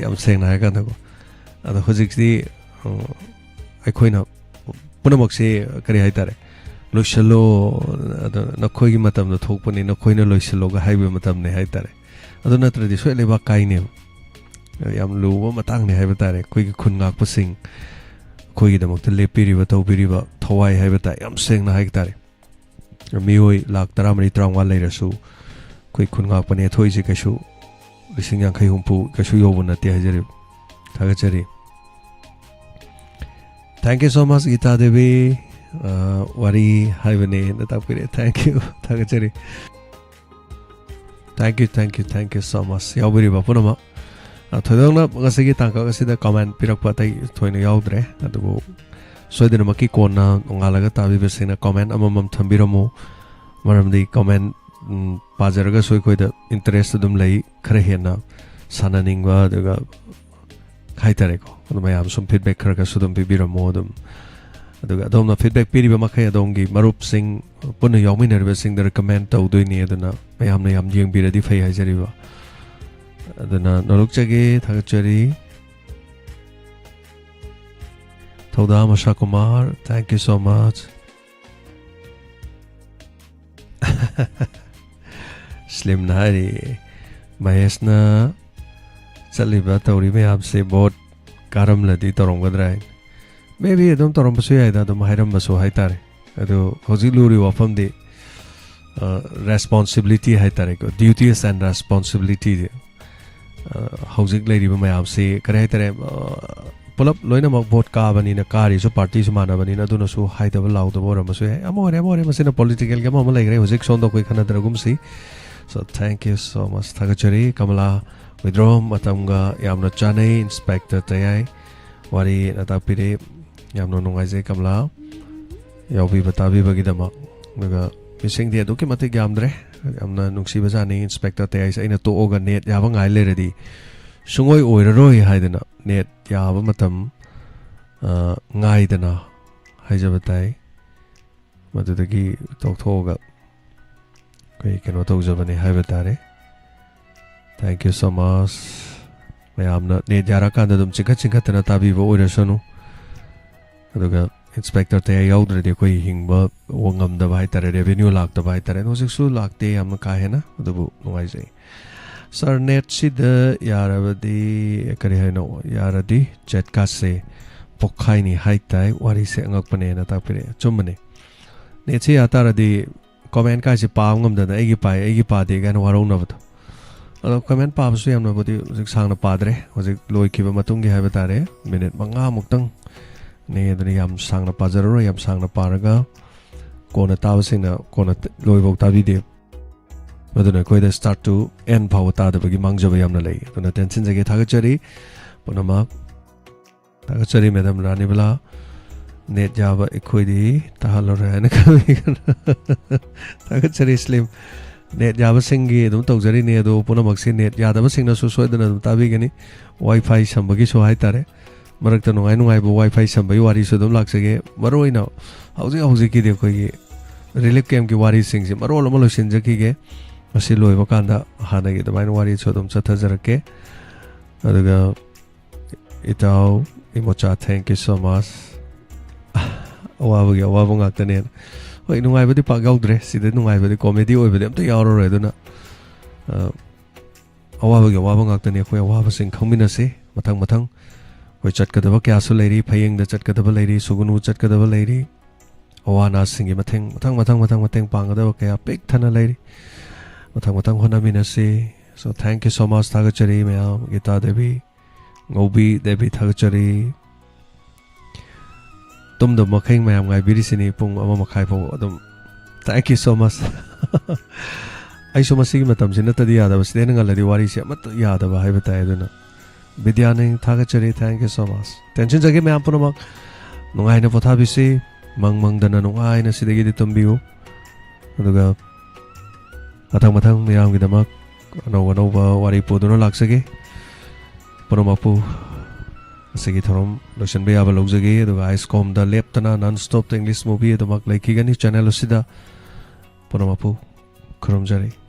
ꯌꯥꯝ ꯁꯦꯡꯅ ꯍꯥꯏꯔꯀꯥꯟꯗꯀꯣ꯫ ꯑꯗꯣ ꯍꯧꯖꯤꯛꯇꯤ, ꯑ, ꯑꯩꯈꯣꯏꯅ ꯄꯨꯝꯅꯃꯛꯁꯦ, ꯀꯔꯤ ꯍꯥꯏꯇꯥꯔꯦ, ꯂꯣꯏꯁꯤꯜꯂꯣ, ꯑꯗꯣ ꯅꯈꯣꯏꯒꯤ ꯃꯇꯝꯗ ꯊꯣꯛꯄꯅꯤ, ꯅꯈꯣꯏꯅ ꯂꯣꯏꯁꯤꯜꯂꯣꯒ ꯍꯥꯏꯕ ꯃꯇꯝꯅꯤ ꯍꯥꯏꯇꯥꯔꯦ꯫ ꯑꯗꯨ ꯅꯠꯇ꯭ꯔꯗꯤ ꯁꯣꯏ ꯂꯩꯕꯥꯛ ꯀꯥꯏꯅꯦꯕ꯫ ꯌꯥꯝ ꯂꯨꯕ ꯃꯇꯥꯡꯅꯤ ꯍꯥꯏꯕ ꯇꯥꯔꯦ꯫ ꯑꯩꯈꯣꯏꯒꯤ ꯈꯨꯟ ꯉꯥꯛꯄꯁꯤꯡ, ꯑꯩꯈꯣꯏꯒꯤꯗꯃꯛꯇ ꯂꯦꯞꯄꯤꯔꯤꯕ, ꯇꯧꯕꯤꯔꯤꯕ ꯊꯋꯥꯏ ꯍꯥꯏꯕ ꯇꯥꯔꯦ, ꯌꯥꯝ ꯁꯦꯡꯅ ꯍꯥꯏꯕ ꯇꯥꯔꯦ꯫ ꯃꯤꯑꯣꯏ ꯂꯥꯈ ꯇꯔꯥꯃꯔꯤ, ꯇꯔꯥꯃꯉꯥ ꯂꯩꯔꯁꯨ, ꯑꯩꯈꯣꯏ ꯈꯨꯟ ꯉꯥꯛꯄꯅꯦ ꯊꯣꯛꯏꯁꯦ, ꯀꯩꯁꯨ ꯂꯤꯁꯤꯡ ꯌꯥꯡꯈꯩ, ꯍꯨꯝꯐꯨ ꯀꯩꯁꯨ ꯌꯧꯕ ꯅꯠꯇꯦ ꯍꯥꯏꯖꯔꯤꯕ꯫ ꯊꯥꯒꯠꯆꯔꯤ꯫ Thank you so much, guitar Devi. ꯑ, ꯋꯥꯔꯤ ꯍꯥꯏꯕꯅꯦꯅ ꯇꯥꯛꯄꯤꯔꯛꯑꯦ꯫ Thank you꯫ ꯊꯥꯒꯠꯆꯔꯤ꯫ Thank you, thank you, thank you so much, ꯌꯥꯎꯕꯤꯔꯤꯕ ꯄꯨꯝꯅꯃꯛ꯫ ꯑ, ꯊꯣꯏꯗꯣꯛꯅ ꯉꯁꯤꯒꯤ ꯇꯥꯡꯀꯛ ꯑꯁꯤꯗ comment ꯄꯤꯔꯛꯄ ꯑꯇꯩ ꯊꯣꯏꯅ ꯌꯥꯎꯗ꯭ꯔꯦ, ꯑꯗꯨꯕꯨ ꯁꯣꯏꯗꯅꯃꯛꯀꯤ ꯀꯣꯟꯅ ꯅꯣꯡꯉꯥꯜꯂꯒ ꯇꯥꯕꯤꯕꯁꯤꯡꯅ comment ꯑꯃꯃꯝ ꯊꯝꯕꯤꯔꯝꯃꯨ, ꯃꯔꯝꯗꯤ comment, ꯎꯝ, ꯄꯥꯖꯔꯒꯁꯨ ꯑꯩꯈꯣꯏꯗ interest ꯑꯗꯨꯝ ꯂꯩ, ꯈꯔ ꯍꯦꯟꯅ ꯁꯥꯟꯅꯅꯤꯡꯕ, ꯑꯗꯨꯒ ꯍꯥꯏꯇꯥꯔꯦꯀꯣ, ꯑꯗꯨ ꯃꯌꯥꯝ ꯁꯨꯝ feedback ꯈꯔ ꯈꯔꯁꯨ ꯑꯗꯨꯝ ꯄꯤꯕꯤꯔꯝꯃꯣ꯫ ꯑꯗꯨꯝ, ꯑꯗꯨꯒ ꯑꯗꯣꯝꯅ feedback ꯄꯤꯔꯤꯕ ꯃꯈꯩ ꯑꯗꯣꯝꯒꯤ ꯃꯔꯨꯞꯁꯤꯡ, ꯄꯨꯟꯅ ꯌꯥꯎꯃꯤꯟꯅꯔꯤꯕꯁꯤꯡꯗ recommend ꯇꯧꯗꯣꯏꯅꯤ꯫ ꯑꯗꯨꯅ ꯃꯌꯥꯝꯅ ꯌꯥꯝ ꯌꯦꯡꯕꯤꯔꯗꯤ ꯐꯩ ꯍꯥꯏꯖꯔꯤꯕ꯫ ꯑꯗꯨꯅ ꯅꯣꯂꯨꯛꯆꯒꯦ, ꯊꯥꯒꯠꯆꯔꯤ꯫ ꯊꯧꯗꯥꯝ ꯑꯁꯥ Kumar, thank you so much꯫ ꯁ꯭ꯂꯤꯝꯅ ꯍꯥꯏꯔꯤ, ꯃꯍꯦꯁꯅ ꯆꯠꯂꯤꯕ ꯇꯧꯔꯤ ꯃꯌꯥꯝꯁꯦ vote ꯀꯥꯔꯝꯂꯗꯤ ꯇꯧꯔꯝꯒꯗ꯭ꯔꯥ ꯍꯥꯏꯅ꯫ Maybe ꯑꯗꯨꯝ ꯇꯧꯔꯝꯕꯁꯨ ꯌꯥꯏꯗ, ꯑꯗꯨꯝ ꯍꯥꯏꯔꯝꯕꯁꯨ ꯍꯥꯏꯇꯥꯔꯦ꯫ ꯑꯗꯨ ꯍꯧꯖꯤꯛ ꯂꯨꯔꯤꯕ ꯋꯥꯐꯝꯗꯤ, ꯑ, responsibility ꯍꯥꯏꯇꯥꯔꯦꯀꯣ, duties and responsibility ꯗꯤ, ꯑ, ꯍꯧꯖꯤꯛ ꯂꯩꯔꯤꯕ ꯃꯌꯥꯝꯁꯤ ꯀꯔꯤ ꯍꯥꯏꯇꯥꯔꯦ, ꯑ, ꯄꯨꯂꯞ ꯂꯣꯏꯅꯃꯛ vote ꯀꯥꯕꯅꯤꯅ, ꯀꯥꯔꯤꯁꯨ party ꯁꯨ ꯃꯥꯟꯅꯕꯅꯤꯅ, ꯑꯗꯨꯅꯁꯨ ꯍꯥꯏꯗꯕ ꯂꯥꯎꯗꯕ ꯑꯣꯏꯔꯝꯕꯁꯨ ꯌꯥꯏ꯫ ꯑꯃ ꯑꯣꯏꯔꯦ, ꯑꯃ ꯑꯣꯏꯔꯦ, ꯃꯁꯤꯅ political ꯒꯤ ꯑꯃ ꯑꯃ ꯂꯩꯈ꯭ꯔꯦ, ꯍꯧꯖꯤꯛ ꯁꯣꯝꯗ ꯑꯩꯈꯣꯏ ꯈꯟꯅꯗ꯭ꯔꯒꯨꯝꯁꯤ꯫ So, thank you so much, ꯊꯥꯒꯠꯆꯔꯤ꯫ ꯀꯃꯂꯥ, withdraw ꯃꯇꯝꯒ ꯌꯥꯝꯅ ꯆꯥꯅꯩ, Inspector ꯇꯌꯥꯏ꯫ ꯋꯥꯔꯤ ꯅꯇꯥꯛꯄꯤꯔꯦ꯫ ꯌꯥꯝꯅ ꯅꯨꯡꯉꯥꯏꯖꯩ ꯀꯃꯂꯥ, ꯌꯥꯎꯕꯤꯕ ꯇꯥꯕꯤꯕꯒꯤꯗꯃꯛ꯫ ꯑꯗꯨꯒ ꯃꯤꯁꯤꯡꯗꯤ ꯑꯗꯨꯛꯀꯤ ꯃꯇꯤꯛ ꯌꯥꯝꯗ꯭ꯔꯦ꯫ ꯌꯥꯝꯅ ꯅꯨꯡꯁꯤꯕꯖꯥꯠꯅꯤ꯫ ꯏꯟꯁꯄꯦꯛꯇꯔ ꯇꯌꯥꯏꯁꯦ ꯑꯩꯅ ꯇꯣꯛꯑꯒ ꯅꯦꯠ ꯌꯥꯕ ꯉꯥꯏ ꯂꯩꯔꯗꯤ ꯁꯨꯡꯑꯣꯏ ꯑꯣꯏꯔꯔꯣꯏ ꯍꯥꯏꯗꯅ ꯅꯦꯠ ꯌꯥꯕ ꯃꯇꯝ, ꯑ, ꯉꯥꯏꯗꯅ ꯍꯥꯏꯖꯕ ꯇꯥꯏ꯫ ꯃꯗꯨꯗꯒꯤ ꯇꯣꯛꯊꯣꯛꯑꯒ ꯑꯩꯈꯣꯏ ꯀꯩꯅꯣ ꯇꯧꯖꯕꯅꯤ ꯍꯥꯏꯕ ꯇꯥꯔꯦ꯫ Thank you so much꯫ ꯃꯌꯥꯝꯅ ꯅꯦꯠ ꯌꯥꯔꯀꯥꯟꯗ ꯑꯗꯨꯝ ꯆꯤꯡꯈꯠ ꯆꯤꯡꯈꯠꯇꯅ ꯇꯥꯕꯤꯕ ꯑꯣꯏꯔꯁꯅꯨ꯫ ꯑꯗꯨꯒ ꯏꯟꯁꯄꯦꯛꯇꯔ ꯇꯌꯥꯏ ꯌꯥꯎꯗ꯭ꯔꯗꯤ ꯑꯩꯈꯣꯏ ꯍꯤꯡꯕ ꯉꯝꯗꯕ ꯍꯥꯏꯇꯥꯔꯦ, ꯔꯦꯚꯦꯅ꯭ꯌꯨ ꯂꯥꯛꯇꯕ ꯍꯥꯏꯇꯥꯔꯦ꯫ ꯍꯧꯖꯤꯛꯁꯨ ꯂꯥꯛꯇꯦ ꯌꯥꯝꯅ ꯀꯥ ꯍꯦꯟꯅ, ꯑꯗꯨꯕꯨ ꯅꯨꯡꯉꯥꯏꯖꯩ꯫ ꯁꯥꯔ, ꯅꯦꯠꯁꯤꯗ ꯌꯥꯔꯕꯗꯤ, ꯀꯔꯤ ꯍꯥꯏꯅꯣ, ꯌꯥꯔꯗꯤ ꯆꯦꯠꯀꯥꯁꯦ ꯄꯣꯛꯈꯥꯏꯅꯤ ꯍꯥꯏ ꯇꯥꯏ꯫ ꯋꯥꯔꯤꯁꯦ ꯑꯉꯛꯄꯅꯦꯅ ꯇꯥꯛꯄꯤꯔꯛꯑꯦ꯫ ꯑꯆꯨꯝꯕꯅꯦ꯫ ꯅꯦꯠꯁꯤ ꯌꯥ ꯇꯥꯔꯗꯤ ꯀꯣꯃꯦꯟ ꯀꯥꯏꯁꯦ ꯄꯥꯕ ꯉꯝꯗꯅ ꯑꯩꯒꯤ ꯄꯥꯏ, ꯑꯩꯒꯤ ꯄꯥꯗꯦ ꯀꯥꯏꯅ ꯋꯥꯔꯧꯅꯕꯗꯣ꯫ ꯑꯗꯣ ꯀꯣꯃꯦꯟ ꯄꯥꯕꯁꯨ ꯌꯥꯝꯅꯕꯨꯗꯤ ꯍꯧꯖꯤꯛ ꯁꯥꯡꯅ ꯄꯥꯗ꯭ꯔꯦ꯫ ꯍꯧꯖꯤꯛ ꯂꯣꯏꯈꯤꯕ ꯃꯇꯨꯡꯒꯤ ꯍꯥꯏꯕ ꯇꯥꯔꯦ, ꯃꯤꯅꯤꯠ ꯃꯉꯥꯃꯨꯛꯇꯪ ꯅꯦ꯫ ꯑꯗꯨꯅ ꯌꯥꯝ ꯁꯥꯡꯅ ꯄꯥꯖꯔꯔꯣꯏ꯫ ꯌꯥꯝ ꯁꯥꯡꯅ ꯄꯥꯔꯒ ꯀꯣꯟꯅ ꯇꯥꯕꯁꯤꯡꯅ ꯀꯣꯟꯅ ꯂꯣꯏꯐꯥꯎ ꯇꯥꯕꯤꯗꯦ꯫ ꯑꯗꯨꯅ ꯑꯩꯈꯣꯏꯗ start to end ꯐꯥꯎꯕ ꯇꯥꯗꯕꯒꯤ ꯃꯥꯡꯖꯕ ꯌꯥꯝꯅ ꯂꯩ꯫ ꯑꯗꯨꯅ ꯇꯦꯟꯁꯤꯟꯖꯒꯦ꯫ ꯊꯥꯒꯠꯆꯔꯤ ꯄꯨꯝꯅꯃꯛ꯫ ꯊꯥꯒꯠꯆꯔꯤ ꯃꯦꯗꯥꯝ ꯔꯥꯅꯤꯕꯂꯥ꯫ ꯅꯦꯠ ꯌꯥꯕ ꯑꯩꯈꯣꯏꯗꯤ ꯇꯥꯍꯜꯂꯔꯣꯏ ꯍꯥꯏꯅ ꯈꯜꯂꯤ꯫ ꯊꯥꯒꯠꯆꯔꯤ ꯁ꯭ꯂꯤꯝ꯫ ꯅꯦꯠ ꯌꯥꯕꯁꯤꯡꯒꯤ ꯑꯗꯨꯝ ꯇꯧꯖꯔꯤꯅꯦ, ꯑꯗꯣ ꯄꯨꯝꯅꯃꯛꯁꯤ ꯅꯦꯠ ꯌꯥꯗꯕꯁꯤꯡꯅꯁꯨ ꯁꯣꯏꯗꯅ ꯑꯗꯨꯝ ꯇꯥꯕꯤꯒꯅꯤ꯫ ꯋꯥꯏ ꯐꯥꯏ ꯁꯝꯕꯒꯤꯁꯨ ꯍꯥꯏꯇꯥꯔꯦ꯫ ꯃꯔꯛꯇ ꯅꯨꯡꯉꯥꯏ ꯅꯨꯡꯉꯥꯏꯕ ꯋꯥꯏ ꯐꯥꯏ ꯁꯝꯕꯒꯤ ꯋꯥꯔꯤꯁꯨ ꯑꯗꯨꯝ ꯂꯥꯛꯆꯒꯦ꯫ ꯃꯔꯨꯑꯣꯏꯅ ꯍꯧꯖꯤꯛ ꯍꯧꯖꯤꯛꯀꯤꯗꯤ ꯑꯩꯈꯣꯏꯒꯤ ꯔꯤꯂꯤꯐ ꯀꯦꯝꯞꯀꯤ ꯋꯥꯔꯤꯁꯤꯡꯁꯤ ꯃꯔꯣꯜ ꯑꯃ ꯂꯣꯏꯁꯤꯟꯖꯈꯤꯒꯦ꯫ ꯃꯁꯤ ꯂꯣꯏꯕ ꯀꯥꯟꯗ ꯍꯥꯟꯅꯒꯤ ꯑꯗꯨꯃꯥꯏꯅ ꯋꯥꯔꯤꯁꯨ ꯑꯗꯨꯝ ꯆꯠꯊꯖꯔꯛꯀꯦ꯫ ꯑꯗꯨꯒ ꯏꯇꯥꯎ ꯏꯃꯣꯆꯥ, thank you so much꯫ ꯑꯋꯥꯕꯒꯤ ꯑꯋꯥꯕ ꯉꯥꯛꯇꯅꯦꯅ꯫ ꯍꯣꯏ, ꯅꯨꯡꯉꯥꯏꯕꯗꯤ ꯄꯥꯛ ꯌꯥꯎꯗ꯭ꯔꯦ꯫ ꯁꯤꯗ ꯅꯨꯡꯉꯥꯏꯕꯗꯤ, ꯀꯣꯃꯦꯗꯤ ꯑꯣꯏꯕꯗꯤ ꯑꯝꯇ ꯌꯥꯎꯔꯔꯣꯏ꯫ ꯑꯗꯨꯅ, ꯑ, ꯑꯋꯥꯕꯒꯤ ꯑꯋꯥꯕ ꯉꯥꯛꯇꯅꯤ꯫ ꯑꯩꯈꯣꯏ ꯑꯋꯥꯕꯁꯤꯡ ꯈꯪꯃꯤꯟꯅꯁꯤ꯫ ꯃꯊꯪ ꯃꯊꯪ ꯑꯩꯈꯣꯏ ꯆꯠꯀꯗꯕ ꯀꯌꯥꯁꯨ ꯂꯩꯔꯤ꯫ ꯐꯌꯦꯡꯗ ꯆꯠꯀꯗꯕ ꯂꯩꯔꯤ, ꯁꯨꯒꯨꯅꯨ ꯆꯠꯀꯗꯕ ꯂꯩꯔꯤ꯫ ꯑꯋꯥ ꯑꯅꯥꯁꯤꯡꯒꯤ ꯃꯇꯦꯡ, ꯃꯊꯪ ꯃꯊꯪ ꯃꯊꯪ ꯃꯇꯦꯡ ꯄꯥꯡꯒꯗꯕ ꯀꯌꯥ ꯄꯤꯛ ꯊꯟꯅ ꯂꯩꯔꯤ꯫ ꯃꯊꯪ ꯃꯊꯪ ꯍꯣꯠꯅꯃꯤꯟꯅꯁꯤ꯫ So, thank you so much꯫ ꯊꯥꯒꯠꯆꯔꯤ ꯃꯌꯥꯝ꯫ ꯒꯤꯇꯥ ꯗꯦꯕꯤ, ꯉꯧꯕꯤ ꯗꯦꯕꯤ, ꯊꯥꯒꯠꯆꯔꯤ꯫ ꯇꯨꯝꯗꯕ ꯃꯈꯩ ꯃꯌꯥꯝ ꯉꯥꯏꯕꯤꯔꯤꯁꯤꯅꯤ ꯄꯨꯡ ꯑꯃ ꯃꯈꯥꯏ ꯐꯥꯎ ꯑꯗꯨꯝ꯫ Thank you so much꯫ ꯑꯩꯁꯨ ꯃꯁꯤꯒꯤ ꯃꯇꯝꯁꯤ ꯅꯠꯇꯗꯤ ꯌꯥꯗꯕ, ꯁꯤꯗꯩ ꯍꯦꯟꯅ ꯉꯜꯂꯗꯤ ꯋꯥꯔꯤꯁꯦ ꯑꯃꯠꯇ ꯌꯥꯗꯕ ꯍꯥꯏꯕ ꯇꯥꯏ꯫ ꯑꯗꯨꯅ ꯕꯤꯗ꯭ꯌꯥꯅꯤ, ꯊꯥꯒꯠꯆꯔꯤ꯫ Thank you so much. ꯇꯦꯟꯁꯤꯟꯖꯒꯦ ꯃꯌꯥꯝ ꯄꯨꯝꯅꯃꯛ꯫ ꯅꯨꯡꯉꯥꯏꯅ ꯄꯣꯊꯥꯕꯤꯁꯤ꯫ ꯃꯪ ꯃꯪꯗꯅ ꯅꯨꯡꯉꯥꯏꯅ ꯁꯤꯗꯒꯤꯗꯤ ꯇꯨꯝꯕꯤꯌꯨ꯫ ꯑꯗꯨꯒ ꯃꯊꯪ ꯃꯊꯪ ꯃꯌꯥꯝꯒꯤꯗꯃꯛ ꯑꯅꯧ ꯑꯅꯧꯕ ꯋꯥꯔꯤ ꯄꯨꯗꯨꯅ ꯂꯥꯛꯆꯒꯦ꯫ ꯄꯨꯝꯅꯃꯛꯄꯨ ꯉꯁꯤꯒꯤ ꯊꯧꯔꯝ ꯂꯣꯏꯁꯤꯟꯕ ꯌꯥꯕ ꯂꯧꯖꯒꯦ꯫ ꯑꯗꯨꯒ ꯑꯥꯏꯁ ꯀꯣꯝꯗ ꯂꯦꯞꯇꯅ non stop English movie ꯑꯗꯨꯃꯛ ꯂꯩꯈꯤꯒꯅꯤ channel ꯑꯁꯤꯗ꯫ ꯄꯨꯝꯅꯃꯛꯄꯨ ꯈꯨꯔꯨꯝꯖꯔꯤ꯫